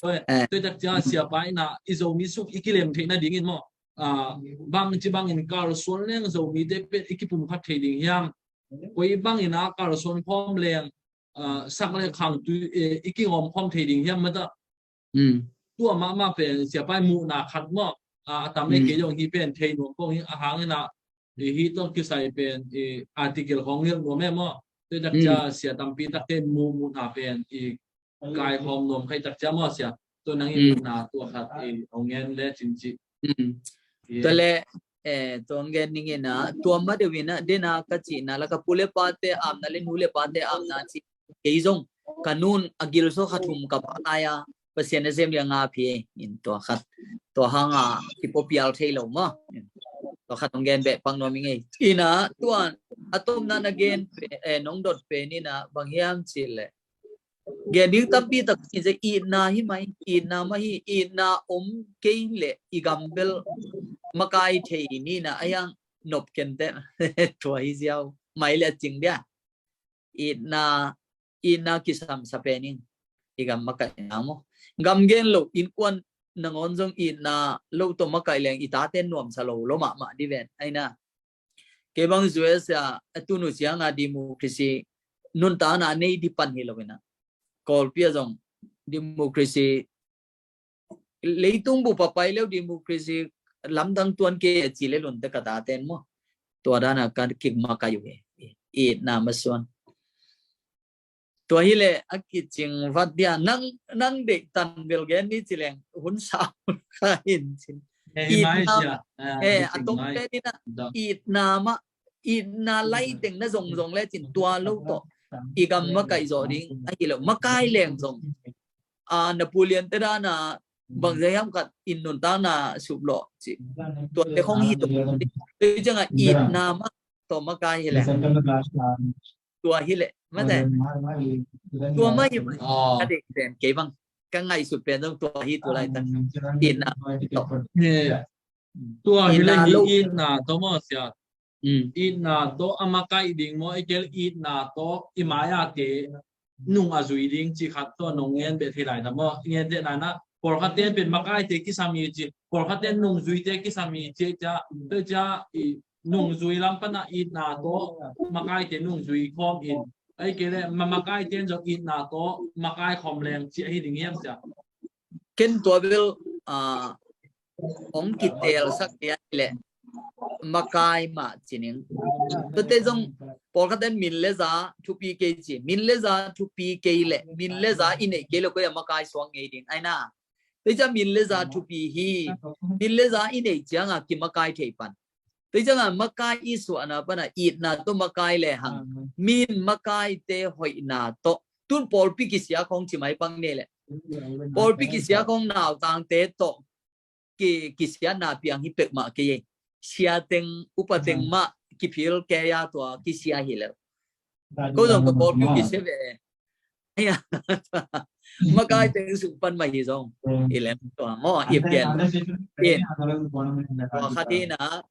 Tua tak cia siapa ina i Zomi sung i kilem theih na dingin maw? Bang ci bangin kalsuan leng Zomi te pen i kipum khat thei ding hiam? Koi bangin a kalsuan khawm leng sak le khang tu i kingawm khawm thei ding hiam mata? Tua mahmah pen siapa i muhna khat maw? A, a tam e, kei zong hih pen thei nuam kong hi a hang ina, i hih tawh kisai pen i article khong ngilh nuam e maw. Tua i tak cia sia tampi takte muh muhna pen i kai khawm nuam khai tak cia maw sia. Tua nang i muhna tua khat i hong ngen le cin ci. Tua le, eh, tua ngen ning ina, tua ma deuh ina, dena ka cihna la ka pu le pate apna le nu le pate apna ci. Kei zong ka nun a gilso kha thum ka pha lai a, Pasian a sem liang a phi in tua khat, tua hanga kipaw pial thei lo maw. Tua khat hong gen beh pak nuam i ngei. Ina tua a tomna na gen pe, eh, nong dot pen ina bang hiam cih leh, gen ding tampi tak in se itna hi mai, itna mah hi, itna om kei leh i gam bel makai thei ni na a hiang nop ken te. Tua hi ziau mai le a cing dia. Itna, itna kisam sa pen in i gam makaihna maw. Gam gen lo innkuan nangawn zong itna lo tawh makaih leng i tate nuamsa lo lo mahmah di ven aina. Kei bang U S a, a tunu cianga democracy nuntakna nei di pan hi lo ina. Kawlpi a zong democracy leitung bup a pai leu democracy lamdang tuan kei a ci le lunte ka taten maw. Tua dana ka kik makai uh hi. Itna masuan. Tua hi le a kicing vat dia nang, nang deih tan bel gen ni ci leng hun sa ka hin cin. Itna, eh, a tong te ni na itna ma, itna lai teng na zong zong le cin tua lo tawh i gam makaih zawh ding ahi lo, makai leng zong. A, na pulian te dana bang zai ham khat in nuntakna sup lo ci. Tua te khong hi to. Te cianga itna ma tawh makai hi le. Tua hi le. Mate. Tua ma hi ma. Ka dek pen kei bang ka ngaihsut pen zong tua hi tu lai tak. Itna tawh. Tua hi le hi itna tawh maw sia. Itna tawh a makaih ding maw, i kel itna tawh i mai a te nung a zui ding ci khat tawh nong ngen beh thei lai ta maw. Ngen te nana pawlkhat ten pen makai te kisam i ci, pawlkhat ten nung zui te kisam i ci cia, tua cia i nung zui lam pana itna tawh makai te nung zui khawm in, ai kei le ma makai ten zong itna tawh makai khawm leng ci ahi ding hiam cia. Ken tua bel, ah, hong kitelsak dia le makai mah ci ning. Tua te zong pawlkhat ten min le za thupi kei ci. Min le za thupi kei le min le za i neih kei le koi a makai suak ngei ding aina. Te cia min le za thupi hi. Min le za i neih cianga kimakai thei pan. Tua cianga makai i suahna pana itna tawh makai le hang. Min makai te hoihna tawh. Tun pawlpi kisia khong ci mai pang ne le. Pawlpi kisia khong nautangte tawh ki, kisiatna piang hi pek mah kei. Sia teng, upa teng mah kiphil kei a tua kisia hi le. Ko zong ko pawlpi kisia ve. Makai teng sung pan mah hi zong. I lem tua maw, i pian. Tua khat hi na,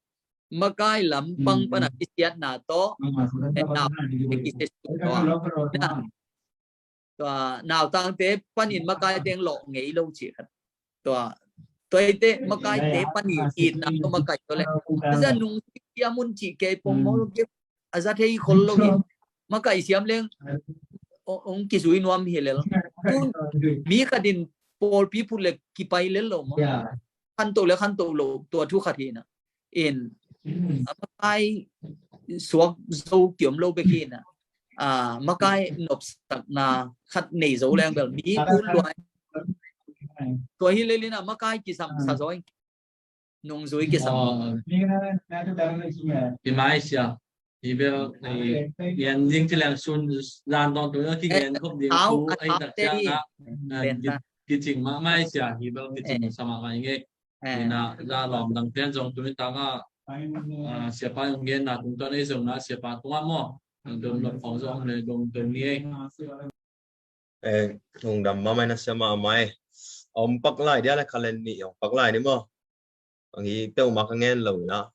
makai lam pang pana kisiatna tawh, eh, nau, eh, kisia sung tua. Na, tua, nautangte panin makai teng lawh ngei lo ci khat. Tua, tua ite makai te panin itna tawh makai tawh le. Tua zia nung sia mun ci kei pong maw lo kei. A za thei khol lo hi. Makai siam leng ong, ong kizui nuam hi lel. Tun mi khatin pawlpi phut le kipai lel lo maw. Khanto le khanto lo tua thu khat hi na. In, a makai suak zo kiom lo bek hi na. A, makai nopsakna khat nei zo leng bel mi kun luai. Tua hi lel in a makai kisam sa zo. Nungzui kisam. Aw. Hi mai sia. Hi bel, eh, ngen ding ci leng sun zan dong tu ki ngen khop ding tu ai tak ciang a. Kicing mah mai sia. Hi bel kicing sa mah mai nge. Hi na za lawm dang ten zong tu ni tang a. Siapa hong genna tungtawn ei zong na siapa tungah maw. Dong dong khong zong le dong dong ni ei. Eh, lungdam mahmah na sia mahmah e. Om pak lai dia le kalen ni om pak lai ni maw. Ang hi peuhmah ka ngen lo na.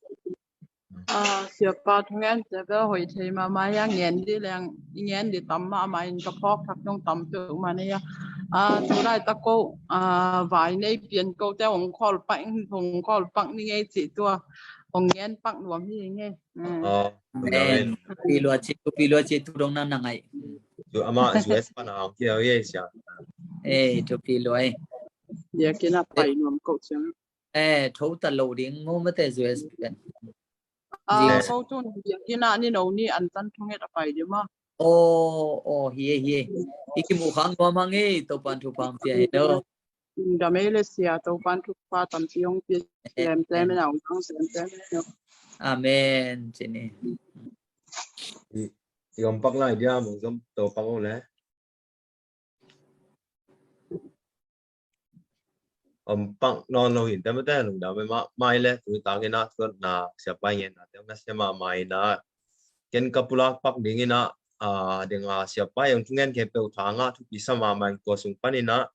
Ah, siapa thu ngen sia bel hoih thei mahmah hia, ngen di leng, i ngen di tam mahmah in ka phawk thak dong tam peuhmah na hia. Ah, tu laitak ko, ah, vai nei pian ko te hong khawl pak, hong khawl pak ni ngei cih tua. Hong ngen pak nuam hi ngei. Aw, thupi lua ci, thupi lua ci, thu dong na na ngai. Tu ama U S pana hong kia ye sia. Eh, thupi lua e. Dia kina pai nuam ko ciang. Eh, tho ta lo ding maw, mate, U S pen. Ah, zing. Ko tu ni, ni na ni no ni an tan thunget a pai ding maw. Oh, oh, hi e, hi e. I kimu khang nuam hang e, Topan thupha hong pia hen aw. Dam ei le sia, Topan thupha tampi hong pia, eh, lemlem hen aw, hong lemlem hen aw. Amen, ci ni. I, i om pak lai dia, mong zom Topan aw le. Om pak nawn lo hi in te mate, lungdam mahmah e le, tuni takin ah, tuatna siapa i ngenna te hong nasia mahmah in ah, ken ka pulak pak dingin ah, a, ding a siapa i hong thungen khempeuh thangah thupi sa mahmah in, tua sung panin ah,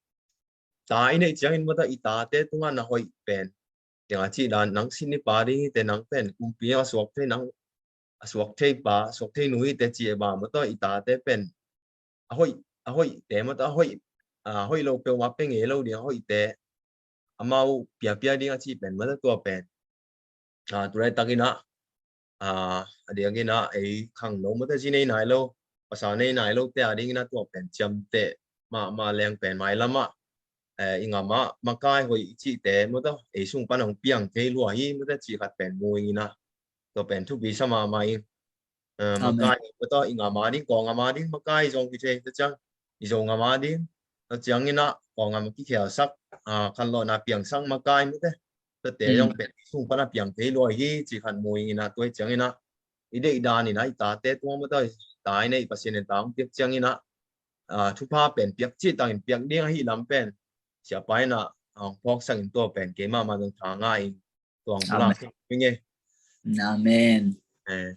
ta i neih ciangin mate i tate tungah na hoih pen, ding a cih dan, nang sin i pa ding hi te, nang pen kumpi a suak thei, nang a suak thei pa, suak thei nu hi te cih bang mate i tate pen a hoih, a hoihte mate, a hoih, a hoih lo peuhmah pia ngei lo ding, a hoihte amau piapia ding a cih pen mate tua pen, a, tu laitakin ah, a, a diakin ah ei khangno mate, zi nei nai lo, pasal nei nai lote a dingin ah tua pen ciamteh mahmah leng pen, mailam ah, eh, i ngam ah makai hoih i cihte mate, ei sung pan hong piang thei lua hi mate cih khat pen mu ing in ah, tua pen thupi sa mahmah ing. Eh, amen. Makai mate, i ngam a ding, Kawl ngam a ding makai zong kithei, tua ciang i Zo ngam a ding, tua ciangin ah Kawl ngam a kikhelsak, a, khanlawhna piangsak makai mate, tuate zong pen sung pan a piang thei lua hi cih khat mu ing in ah, tua ciangin ah i deih danin ah i tate tungah mate, ta i neih Pasian in ta hong piak ciangin ah, a, thupha pen piak cih takin piak ding ahi lam pen siapa in ah hong phawksak in, tua pen keimah mah zong thangah in, tua hong pulak ing e. Amen. Eh.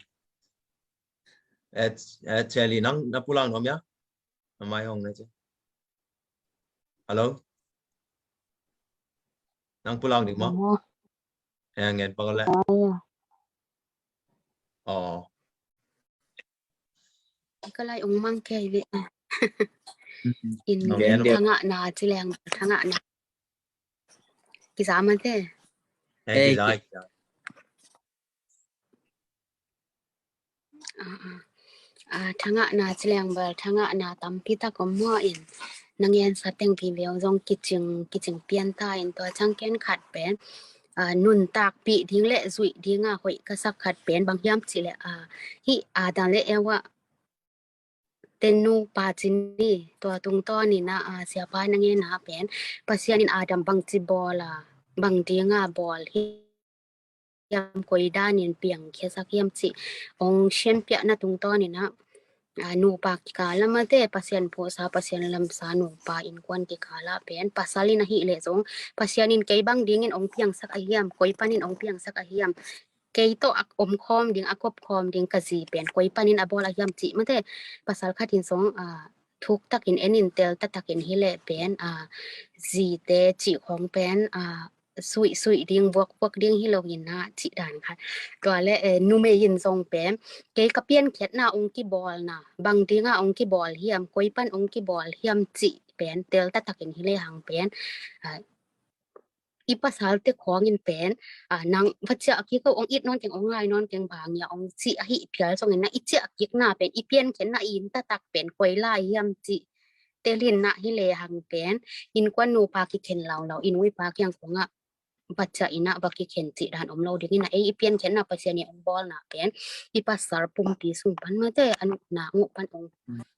Eh, eh, Chelly, nang na pulak nuam hia? Na mai hong na ci. Hello? Nang pulak ding maw? Maw. Eh, ngen pak le. Maw. Oh. Ka lai ong mang kei ve. Mm. In ngen thangahna ci leng, thangahna. Kiza mate. Eh, eh, kiza, ki- kiza. Ah, ah. Ah, thangahna ci leng bel, thangahna tampi tak om maw in. Na ngensa teng pi bel zong kicing, kicing pian ta in, tua ciang ken khat pen, ah, nuntakpih ding le zuih ding a hoih ka sak khat pen bang hiam cih leh, ah, hih Adam le Eva te nupa ci ni, tua tungtawn in ah, ah, siapa na ngenna pen, Pasian in Adam bangci bawl a, bang ding a bawl hiam, koi danin piangkhiasak hiam cih ong sianpiahna tungtawn in ah, ah, nupa kikal ah mate, Pasian phuhsa, Pasian lamsa nupa innkuan kikal ah pen, pasal in ahih leh zong Pasian in kei bang dingin ong piangsak a hiam, koi panin ong piangsak a hiam, kei tawh a omkhawm ding, a kopkhawm ding ka zi pen koi panin a bawl a hiam cih mate, pasal khat in zong, ah, thuk takin en in, tel ta takin hi leh pen, ah, zite cih khawng pen, ah, suih suih ding, vuak vuak ding hi lo in ah, cih dan khat. Tua le, eh, numei in zong pen, kei ka piankhiatna ong kibawlna, bang ding a ong kibawl hiam, koi pan ong kibawl hiam cih pen tel ta takin hi lehang pen, ah, i pasalte khawng in pen, ah, nang va ciah kik o, ong it nawn keng, ong ngai nawn keng, bang hia ong cih ahih phial zongin ah, i ciah kikna pen, i piankhiatna i inn taktak pen koi lai hiam cih tel in ah hi lehang pen, innkuan nupa kikhen laulau, i nu i pa kiang khawng ah va ciah in ah va kikhen cih dan om lo dingin ah, ei i piankhiatna Pasian in ong bawlna pen i pasal pumpi sung pan mate, a nuntakna pan ong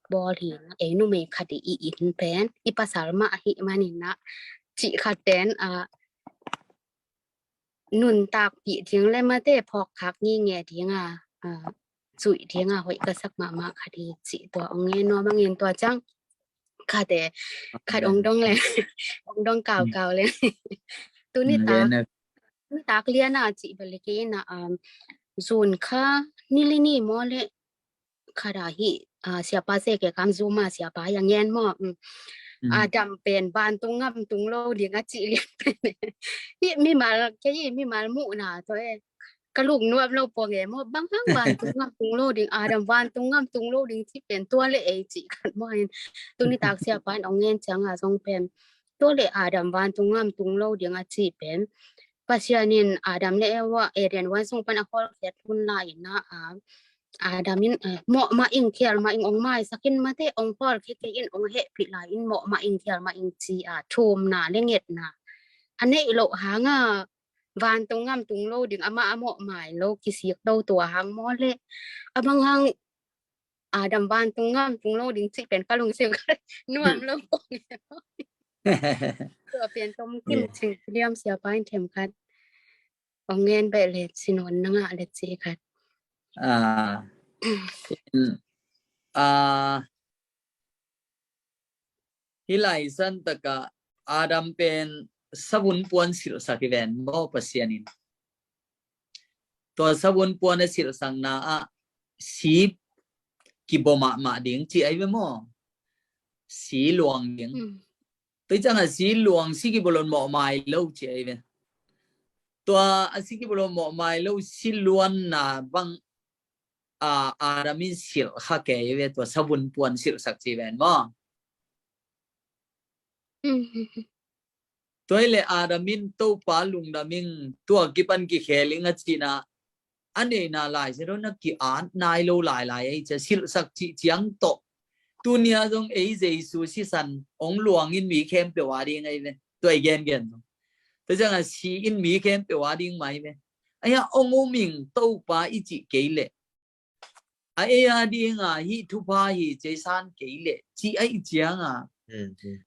bawl hi in ah, ei numei khat i inn pen i pasal mah ahih manin ah, cih khat pen, ah, nuntakpih ding le mate, phawkkhak nginge ding a, ah, zuih ding a hoih ka sak mahmah khat hi cih tua ong ngen nuam ing in, tua ciang khat e, khat ong dong le, ong dong kaukau le. Tuni tak, tuni tak lian a cih bel le kei in ah, um, June kha ni li ni maw le, khat a hih, ah, siapa se ke kam Zoom a siapa hi a ngen maw. Mm. Mm. Adam pen vantung ngam tung lo ding a cih lian pen. Hih mimal, kei hih mimal muhna tawh e, ka luk nuam lo pua nge maw, bang hang vantung ngam tung lo ding, Adam vantung ngam tung lo ding cih pen tua le ei cih khat maw in. Tuni tak siapa in ong ngen ciang a zong pen, tua le Adam vantung ngam tung lo ding a cih pen, Pasian in Adam le Eva Eden huan sung pan a hawlkhiat hun lai in ah, a, Adam in, eh, mawh mah ing, khial mah ing, ong maisak in mate, ong hawlkhia kei in, ong hehpih lai in, mawh mah ing, khial mah ing ci a, thumna le ngetna a neih loh hang a, vantung gam tung lo ding, amah a mawhmai lo kisik lo, tua hang maw le, a bang hang Adam vantung gam tung lo ding cih pen ka lungsim khat nuam lo kong. Tua pen tom kim cing liam, siapa in themkhat ong ngen beh le, sinon na ngah le cih khat. Ah. Ah. Hih laisan takah Adam pen savun puan silhsak hi ven maw, Pasian in. Tua savun puan a silhsakna ah si kibawh mahmah ding cih ahi ve maw? Si luang ding. Mm. Tua ciangah si luang, si kibawh lo mawhmai lo cih ahi ve. Tua a si kibawh lo mawhmai lo si luanna bang a, Adam in silh kha kei ve, tua savun puan silhsak ci ven maw? Mm. Tua hi le Adam in Topa lungdam ing, tua kipan kikhel ing a cihna, a neihna lai se lo na ki-at nai lo lailai ei cia, silhsak cih ciang tawh. Tunia zong ei Jesu sisan ong luang in mi khempeuh a ding ahi ve. Tua i gengen zong. Tua ciangah si in mi khempeuh a ding mai ve. Ahi a ong um ing Topa i cih kei leh, a ei a dinga hih thupha hi ceisan kei leh cih ahi cianga, mm, mm,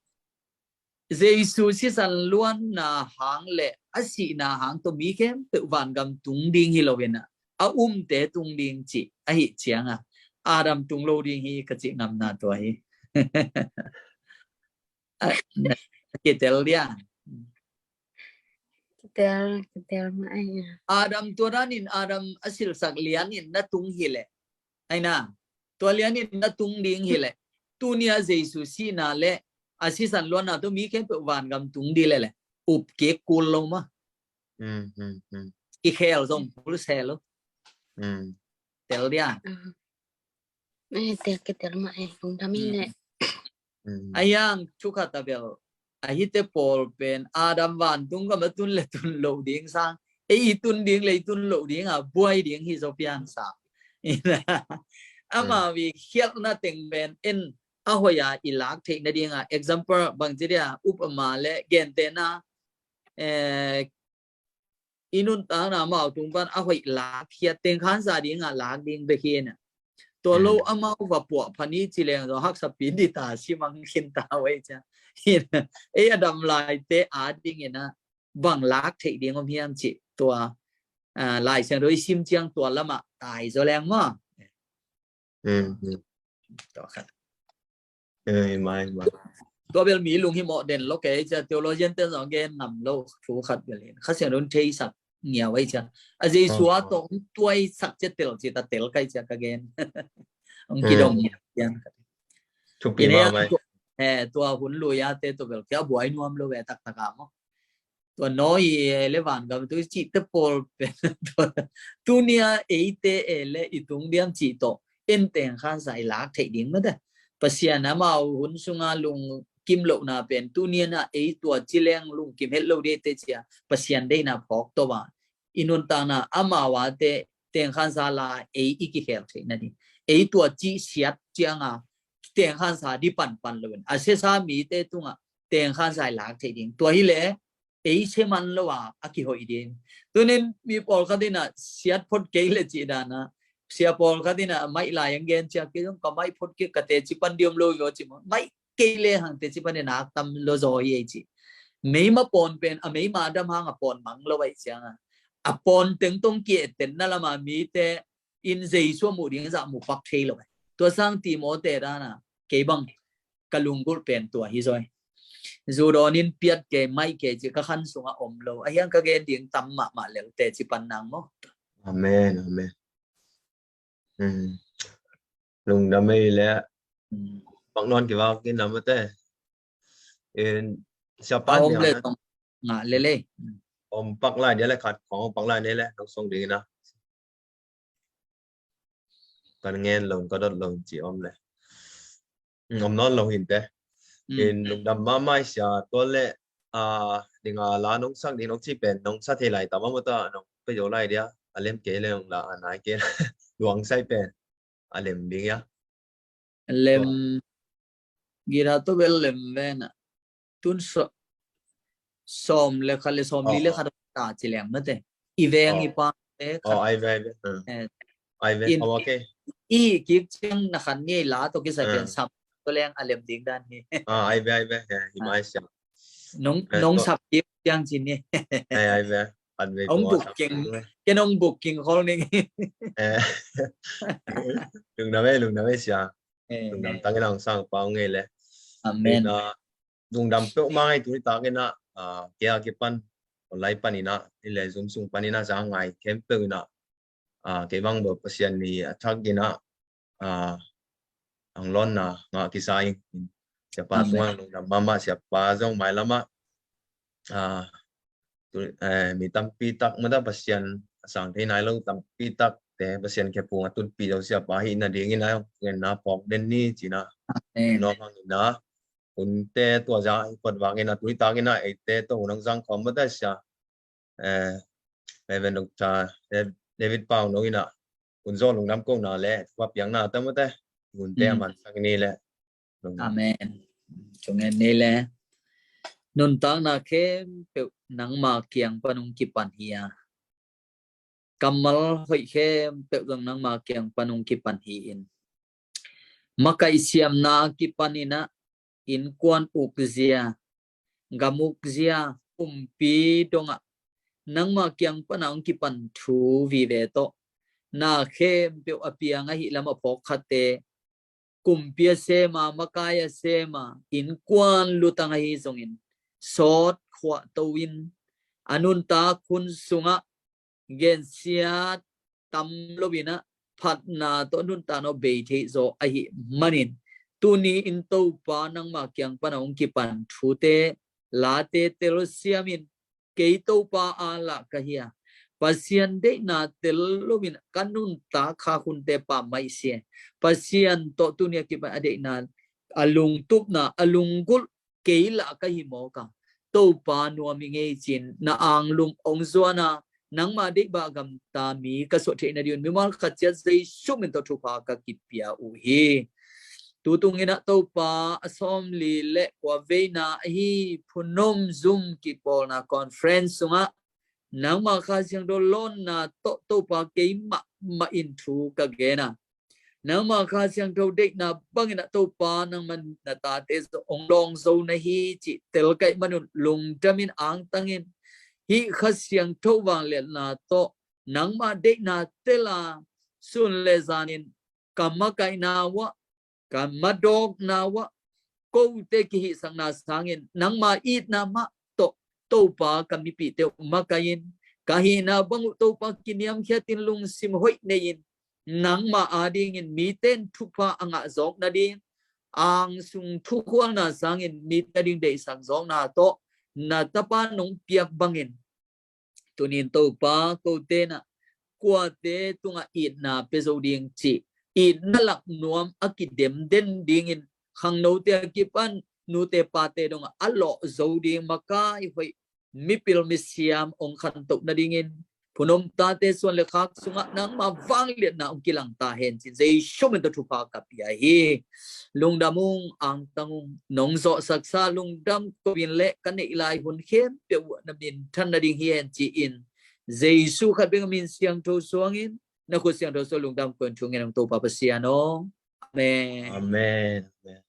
Jesu sisan luanna hang le a sihna hang tawh mi khempeuh vangam tung ding hi lo in a, a umte tung ding cih ahi cianga, Adam tung lo ding hi ka cih ngamna tua hi. A, na, kitel dia. Kitel, kitel mah ai. Adam tua danin Adam a silhsak lianin na tung hileh. Aina, tua lianin na tung ding hileh. Tunia Jesu sihna le a sisan luanna tawh mi khempeuh vangam tung ding leh le. Up kik kul lo mah. Mm, mm, mm. Kikhel zong kul se lo. Mm. Tel dia. Mm. Eh, tel kitel mah eh, lungdam ing le. Mm. Mm. A yang thu khat a bel, a hihte pawl pen Adam vantung gam a tun le tun loh ding sang, ei i tun ding le i tun loh ding a buai ding hi zaw piang sa. Amau i khialhna teng pen en a hoih a i lak theih nading a, example bangci dia, upama le gentehna, eh, i nuntakna amau tung pan a hoih lak hi a, tengkhansa ding a lak ding bek hi na. Tua lo amau va puah pha ni ci leng zaw haksa pi ding ta, si mang khin ta uh ei cia. Ei a dam laite a dingin a bang lak theih ding om hiam cih tua, ah, Lai Siangtho i sim ciang tua lamah tai zaw leng maw. Mm, mm. Tua khat. Eh, mai, mai. Tua bel mi lunghimawh den lo kei cia, theologian ten zong gen ngam lo thu khat bel in. Kha Siangtho theisak ngiau ei cia. A Jesu a tawh tuaisak cia tel ci ta tel kai cia ka gen. Ong kidong ngiau cia. Thupi mahmah. Eh, tua hun lui a te tua bel kia buai nuam lo ve taktak a maw. Tua nawi e le vangam tu cihte pawl pen tua, tunia eite e le i tung diam cih tawh en tengkhansa i lak theih ding mate. Pasian amau hun sunga lungkim lohna pen tunia na ei tua ci leng lungkim het lo ding te cia, Pasian deihna phawk tawh a i nuntakna amau a te tengkhansa la ei i kikhel theih nading. Ei tua cih siat cianga tengkhansa di panpan lo in, a siasa mite tunga tengkhansa i lak theih ding. Tua hi le ei sia man lo a a kihoih ding. Tunin mi pawlkhat in a siat phot kei le cih dan a, sia pawlkhat in a maih lai ang gen cia, kei zong ka maih phot kei, ka teci pan diam lo yo ci maw. Maih kei le hang teci pan in a tam lo zaw hi ei ci. Meima pawn pen a meima dam hang a pawn mang lo ei cianga, a pawn teng tong ki-et tenna lama mite in Jesu a muh ding zah mu pak thei lo ei. Tua sang Timote dan a kei bang ka lunggulh pen tua hi zaw ei. Zu dawnin piat kei, maih kei ci ka khan sunga om lo. A hiang ka gen ding tam mahmah lel teci pan nang maw. Amen, amen. Mm. Lungdam ei le. Mm. Pak nawn kivak in lam mate. In siapa om le tong ngah lele. Om pak lai dia le khat khong om pak lai ne le nong song ding na. Kan ngen lo, ka dot lo ci om le. Mm, om nawn lo hinte. Mm. In lungdam mahmah sia tua le, a, dinga la nong sak ding nong ci pen nong sa thei lai tam a mawta nong pe zo lai dia. A lem kei le nong la a nai kei luang sai pen a lem ding ia. A lem gita to bel lem ve na. Tun so, sawm le khat le sawm li le khat ta ci leng mate. I veng i pa te khat. Ai ve, ai ve. Ai ve. Om, okay. I kik ciang na khan ngei la to kisa ken sam to leng a lem ding dan hi. Ai ve, ai ve. Hi mai sia. Nong nong sap kik ciang ci ni. Ai ve. An ve. Ong booking. Ken ong booking hol ning. Lungdam e, lungdam e sia. Lungdam tangin ang sang pau ngei le. Amen. Lungdam peuhmah ngai tuni takin ah, kei a kipan online panin ah, i le Zoom sung panin ah za ngai khempeuh in ah, kei bang bawh Pasian ni a thak in ah, ang lawnna ngah kisa in. Siapa tungah lungdam mahmah, siapa zong mailamah mi tampi tak mata Pasian a sang thei nai lo tampi tak te Pasian khe phung a tutpi zo siapa hi nadingin a ngenna phawk den ni cina. Nuam hangin a hunte tua za i khuat vangin a tui takin a eite tawh hun ang zang khawm mata sia. Reverend Doctor David Pau no in a hun zaw lungdam kona le thupha piakna ta mata hunte a mansak ni le. Amen. Cungen ni le nuntakna khempeuh nangma kiang pan hong kipan hi a, kammal hoih khempeuh zong nangma kiang pan hong kipan hi in. Makaih siamna kipan in ah innkuan ukzia, gam ukzia, kumpi dongah nangma kiang pan a hong kipan thu vive tawh na khempeuh a piang ahi lam a phawk khatte kumpi a sema, makai a sema, innkuan lutang ahi zongin sawt khuah to in a nuntak hun sungah gensiat tam lo in ah phatna tawh nuntakna bei theih zaw ahi manin tuni in Topa nangma kiang pan a hong kipan thute late telsiam in kei Topa a lah ka hi a, Pasian deihna tel lo in ka nuntak kha hunte pammaih sia. Pasian tawh tuni a kipan a deihna, a lungtupna, a lunggulh kei lah ka hi mawk a, Topa nuam hi ngei cin na anglum hong zuan a, nangma deihbah gamta mi ka suah theih nading un mimal khat ciat Jesu min tawh thupha ka kipia uh hi. Tutung in ah Topa a sawmli le kua veina ahi Phunom Zoom kipawlna conference sungah nangma Kha Siangtho lawnna tawh Topa kei mahmah in thu ka gen a, nangma Kha Siangtho deihna bangin ah Topa nangman na tate hong lawng zo na hi cih telkaih manun lungdamin angtangin hih Kha Siangtho vangliatna tawh nangma deihna tela sun le zanin ka makaihna uah, ka madawkna uah, kote kihihsakna sangin nangma itna mah tawh Topa ka mipihte uh makaih in, ka hihna bang uh Topa kiniamkhiatin lungsim hoih nei-in nangma adingin mite in thupha a ngah zawk nading, angsung thukhualna sangin mite ading deihsak zawkna tawh na tapa nong piak bangin tunin Topa kote in ah kuate tungah itna pia zo ding cih itna lak nuam a kidem den dingin khangnote a kipan nute pate dongah a lawh zo ding makai hoih mipil misiam hong khantoh nadingin Phunom tate suan le khak sungah nangma vangliatna hong kilang ta hen cin Jesu min tawh thupha ka pia hi. Lungdam ung, angtang ung, nong zawhsaksa lungdam ko in le ka neih lai hun khempeuh uh na minthan nading hi hen ci-in Jesu khat bek a min siangtho suangin na khut siangtho suang lungdam ko in thu ngen ung Topa Pasian aw. Amen. Amen. Amen.